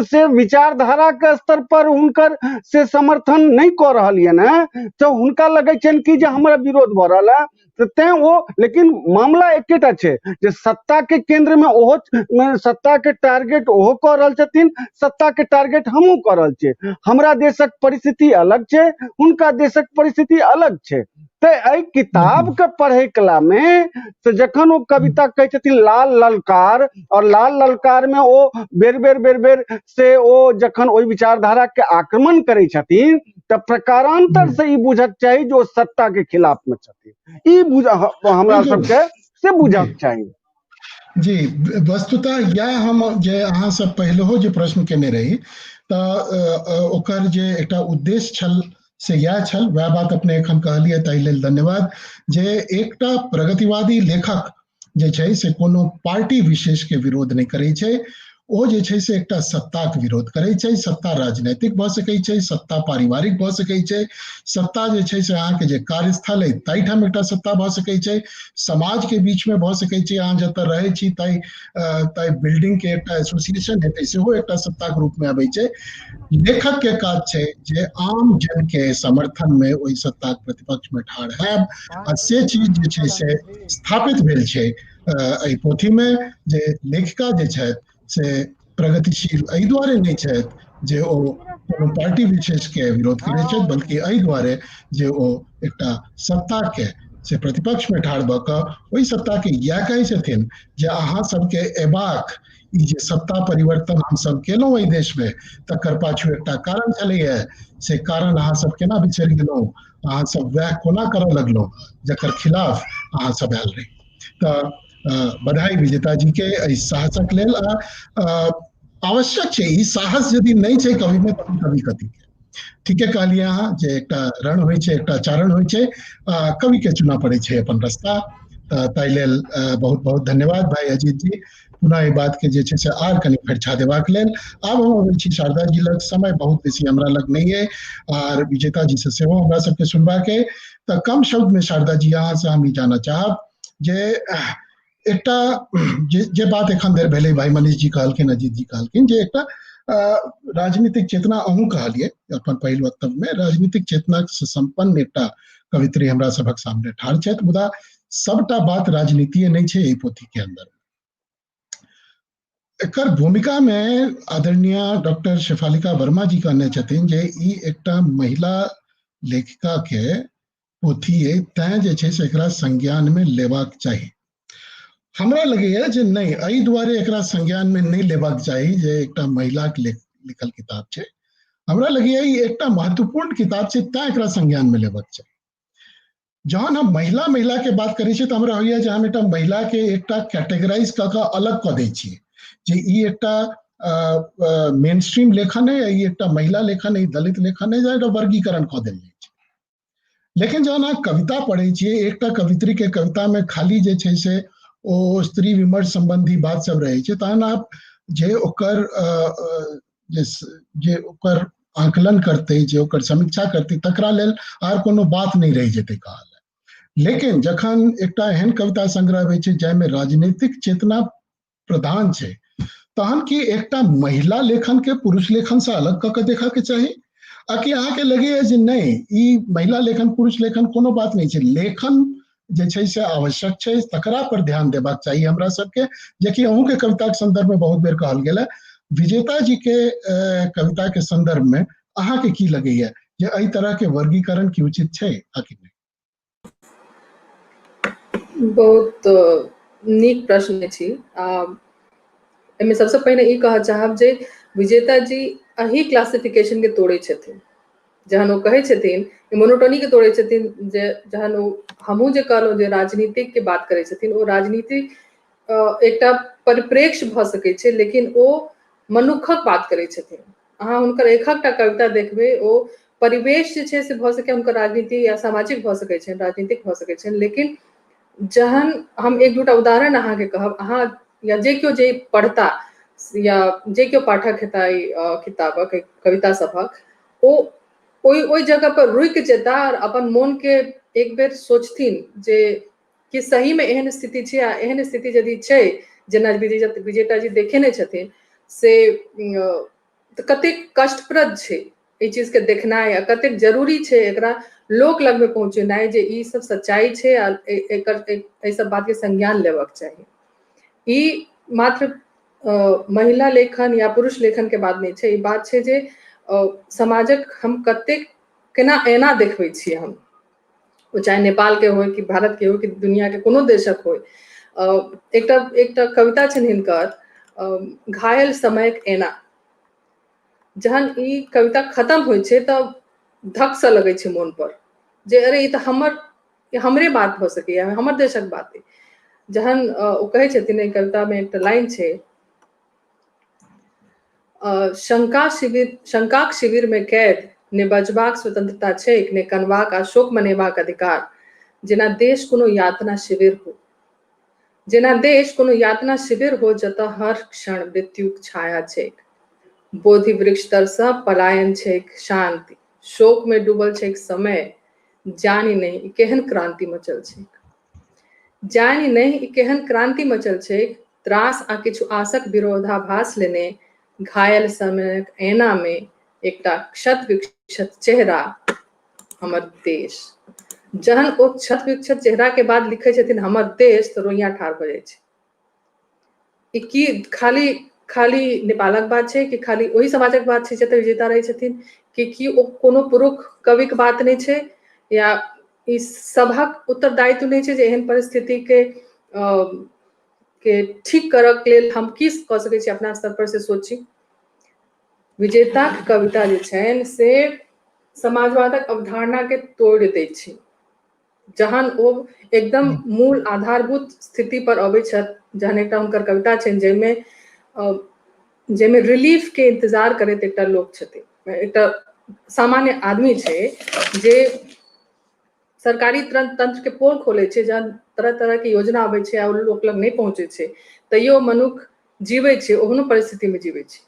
से विचारधारा के स्तर पर हुनकर से समर्थन नहि कऽ रहलियनि हेँ तऽ हुनका लगै छनि कि जे हमरा विरोध भऽ रहल है, तऽ तैं ओ, लेकिन मामला एकेटा छै जे सत्ता के केंद्र में ओहो सत्ता के टारगेट ओहो कऽ रहल छथिन, सत्ता के टारगेट हमहूँ कऽ रहल छियै। हमरा देशक परिस्थिति अलग छै, हुनका देशक परिस्थिति अलग छै। तऽ एहि किताब के पढ़े कला में से जखन ओ कविता कहै छथिन लाल ललकार, और लाल ललकार में ओ बेर बेर बेर बेर से ओ जखन ओहि विचारधारा के आक्रमण करै छथिन तऽ प्रकारांतर से ई बुझक चाही जे ओ सत्ता के खिलाफ में छथिन। ई बुझ हमरा सबके से बुझक चाही। जी, वस्तुतः इएह हम जे अहाँ सब पहिलहो जे प्रश्न केने रही तऽ ओकर जे एकटा उद्देश्य छल से इएह छल, वएह बात अपने एखन कहलियै, ताहि लेल धन्यवाद, जे एकटा प्रगतिवादी लेखक जे छै से कोनो पार्टी विशेष के विरोध नहि करै छै, ओ जे छै से एकटा सत्ताक विरोध करै छै। सत्ता राजनैतिक भऽ सकै छै, सत्ता पारिवारिक भऽ सकै छै, सत्ता जे छै से अहाँके जे कार्यस्थल अइ ताहिठाम एकटा सत्ता भऽ सकै छै, समाज के बीच में भऽ सकै छै, अहाँ जतऽ रहै छी ताहि ताहि बिल्डिंग के एकटा एसोसिएशन हेतै सेहो एकटा सत्ताक रूप में अबै छै। लेखक के काज छै जे आम जन के समर्थन में ओहि सत्ताक प्रतिपक्ष में ठाढ़ हैब, आ से चीज जे छै से स्थापित भेल छै एहि पोथी में, जे लेखिका जे छथि से प्रगतिशील एहि दुआरे नहि छथि जे ओ कोनो पार्टी विशेष के विरोध करै छथि, बल्कि एहि दुआरे जे ओ एकटा सत्ता के से प्रतिपक्ष में ठाढ़ भऽ कऽ ओहि सत्ता के इएह कहै छथिन जे अहाँ सबके एबाक ई जे सत्ता परिवर्तन हमसब केलहुँ एहि देश में तकर पाछू एकटा कारण छलैए, से कारण अहाँ सब केना बिसरि गेलहुँ, अहाँ सब वएह कोना करऽ लगलहुँ जकर खिलाफ अहाँ सब आयल रही। तऽ बधाई विजेता जी के एहि साहसक लेल। आवश्यक छै ई साहस, यदि नहि छै कवि में तहन कवि कथी के। ठीके कहलियै अहाँ जे एकटा रण होइ छै, एकटा चारण होइ छै, कवि के चुनऽ पड़ै छै अपन रास्ता। तऽ ताहि लेल बहुत बहुत धन्यवाद भाई अजीत जी, पुनः एहि बात के जे छै से आर कनि फरिछा देबाक लेल। आब हम अबै छी शारदा जी लग, समय बहुत बेसी हमरा लग नहि अइ आर विजेता जी से सेहो हमरा सबके सुनबाक अइ, तऽ कम शब्द में शारदा जी अहाँ से हम ई जानऽ चाहब जे एकटा जे बात एखन धरि भेलै, भाई मनीष जी कहलखिन, अजीत जी कहलखिन जे एकटा राजनीतिक चेतना, अहूँ कहलियै अपन पहिल वक्तव्य में, राजनीतिक चेतना से संपन्न एकटा कवित्री हमरा सभक सामने ठाढ़ छथि, मुदा सबटा बात राजनीतिये नहि छै एहि पोथी के अंदर। एकर भूमिका में आदरणीय डॉक्टर शेफालिका वर्मा जी कहने छथिन जे ई एकटा महिला लेखिका के पोथी अइ, तैं जे छै से एकरा संज्ञान में लेबाक चाही। हमरा लगैया जे नहि, एहि दुआरे एकरा संज्ञान में नहि लेबाक चाही जे एकटा महिला के लिखल किताब छै। हमरा लगैया ई एकटा महत्वपूर्ण किताब छै, तैं एकरा संज्ञान में लेबाक चाही। जहन हम महिला महिला के बात करै छियै तऽ हमरा होइया जे हम एकटा महिला के एकटा कैटेगराइज कऽ कऽ अलग कऽ दै छियै जे ई एकटा मेन स्ट्रीम लेखन है, ई एकटा महिला लेखन है, दलित लेखन है, एकटा वर्गीकरण कऽ देल जाइ छै। लेकिन जहन अहाँ कविता पढ़ै छियै, एकटा कवित्री के कविता में खाली जे छै से ओ स्त्री विमर्श संबंधी बात सब रहै छै, तहन आप जे ओकर जे ओकर आकलन करतै, जे ओकर समीक्षा करतै, तकरा लेल आर कोनो बात नहि रहि जेतै कहल। लेकिन जखन एकटा एहन कविता संग्रह होइ छै जाहिमे राजनीतिक चेतना प्रधान छै, तहन की एकटा महिला लेखन के पुरुष लेखन से अलग कऽ के देखऽ के चाही, आ कि अहाँके लगैया जे नहि, ई महिला लेखन पुरुष लेखन कोनो बात नहि छै, लेखन जे छै से आवश्यक छै, तकरा पर ध्यान देबाक चाही हमरा सबके, जेकि अहूँके कविताके संदर्भ में बहुत बेर कहल गेल है। विजेता जी के कविता के संदर्भ में अहाँके की लगैया जे एहि तरह के वर्गीकरण की उचित छै आ कि नहि? बहुत नीक प्रश्न छी। एहिमे सबसँ पहिने ई कहऽ चाहब जे विजेता जी एहि क्लासिफिकेशन के तोड़ै छथिन। जहन ओ कहै छथिन मोनोटोनी के तोड़ै छथिन, जे जहन ओ हमहूँ जे कहलहुँ जे राजनीतिक के बात करै छथिन, ओ राजनीति एकटा परिप्रेक्ष्य भऽ सकै छै, लेकिन ओ मनुखक बात करै छथिन। अहाँ हुनकर एकहकटा कविता देखबै, ओ परिवेश जे छै से भऽ सकै हुनकर राजनीति या सामाजिक भऽ सकै छनि, राजनीतिक भऽ सकै छनि, लेकिन जहन हम एक दूटा उदाहरण अहाँके कहब, अहाँ या जे केओ जे पढ़ता या जे केओ पाठक हेता ई किताबक कविता सभक, ओ ओहि ओहि जगह पर रुकि जेता और अपन मोन के एक बेर सोचथिन जे कि सही में एहन स्थिति छै, आ एहन स्थिति यदि छै जेना विजेता जी देखेने छथिन से तऽ कतेक कष्टप्रद छै एहि चीज के देखनाइ, आ कतेक जरूरी छै एकरा लोक लगमे पहुँचेनाइ जे ई सब सच्चाई छै आ एकर एहि सब बात के संज्ञान लेबाक चाही। ई मात्र महिला लेखन या पुरुष लेखन के बात नहि छै, ई बात छै जे समाजक हम कतेक केना एना देखबै छियै हम, ओ चाहे नेपाल के होय कि भारत के होय कि दुनिया के कोनो देशक होय। एकटा एकटा कविता छनि हिनकर, घायल समयक एना। जहन ई कविता खतम होइ छै तऽ धक से लगै छै मोन पर जे अरे ई तऽ हमर हमरे बात भऽ सकैया, हमर देशक बात अइ। जहन ओ कहै छथिन एहि कविता मे एकटा लाइन छै, शंका शिविर, शंकाक शिविर में कैद, ने बजबाक स्वतंत्रता छैक, ने कनबाक आ शोक मनेबाक अधिकार, जेना देश कोनो यातना शिविर हो, जेना देश कोनो यातना शिविर हो जतऽ हर क्षण मृत्युक छाया छैक, बोधि वृक्ष तर सँ पलायन छैक शांति, शोक में डूबल छैक समय, जानि नहि केहन क्रांति मचल छैक, जानि नहि केहन क्रांति मचल छैक, त्रास आ किछु आसक विरोधाभास लेने घायल समयक ऐना में एकटा क्षत विक्षत चेहरा हमर देश। जहन ओ क्षत विक्षत चेहरा के बाद लिखै छथिन हमर देश, तऽ रोइयाँ ठाढ़ भऽ जाइ छै। ई की खाली खाली नेपालक बात छै कि खाली ओहि समाजक बात छै जतऽ विजेता रहै छथिन, कि की ओ कोनो पुरुष कविक बात नहि छै, या ई सभक उत्तरदायित्व नहि छै जे एहन परिस्थिति के ठीक करऽ के लेल हम की कऽ सकै छी अपना स्तर पर से सोची। विजेताक कविता जे छनि से समाजवादक अवधारणा के तोड़ि दै छै। जहन ओ एकदम मूल आधारभूत स्थिति पर अबै छथि, जहन एकटा हुनकर कविता छनि जाहिमे जाहिमे रिलीफ के इंतजार करैत एकटा लोक छथिन, एकटा सामान्य आदमी छै जे सरकारी तंत्र के पोल खोलै छै, जहन तरह तरह के योजना अबै छै आ ओ लोक लग नहि पहुँचै छै, तैयो मनुख जीबै छै, ओहनो परिस्थिति मे जीबै छै।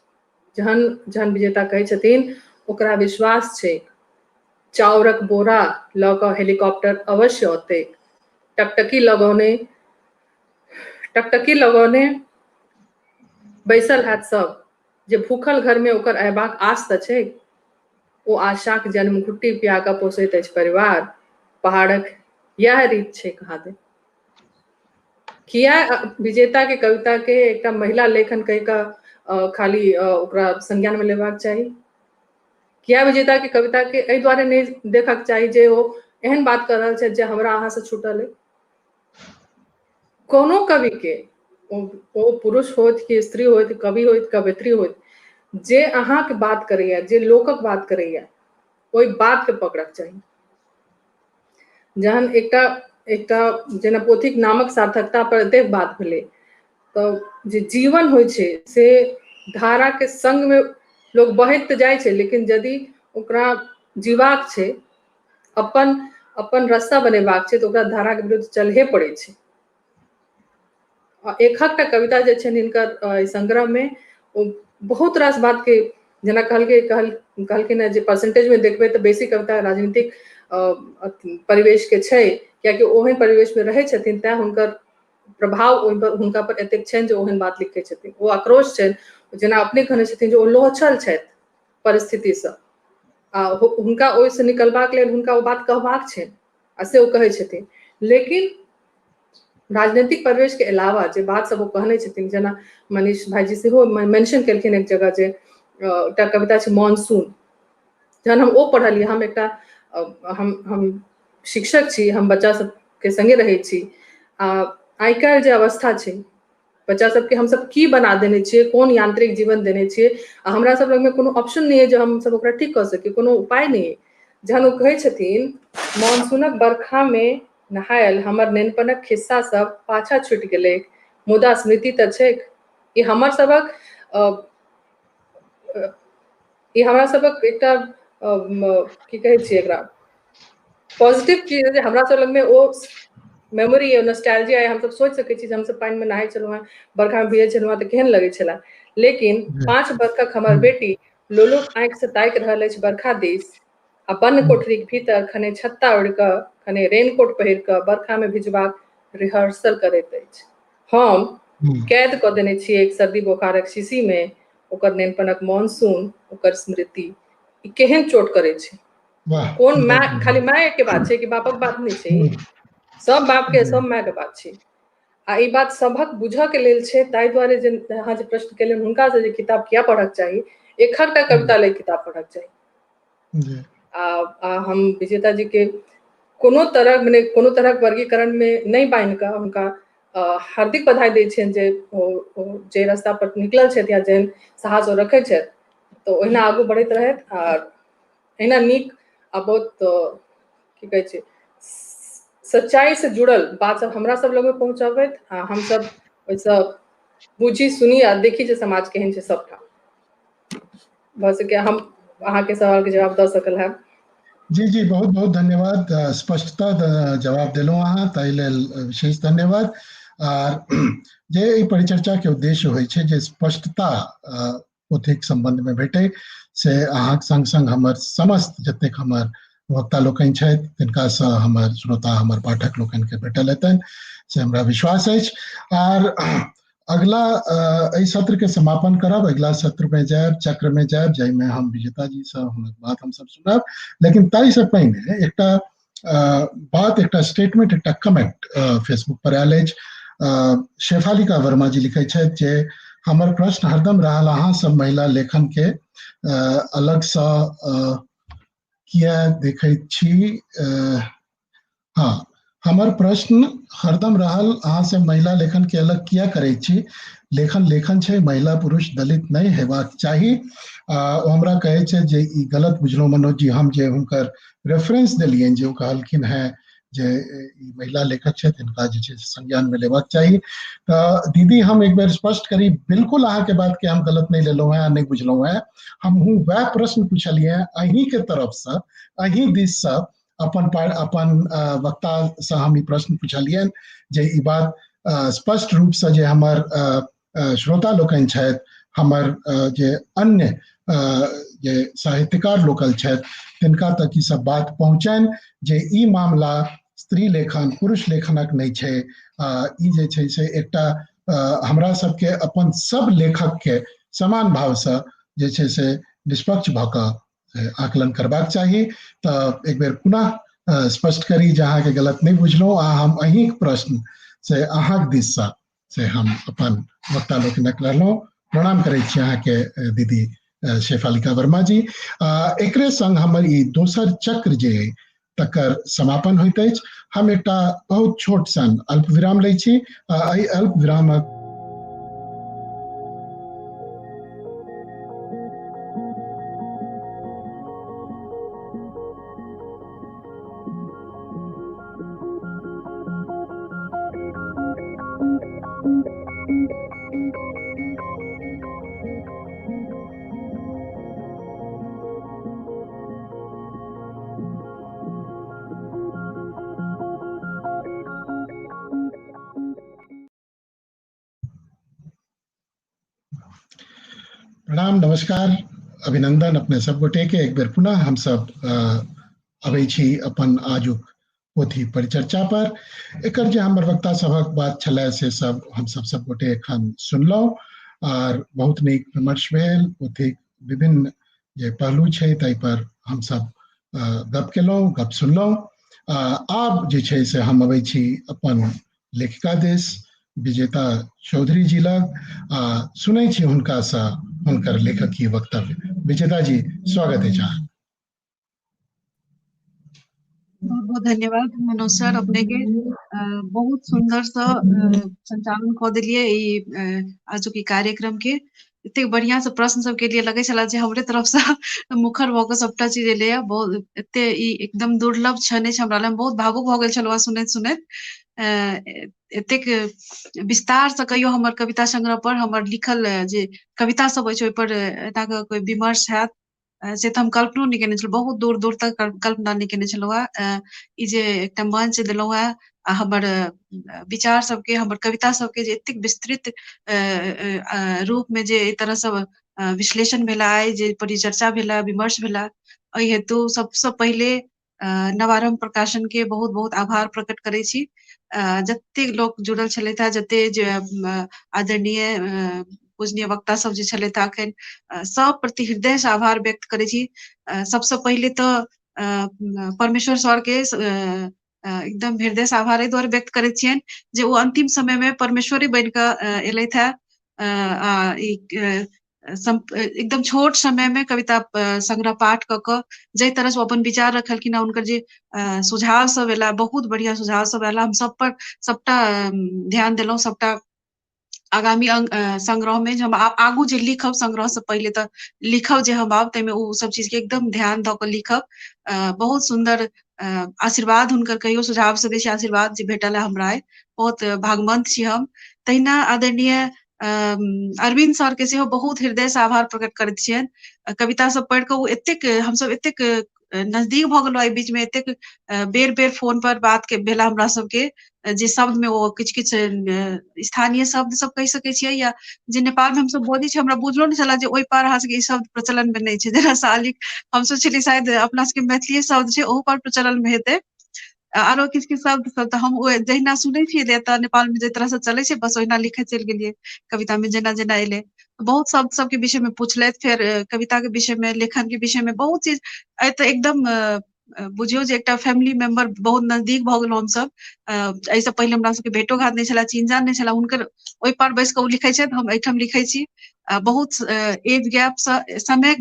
जहन जहन विजेता कहै छथिन ओकरा विश्वास छै चाउरक बोरा लऽ कऽ हेलीकॉप्टर अवश्य औतै, टकटकी लगौने टकटकी लगौने बैसल हैत सब, जे भूखल घर में ओकर अयबाक आस तऽ छै। ओ आशाक जन्म घुट्टी पिया कऽ पोसैत अछि परिवार, पहाड़क यैह रीत छै कहाँ दे। किया विजेता के कविता के एकटा महिला लेखन कहि कऽ खाली ओकरा संज्ञान में लेबाक चाही? किया विजेता के कविता के एहि दुआरे नहि देखक चाही जे ओ एहन बात कऽ रहल छथि जे हमरा अहाँ से छूटल अइ? कोनो कवि के, ओ पुरुष होथि कि स्त्री होथि, कवि होथि कवयित्री होथि, जे अहाँके बात करैया, जे लोकक बात करैया, ओहि बात के पकड़क चाही। जहन एकटा एकटा जेना पोथीक नामक सार्थकता पर एतेक बात भेलै, तऽ जे जीवन होइ छै से धारा के संग में लोक बहैत तऽ जाइ छै, लेकिन यदि ओकरा जीवाक छै, अपन अपन रास्ता बनेबाक छै तऽ ओकरा धाराके विरुद्ध चलहे पड़ै छै। एकहकटा कविता जे छनि हिनकर एहि संग्रहमे ओ बहुत रास बातके, जेना कहलखिन हेँ जे परसेंटेजमे देखबै तऽ बेसी कविता राजनीतिक परिवेशके छै, कियाकि ओहन परिवेशमे रहै छथिन तैं हुनकर प्रभाव ओहि पर हुनका पर एतेक छनि जे ओहन बात लिखै छथिन। ओ आक्रोश छनि, जेना अपने कहने छथिन जे ओ लोहछल छथि परिस्थितिसँ, आ हुनका ओहिसँ निकलबाक लेल हुनका ओ बात कहबाक छनि आ से ओ कहै छथिन। लेकिन राजनीतिक परिवेश के अलावा जे बात सब ओ कहने छथिन, जेना मनीष भाईजी सेहो मेंशन केलखिन एक जगह जे एकटा कविता छै मॉनसून, जहन हम ओ पढ़लियै, हम एकटा हम शिक्षक छी, हम बच्चा सबके संगे रहै छी, आ आइ काल्हि जे अवस्था छै बच्चा सबके हमसब की बना देने छियै, कोन यांत्रिक जीवन देने छियै, आ हमरा सब लगमे कोनो ऑप्शन नहि अइ जे हमसब ओकरा ठीक कऽ सकी, कोनो उपाय नहि अइ। जहन ओ कहै छथिन मानसूनक बरखामे नहायल हमर नेनपनक खिस्सा सब पाछा छुटि गेलै, मुदा स्मृति तऽ छैक। ई हमर सबक ई हमरा सबक एकटा की कहै छियै एकरा पॉजिटिव चीज जे हमरा सब लगमे ओ मेमोरी अइ, नॉस्टैल्जिया अइ, हमसब सोचि सकै छी जे हमसब पानिमे नहाइ छलहुँ हेँ, बरखामे भिजै छलहुँ हेँ तऽ केहन लगै छलै। लेकिन 5 बरखक हमर बेटी लोलुप आँखिसँ ताकि रहल अछि बरखा दिस, आ बन्न कोठरीक भीतर खने छत्ता ओढ़ि कऽ खने रेनकोट पहिर कऽ बरखामे भिजबाक रिहर्सल करैत अछि। हम कैद कऽ देने छियै एक सर्दी बोखारक शीशीमे ओकर नेनपनक मॉनसून, ओकर स्मृति। ई केहन चोट करै छै। कोन माय, खाली माय के बात छै कि बापक बात नहि छै, सब बाप के सब माय के बात छै। आ ई बात सभक बुझऽ के लेल छै, ताहि दुआरे जे अहाँ जे प्रश्न केलनि हुनका से जे किताब किया पढ़क चाही, एकहकटा कविता लेल किताब पढ़क चाही। आ हम विजेता जी के कोनो तरह मने कोनो तरहक वर्गीकरण में नहि बान्हि कऽ हुनका हार्दिक बधाई दै छियनि जे ओ जे रास्ता पर निकलल छथि या जेहन साहस ओ रखै छथि तऽ ओहिना आगू बढ़ैत रहथि, आ एहिना नीक आ बहुत की कहै छै सच्चाई से जुड़ल बात सब हमरा सब लग पहुँचबैत, आ हमसब ओहिसँ बुझी सुनी आ देखी जे समाज केहन छै सबठाम। भऽ सकै हम अहाँके सवाल के जवाब दऽ सकल हैब। जी जी, बहुत बहुत धन्यवाद, स्पष्टता जवाब देलहुँ अहाँ, ताहि लेल विशेष धन्यवाद। आर जे एहि परिचर्चा के उद्देश्य होइ छै जे स्पष्टता पोथीक संबंध में भेटे, से अहाँक संग संग हमर समस्त जतेक हमर वक्ता लोकनि छथि तिनकासँ हमर श्रोता हमर पाठक लोकनिके भेटल हेतनि, से हमरा विश्वास अछि। आर अगला एहि सत्र के समापन करब, अगिला सत्र में जायब, चक्र में जायब, जाहिमे हम विजेता जी से हुनक बात हमसब सुनब। लेकिन ताहिसँ पहिने एकटा बात, एकटा स्टेटमेंट, एकटा कमेंट फेसबुक पर आयल अछि। शेफालिका वर्मा जी लिखै छथि जे हमर प्रश्न हरदम रहल अहाँ सब महिला लेखन के अलगसँ किया देखैत छी। हाँ, हमर प्रश्न हरदम रहल अहाँ से महिला लेखन के अलग किया करै छी, लेखन लेखन छै, महिला पुरुष दलित नहि हेबाक चाही। ओ हमरा कहै छै जे ई गलत बुझलहुँ मनोज जी, हम जे हुनकर रेफरेंस देलियनि जे ओ कहलखिन हेँ जे ई महिला लेखक छथि, हिनका जे छै संज्ञान में लेबाक चाही। तऽ दीदी हम एक बेर स्पष्ट करी, बिल्कुल अहाँके बात के हम गलत नहि लेलहुँ हेँ, नहि बुझलहुँ हेँ। हमहूँ वएह प्रश्न पुछलियै अहीँके तरफसँ, अहीं दिससँ अपन अपन वक्तासँ हम ई प्रश्न पुछलियनि जे ई बात स्पष्ट रूपसँ जे हमर श्रोता लोकनि छथि, हमर जे अन्य जे साहित्यकार लोकल छथि तिनका तक ई सब बात पहुँचनि जे ई मामला स्त्री लेखन पुरुष लेखनक नहि छै। ई जे छै से एकटा हमरा सबके अपन सब लेखकके समान भावसँ जे छै से निष्पक्ष भऽ कऽ आकलन करबाक चाही। तऽ एक बेर पुनः स्पष्ट करी जे अहाँके गलत नहि बुझलहुँ, आ हम अहीँक प्रश्न से अहाँक दिससँ से हम अपन वक्ता लोकनिक रहलहुँ। प्रणाम करै छी अहाँके दीदी शेफालिका वर्मा जी। एकरे संग हमर ई दोसर चक्र जे अइ तकर समापन होइत अछि। हम एकटा बहुत छोट सन अल्प विराम लै छी। एहि अल्प विरामक प्रणाम, नमस्कार, अभिनंदन अपने सब गोटे के। एक बेर पुनः हम सब अबै छी अपन आजुक पोथी परिचर्चा पर। एकर जे हमर वक्ता सभक बात छलै से सब हम सब सब गोटे एखन सुनलहुँ आर बहुत नीक विमर्श भेल। पोथीक विभिन्न जे पहलू छै ताहि पर हम सब गप केलहुँ, गप सुनलहुँ। आब जे छै से हम अबै छी अपन लेखिका देश विजेता चौधरी जी लग आ सुनै छी हुनकासँ हुनकर लेखकीय वक्तव्य। विजेता जी, स्वागत अछि अहाँ। बहुत बहुत धन्यवाद मनोज सर, अपने के बहुत सुंदर से संचालन कऽ देलियै ई आजुक ई कार्यक्रम के। एतेक बढ़िया से प्रश्न सब के लिए लगै छला जे हमरे तरफ से मुखर भऽ कऽ सबटा चीज एलैया। बहुत एते ई एकदम दुर्लभ क्षण अछि हमरा लग, हम बहुत भावुक भऽ गेल छलहुँ सुनैत सुनैत। एतेक विस्तार से कहियो हमर कविता संग्रह पर हमर लिखल जे कविता सब अछि ओहि पर एना कऽ कोइ विमर्श हैत से तऽ हम कल्पनो नहि केने छलहुँ। बहुत दूर दूर तक कल्पना नहि केने छलहुँ हेँ। ई जे एकटा मंच देलहुँ हेँ आ हमर विचार सबके, हमर कविता सबके जे एतेक विस्तृत रूप में जे एहि तरह सब विश्लेषण भेला, आइ जे परिचर्चा भेला, विमर्श भेला, एहि हेतु सबसँ पहिले नवारंभ प्रकाशन के बहुत बहुत आभार प्रकट करै छी। जतेक लोक जुड़ल छलथि हेँ, जते जे आदरणीय पूजनीय वक्ता सब जे छलथि अखन, सब प्रति हृदय से आभार व्यक्त करै छी। सबसँ पहिले तऽ परमेश्वर सर के एकदम हृदय से आभार एहि दुआरे व्यक्त करै छियनि जे ओ अंतिम समय में परमेश्वरे बनि कऽ एलथि हेँ आ एकदम छोट समय में कविता संग्रह पाठ कऽ कऽ जाहि तरह से ओ अपन विचार रखलखिन, हुनकर जे सुझाव सब एला, बहुत बढ़िया सुझाव सब एला। हम सब पर सबटा ध्यान देलहुँ, सबटा आगामी संग्रह में जे हम आगू जे लिखब, संग्रह से पहिले तऽ लिखब जे हम आब, ताहिमे ओ सब चीज के एकदम ध्यान दऽ कऽ लिखब। बहुत सुन्दर आशीर्वाद हुनकर, कहियो सुझाव से बेसी आशीर्वाद जे भेटल है हमरा, बहुत भागवंत छी हम। तहिना आदरणीय अरविंद सर के सेहो बहुत हृदय से आभार प्रकट करैत छियनि। कविता सब पढ़ि कऽ ओ एतेक, हमसब एतेक नजदीक भऽ गेलहुँ एहि बीच में, एतेक बेर बेर फोन पर बात के भेला हमरा सबके, जे शब्द में ओ किछु किछु स्थानीय शब्द सब कहि सकै छियै या जे नेपाल में हमसब बजै छियै, हमरा बुझलो नहि छले जे ओहि पार अहाँ सबके ई शब्द प्रचलन में नहि छै। जेना शालिक, हमसब छलियै शायद अपना सबके मैथिलीये शब्द छै, ओहू पर प्रचलन में हेतै आरो किछु किछु शब्द सब। तऽ हम ओ जहिना सुनै छियै एतऽ नेपाल में जाहि तरह से चलै छै, बस ओहिना लिखैत चलि गेलियै कविता में जेना जेना एलै। बहुत शब्द सबके विषय में पूछलथि, फेर कविता के विषय में, लेखन के विषय में बहुत चीज। एतऽ एकदम बुझियौ जे एकटा फैमिली मेंबर बहुत नजदीक भऽ गेलहुँ हमसब। एहिसँ पहिले हमरा सबके भेटो घाट नहि छले, चिन्ह जान नहि छले। हुनकर ओहि पार बैस कऽ ओ लिखै छथि, हम एहिठाम लिखै छी। बहुत एज गैप सँ समय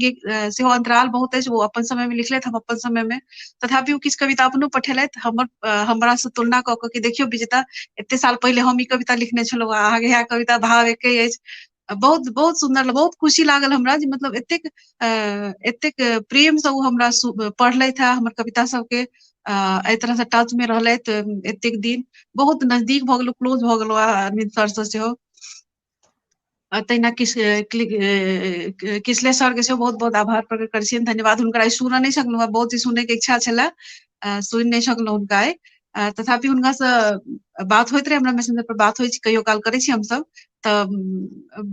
सेहो अंतराल बहुत अछि। ओ अपन समय में लिखलथि, हम अपन समय में। तथापि ओ किछु कविता अपनो पठेलथि हमर, हमरा से तुलना कऽ कऽ कि देखियौ विजेता, एते साल पहिले हम ई कविता लिखने छलहुँ, अहाँके इएह कविता, भाव एके अछि। बहुत बहुत सुन्दर, बहुत खुशी लागल हमरा जे मतलब एतेक एतेक प्रेम से ओ हमरा पढ़लथि है हमर कविता सबके, एहि तरह से टच में रहलथि एतेक दिन। बहुत नजदीक भऽ गेलहुँ, क्लोज भऽ गेलहुँ अरविंद सर से सेहो। तहिना किसले सर के सेहो बहुत बहुत आभार प्रकट करै छियनि, धन्यवाद हुनकर। आइ सुनऽ नहि सकलहुँ, बहुत चीज सुनय के इच्छा छलै, सुनि नहि सकलहुँ हुनका आइ। तथापि हुनका से बात होइत रहे, हमरा मैसेंजर पर बात होइ छै, कहियो काल करै छी हमसब, तऽ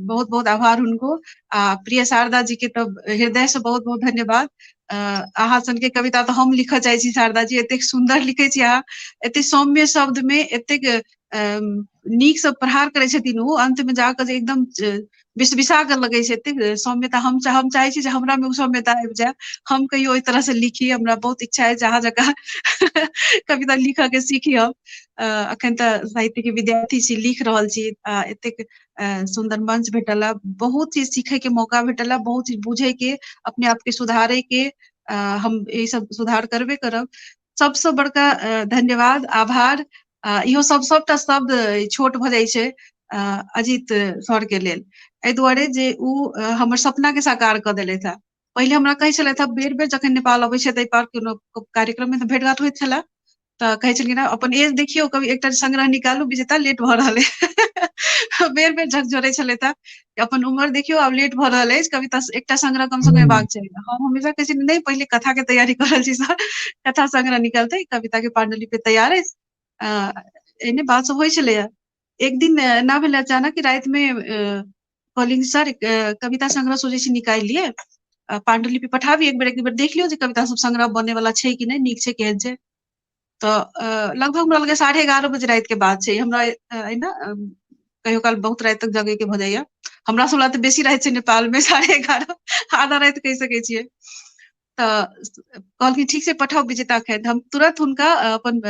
बहुत बहुत आभार हुनको। आ प्रिय शारदा जी के तऽ हृदय से बहुत बहुत धन्यवाद। अहाँ सन के कविता तऽ हम लिखऽ चाहै छी शारदा जी, एतेक सुन्दर लिखै छी अहाँ, एतेक सौम्य शब्द में एतेक नीक से प्रहार करै छथिन ओ, अंत में जाकऽ जे एकदम विसविसा कऽ लगै छै, एतेक सौम्यता। हम चाहै छी जे हमरा में ओ सौम्यता आबि जाय, हम कहियो ओहि तरह से लिखी। हमरा बहुत इच्छा अछि अहाँ जकाँ कविता लिखऽ के सीखी हम। अखन तऽ साहित्य के विद्यार्थी छी, लिख रहल छी। एतेक सुन्दर मंच भेटल है, बहुत चीज सीखे के मौका भेटल है, बहुत चीज बुझे के, अपने आप के सुधारे के। हम ई सब सुधार करबे करब। सबसँ बड़का धन्यवाद, आभार, इहो सब सबटा शब्द छोट भऽ जाइ छै अजीत सर के लेल, एहि दुआरे जे ओ हमर सपना के साकार कऽ देलथि है। पहिले हमरा कहै छलथि है बेर बेर जखन नेपाल अबै छै ताहि पर कोनो कार्यक्रम में तऽ भेट घाट होइत छलै, तऽ कहै छलखिन हँ अपन एज देखियौ, कभी एकटा संग्रह निकालू विजेता, लेट भऽ रहल है। बेर बेर झकझोरै छलथि है अपन उम्र देखियौ, आब लेट भऽ रहल अछि, कविता एकटा संग्रह कम से कम अयबाक चाही। हम हमेशा कहै छी नहि, पहिले कथा के तैयारी कऽ रहल छी सर, कथा संग्रह निकलतै, कविता के पांडुलिपि तैयार अछि। एहने बात सब होइ छलैया। एक दिन एना भेलै अचानक कि राति में कहलियनि सर, कविता संग्रह सोचै छी निकालि लियै, पांडुलिपि पठाबी, एक बेर एक बेर देख लियौ जे कविता सब संग्रह बने वाला छै कि नहि, नीक छै, केहन छै। तऽ लगभग हमरा लगैया 11:30 बजे राति के बात छै। हमरा ना कहियो काल बहुत राति तक जगै के भऽ जाइया, हमरा सब तऽ बेसी राति छै नेपाल मे, 11:30 आधा राति कहि सकै छियै। तऽ कहलखिन ठीक छै पठाउ विजेता एखन। हम तुरंत हुनका अपन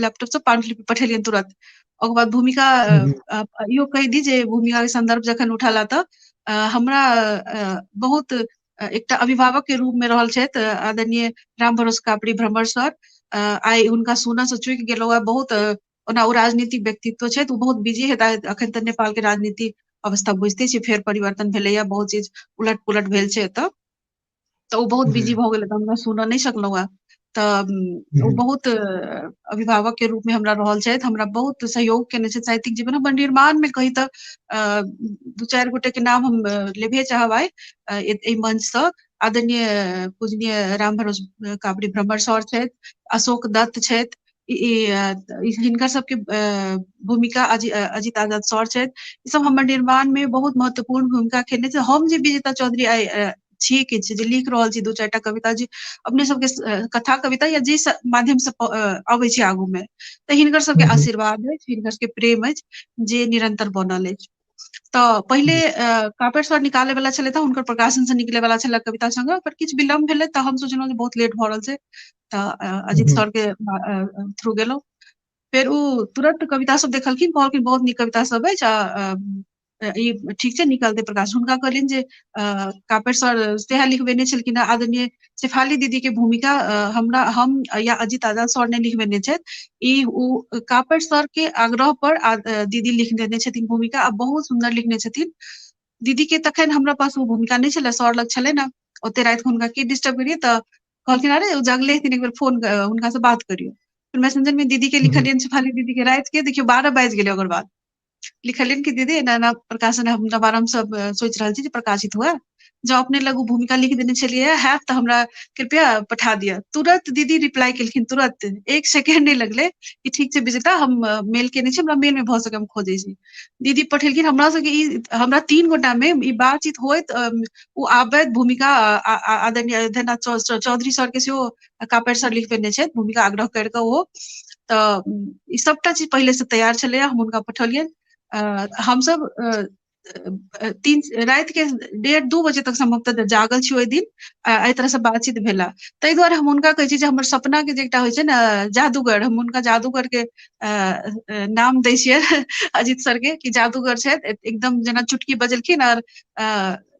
लैपटॉप से पांडुलिपि पठेलियनि तुरंत। ओकर बाद भूमिका, इहो कहि दी जे भूमिका के संदर्भ जखन उठला तऽ हमरा बहुत एकटा अभिभावक के रूप में रहल छथि आदरणीय राम भरोस कापड़ी भ्रमर सर। आइ हुनका सुनऽ से चूकि गेलहुँ हँ बहुत। ओना ओ राजनीतिक व्यक्तित्व छथि, ओ बहुत बिजी हेता अखन तऽ नेपाल के राजनीति अवस्था बुझिते छी, फेर परिवर्तन भेलैया, बहुत चीज उलट पुलट भेल छै एतऽ, तऽ ओ बहुत बिजी भऽ गेलै, तऽ हमरा सुनऽ नहि सकलहुँ हँ। तऽ ओ बहुत अभिभावक के रूप में हमरा रहल छथि, हमरा बहुत सहयोग केने छथि साहित्यिक जीवन हमर निर्माण में। कही तऽ 2-4 गोटे के नाम हम लेबे चाहब आइ एहि मंच से। आदरणीय पूजनीय राम भरोस कापड़ी भ्रमर सर छथि, अशोक दत्त छथि, हिनकर सबके भूमिका, अजित आजाद सर छथि, ई सब हमर निर्माण में बहुत महत्वपूर्ण भूमिका खेलने छै। हम जे विजेता चौधरी आइ छी किछु जे लिख रहल छी 2-4 टा कविता जे अपने सबके कथा कविता या जे माध्यम से अबै छै आगू में, तऽ हिनकर सबके आशीर्वाद अछि, हिनकर सबके प्रेम अछि जे निरंतर बनल अछि। तऽ पहिले कापेर सर निकाले वाला छलै तऽ हुनकर प्रकाशन से निकले वाला छलै कविता संग्रह, पर किछु विलम्ब भेलै तऽ हम सोचलहुँ जे बहुत लेट भऽ रहल छै, तऽ अजित सर के थ्रू गेलहुँ। फेर ओ तुरंत कविता सब देखलखिन, कहलखिन बहुत नीक कविता सब अछि, ई ठीक छै निकलतै प्रकाश। हुनका कहलियनि जे कापेर सर सएह लिखबेने छलखिन हेँ, आदरणीय शेफाली दीदी के भूमिका हमरा हम या अजित आजाद सर ने लिखबेने छथि, ई ओ कापेर सर के आग्रह पर दीदी लिख देने छथिन भूमिका, आ बहुत सुन्दर लिखने छथिन दीदी के। तखन हमरा पास ओ भूमिका नहि छलै, सर लग छलै ने, ओते राति हुनका की डिस्टर्ब करियै, तऽ कहलखिन अरे ओ जगले हेथिन, एक बेर फोन हुनका से बात करियौ। फेर मैसेंजर में दीदी के लिखलियनि, शेफाली दीदी के राति के देखियौ 12 बाजि गेलै, ओकर बाद लिखलियनि कि दीदी एना एना प्रकाशन हम नवारम्भ सब सोचि रहल छी जे प्रकाशित हुए, जँ अपने लग ओ भूमिका लिख देने छलियै हैत तऽ हमरा कृपया पठा दिअ। तुरंत दीदी रिप्लाई केलखिन, तुरंत 1 सेकेंड नहि लगलै कि ठीक छै विजेता, हम मेल केने छी, हमरा मेल में भऽ सके हम खोजै छी। दीदी पठेलखिन हमरा सबके, ई हमरा 3 गोटा में ई बातचीत होइत ओ आबैत भूमिका आदरणीय अयोध्यानाथ चौधरी सर के सेहो कापेर सर लिख देने छथि भूमिका आग्रह करि कऽ ओ, तऽ ई सबटा चीज पहिले से तैयार छलैया, हम हुनका पठौलियनि। हमसब 3 राति के 1:30-2 बजे तक संभवतः जागल छी ओहि दिन, एहि तरह से बातचीत भेला। ताहि दुआरे हम हुनका कहै छी जे हमर सपना के जे एकटा होइ छै ने जादूगर, हम हुनका जादूगर के नाम दै छियै अजित सर के, कि जादूगर छथि, एकदम जेना चुटकी बजेलखिन और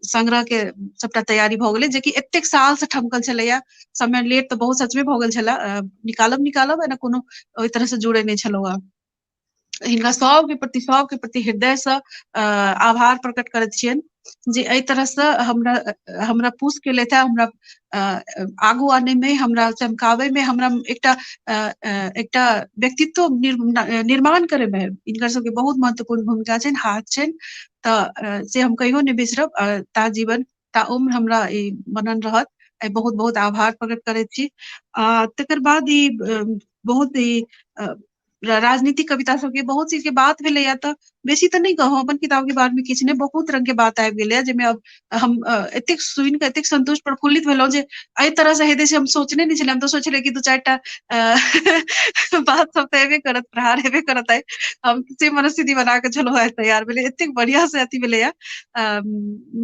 संग्रह के सबटा तैयारी भऽ गेलै, जेकि एतेक साल से ठमकल छलैया। समय लेट तऽ बहुत सचमे भऽ गेल छलै, निकालब निकालब एना कोनो ओहि तरह से जुड़े नहि छलहुँ। हिनका सबके प्रति, सबके प्रति हृदय से आभार प्रकट करैत छियनि जे एहि तरह से हमरा हमरा पुश केलथि, हमरा आगू आने में, हमरा चमकावे में, हमरा एकटा एकटा व्यक्तित्व निर्माण करे में हिनकर सबके बहुत महत्वपूर्ण भूमिका छनि, हाथ छनि। तऽ से हम कहियो नहि बिसरब, ता जीवन ता उम्र हमरा ई मनन रहत। बहुत बहुत आभार प्रकट करैत छी। तकर बाद ई बहुत ई राजनीतिक कविता सबके बहुत चीज के बात भेलैया, तऽ बेसी तऽ नहि कहब अपन किताब के बारे में किछु नहि, बहुत रंग के बात आबि गेलैया जाहिमे अब हम एतेक सुनि कऽ एतेक संतुष्ट प्रफुल्लित भेलहुँ जे एहि तरह से हेतै से हम सोचने नहि छलियै। हम तऽ सोचलियै कि 2-4 टा बात सब तऽ हेबे करत, प्रहार हेबे करत, आइ हम से मनस्थिति बना कऽ छलहुँ आइ तैयार भेलै, एतेक बढ़िया से अथी भेलैया,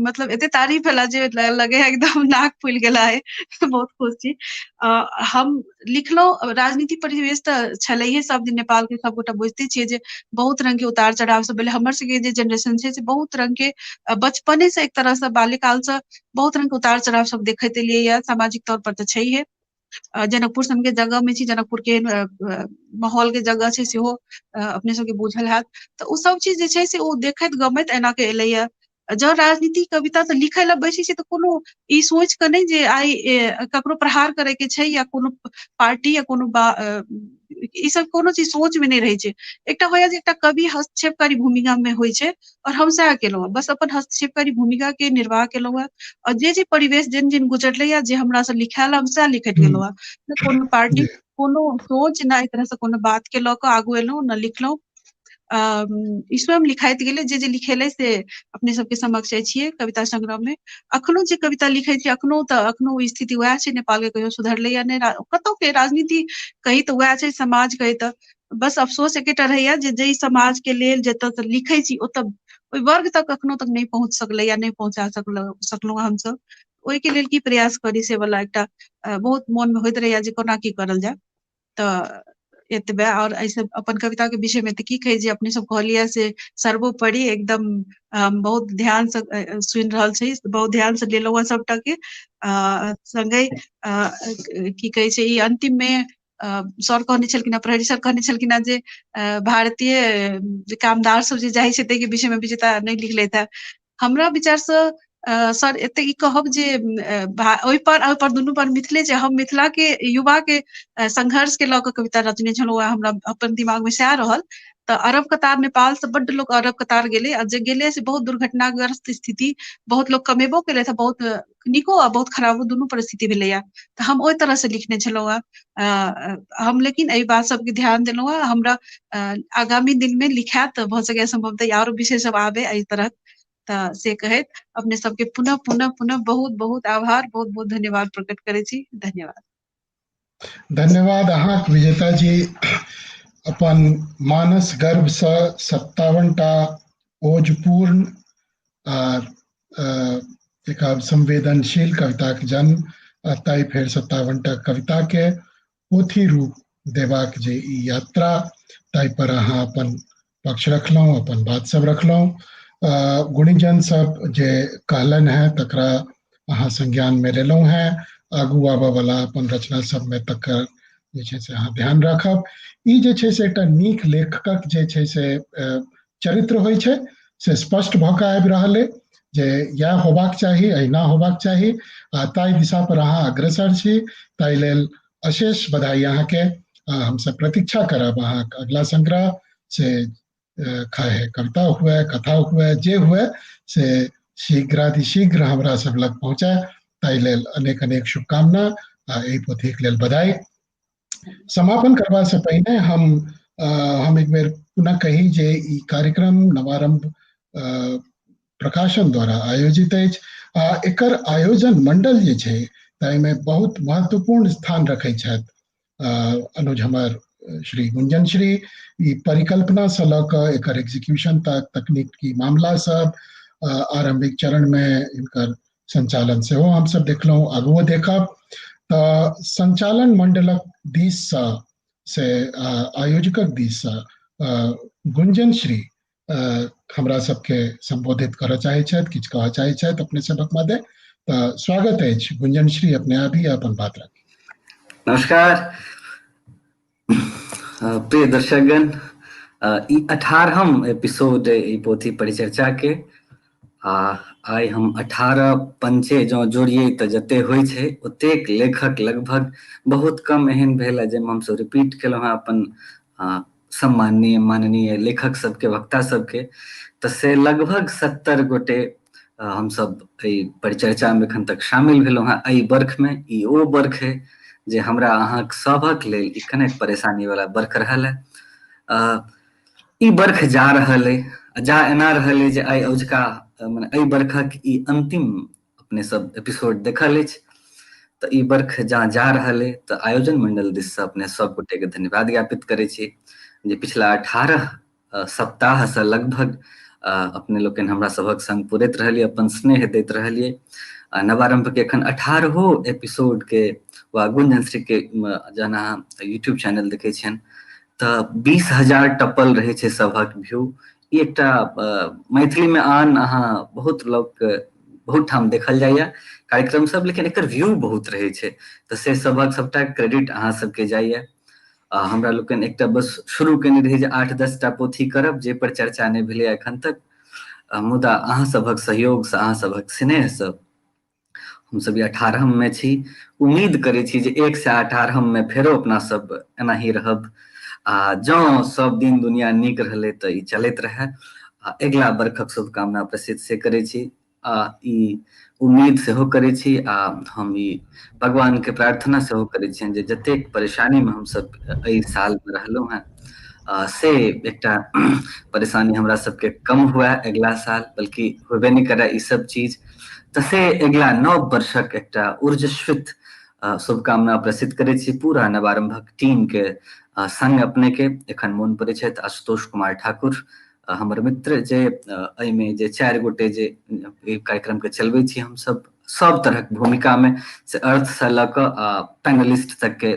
मतलब एते तारीफ भेला जे लगे एकदम नाक फूलि गेला है, बहुत खुश छी। हम लिखलहुँ, राजनीतिक परिवेश तऽ छलैहे सब दिन नेपाल के, सबगोटा बुझिते छियै जे बहुत रंग के उतार चढ़ाव सब भेलै। हमर सबके जे जेनरेशन छै से बहुत रंग के बचपने से एक तरह से बाल्यकाल से बहुत रंग के उतार चढ़ाव सब देखैत एलियै या, सामाजिक तौर पर तऽ छैहे। जनकपुर सन के जगह में छी, जनकपुर के माहौल के जगह छै सेहो अपने सबके बुझल हैत, तऽ ओ सब चीज जे छै से ओ देखैत गमैत एना के एलैया। जँ राजनीतिक कविता तऽ लिखै लए बैसै छै तऽ कोनो ई सोचि कऽ नहि जे आइ ककरो प्रहार करे के छै या कोनो पार्टी या कोनो ई सब कोनो चीज सोच में नहि रहै छै। एकटा होइया जे एकटा कवि हस्तक्षेपकारी भूमिका में होइ छै, और हम सएह केलहुँ हँ, बस अपन हस्तक्षेपकारी भूमिका के निर्वाह केलहुँ हँ, और जे जे परिवेश जिन जिन गुजरलै या जे हमरा से लिखायल हम सएह लिखैत गेलहुँ हँ। कोनो पार्टी कोनो सोच न एहि तरह से कोनो बात के लऽ कऽ आगू एलहुँ न लिखलहुँ। ई स्वयं लिखाइत गेलै, जे जे लिखेलै से अपने सबके समक्ष अछिये कविता संग्रह मे। अखनो जे कविता लिखै छी अखनो, तऽ अखनो स्थिति वएह छै, नेपाल के कहियो सुधरलै या नहि, कतौ के राजनीति कही तऽ वएह छै, समाज कही तऽ बस अफसोस एकेटा रहैया जे जाहि समाज के लेल जतऽ लिखै छी ओतऽ ओहि वर्ग तक अखनो तक नहि पहुँच सकलै या नहि पहुँचा सकलहुँ हमसब। ओहिके लेल की प्रयास करी से वाला एकटा बहुत मोन मे होइत रहैया जे कोना की करल जाय। तऽ एतबे, और एहिसँ अपन कविता के विषय मे तऽ की कहै जे अपने सब कहलियै से सर्वोपरि एकदम हम बहुत ध्यान से सुनि रहल छी, बहुत ध्यान से लेलहुँ हँ सबटा के। संगहि की कहै छै, ई अंतिम मे सर कहने छलखिन, प्रहरी सर कहने छलखिन जे भारतीय जे कामदार सब जे जाइ छै ताहिके विषय मे विजेता नहि लिखलथि है। हमरा विचार से सर एते ई कहब जे ओहि पर दुनू पर मिथिले जे हम मिथिला के युवा के संघर्ष के लऽ कऽ कविता रचने छलहुँ, हमरा अपन दिमाग मे सएह रहल। तऽ अरब कतार नेपाल से बड्ड लोक अरब कतार गेलै, आ जे गेलै से बहुत दुर्घटनाग्रस्त स्थिति, बहुत लोक कमेबो केलथि, बहुत नीको आ बहुत खराबो दुनू परिस्थिति भेलैया। तऽ हम ओहि तरह से लिखने छलहुँ हँ हम, लेकिन एहि बात सबके ध्यान देलहुँ हँ। हमरा आगामी दिन मे लिखायत भऽ सकैए सम्भवतः आरो विषय सब आबे एहि तरहक, तऽ से कहैत अपने सबके पुनः पुनः पुनः बहुत बहुत आभार, बहुत बहुत धन्यवाद प्रकट करै छी। धन्यवाद। धन्यवाद अहाँक विजेता जी, अपन मानस गर्भ से 57 टा ओजपूर्ण आर एक संवेदनशील कविताक जन्म, आ ताहि फेर 57 टा कविता के पोथी रूप देबाक जे ई यात्रा, ताहि पर अहाँ अपन पक्ष रखलहुँ, अपन बात सब रखलहुँ। गुणीजन सब जे कहलनि हेँ तकरा अहाँ संज्ञान मे लेलहुँ हेँ, आगू आबऽ वाला अपन रचना सब मे तकर जे छै से अहाँ ध्यान राखब। ई जे छै से एकटा नीक लेखकक जे छै से चरित्र होइ छै से स्पष्ट भऽ कऽ आबि रहल अइ जे इएह होबाक चाही, एहिना होबाक चाही, आ ताहि दिशा पर अहाँ अग्रसर छी, ताहि लेल अशेष बधाई अहाँके। हमसब प्रतीक्षा करब अहाँके अगला संग्रह से खाहे कविता हुए, कथा हुए, जे हुए से शीघ्रातिशीघ्र हमरा सब लग पहुँचे, ताहि लेल अनेक अनेक शुभकामना आ एहि पोथीक लेल बधाई। समापन करबा से पहिने हम एक बेर पुनः कही जे ई कार्यक्रम नवारंभ प्रकाशन द्वारा आयोजित अछि, आ एकर आयोजन मंडल जे छै ताहिमे बहुत महत्वपूर्ण स्थान रखै छथि अनुज हमर श्री गुंजन श्री। ई परिकल्पना से लऽ कऽ एकर एग्जीक्यूशन तक, तकनीकी मामला सब, आरंभिक चरण में इनकर संचालन सेहो हमसब देखलहुँ, आगुओ देखब। तऽ संचालन मंडलक दिससँ से आयोजकक दिससँ गुंजन श्री हमरा सबके संबोधित करऽ चाहै छथि, किछु कहऽ चाहै छथि अपने सबक मध्य, तऽ स्वागत अछि गुंजन श्री, अपने आबी अपन बात राखी। नमस्कार प्रिय दर्शकगण, ई 18म एपिसोड ई पोथी परिचर्चा के, आ आइ हम 18 पंचे जँ जोड़िए तऽ जते होइ छै ओतेक लेखक लगभग बहुत कम एहन भेल है जाहिमे हमसब रिपीट केलहुँ हेँ अपन सम्माननीय माननीय लेखक सबके, वक्ता सबके, तऽ से लगभग 70 गोटे हमसब एहि परिचर्चा में एखन तक शामिल भेलहुँ हेँ एहि बर्ख में। ई ओ बर्ख है जे हमरा अहाँक सभक लेल ई कनेक परेशानी वाला बर्ख रहल है। ई बर्ख जा रहल अइ, जा एना रहल अइ जे आइ औझका मने एहि बर्खक ई अंतिम अपने सब एपिसोड देखल अछि। तऽ ई बर्ख जहाँ जा रहल अइ तऽ आयोजन मंडल दिससँ अपने सब गोटेके धन्यवाद ज्ञापित करै छी जे पिछला 18 सप्ताहसँ लगभग अपने लोकनि हमरा सभक संग पुरैत रहलियै, अपन स्नेह दैत रहलियै। आ नवारंभ के एखन 18 एपिसोड के वा गुंजन श्री के जहन अहाँ यूट्यूब चैनल देखै छियनि तऽ 20,000 टपल रहै छै सभक व्यू। ई एकटा मैथिली में आन अहाँ बहुत लोक बहुत ठाम देखल जाइए कार्यक्रम सब, लेकिन एकर व्यू बहुत रहै छै, तऽ से सभक सबटा क्रेडिट अहाँ सबके जाइए। आ हमरा लोकनि एकटा बस शुरू केने रही जे 8-10 टा पोथी करब, जाहि पर चर्चा नहि भेलै एखन तक, मुदा अहाँ सभक सहयोगसँ, अहाँ सभक स्नेहसँ हमसब ई 18म में छी। उम्मीद करै छी जे 118म में फेरो अपना सब एनाही रहब, आ जँ सब दिन दुनिया नीक रहलै तऽ ई चलैत रहए। आ अगिला बरखक शुभकामना प्रसिद्ध से करै छी, आ ई उम्मीद सेहो करै छी, आ हम ई भगवान के प्रार्थना सेहो करै छियनि जे जतेक परेशानी में हमसब एहि साल में रहलहुँ हेँ, से एकटा परेशानी हमरा सबके कम हुए अगिला साल, बल्कि होबे नहि करे ई सब चीज। तऽ से अगिला नव वर्षक एकटा ऊर्जस्वित शुभकामना प्रेषित करै छी पूरा नवारंभक टीम के संग अपने के। एखन मोन पड़ै छथि आशुतोष कुमार ठाकुर, हमर मित्र, जे एहिमे जे 4 गोटे जे ई कार्यक्रम के चलबै छी हमसब सब तरहक भूमिका में, से अर्थ से लऽ कऽ पैनलिस्ट तक के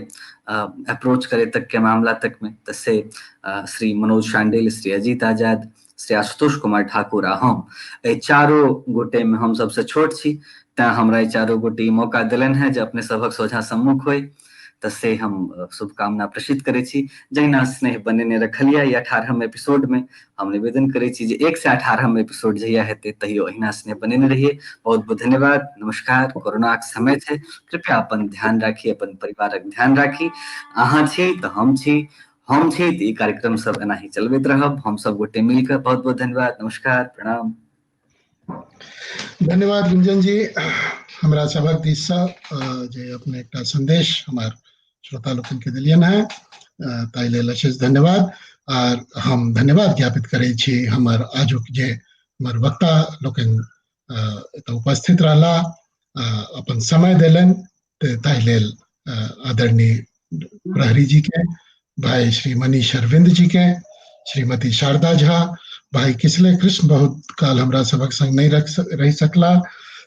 अप्रोच करे तक के मामला तक में, तऽ से श्री मनोज शांडिल, श्री अजीत आजाद, श्री आशुतोष कुमार ठाकुर आ हम, एहि चारो गोटे में हम सबसे छोट छी, तैं हमरा ई चारो गोटे ई मौका देलनि हेँ जे अपने सभक सोझा सम्मुख होइ, तऽ से हम शुभकामना प्रेषित करै छी। जहिना स्नेह बनेने रखलियै ई 18म एपिसोड में, हम निवेदन करै छी जे 118म एपिसोड जहिया हेतै तहियो अहिना स्नेह बनेने रहियै। बहुत बहुत धन्यवाद, नमस्कार। कोरोनाक समय छै, कृपया अपन ध्यान राखी, अपन परिवारक ध्यान राखी। अहाँ छी तऽ हम छी, हम छी तऽ ई कार्यक्रम सब एनाही चलबैत रहब हम सब गोटे मिलके। बहुत बहुत धन्यवाद, नमस्कार, प्रणाम। धन्यवाद गुंजन जी। हमरा सभक दिससँ जे अपने एकटा संदेश हमार श्रोता लोकनि के देलियनि हेँ, ताहि लेल अशेष धन्यवाद। आर हम धन्यवाद ज्ञापित करै छी हमर आजुक जे हमर वक्ता लोकनि एतऽ उपस्थित रहला, अपन समय देलनि, तऽ ताहि लेल आदरणीय प्रहरी जी के, भाई श्री मनीष अरविंद जी के, श्रीमती शारदा झा, भाई किसले कृष्ण बहुत काल हमरा सबक संग नहीं रहि सकला,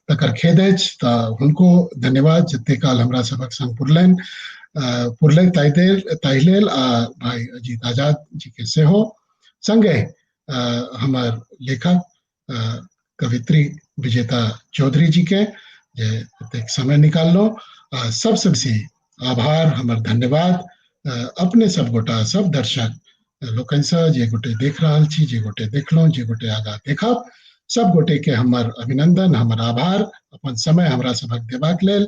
तकर खेद अछि, तऽ हुनको धन्यवाद जते काल हमरा सबक संग पुरलनि पुरलै ताहि देर ताहि लेल, आ भाई अजीत आजाद जी के सेहो। संगे हमर लेखक कवित्री विजेता चौधरी जी के जे एतेक समय निकाललहुँ, आ सबसँ बेसी आभार हमर धन्यवाद अपने सब गोटा सब दर्शक लोकनिसँ, जे गोटे देख रहल छी, जे गोटे देखलहुँ, जे गोटे आगाँ देखब, सब गोटे के हमर अभिनंदन, हमर आभार अपन समय हमरा सभक देबाक लेल।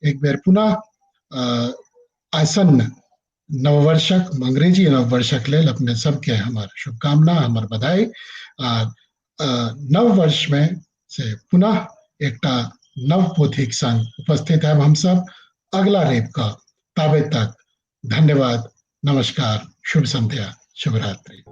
एक बेर पुनः आसन्न नववर्षक, अंग्रेजी नववर्षक लेल अपने सबके हमर शुभकामना, हमर बधाई। आ नव वर्ष में से पुनः एकटा नव पोथीक संग उपस्थित है हम सब अगला रेप का। ताबे तक धन्यवाद, नमस्कार, शुभ संध्या, शुभ रात्रि।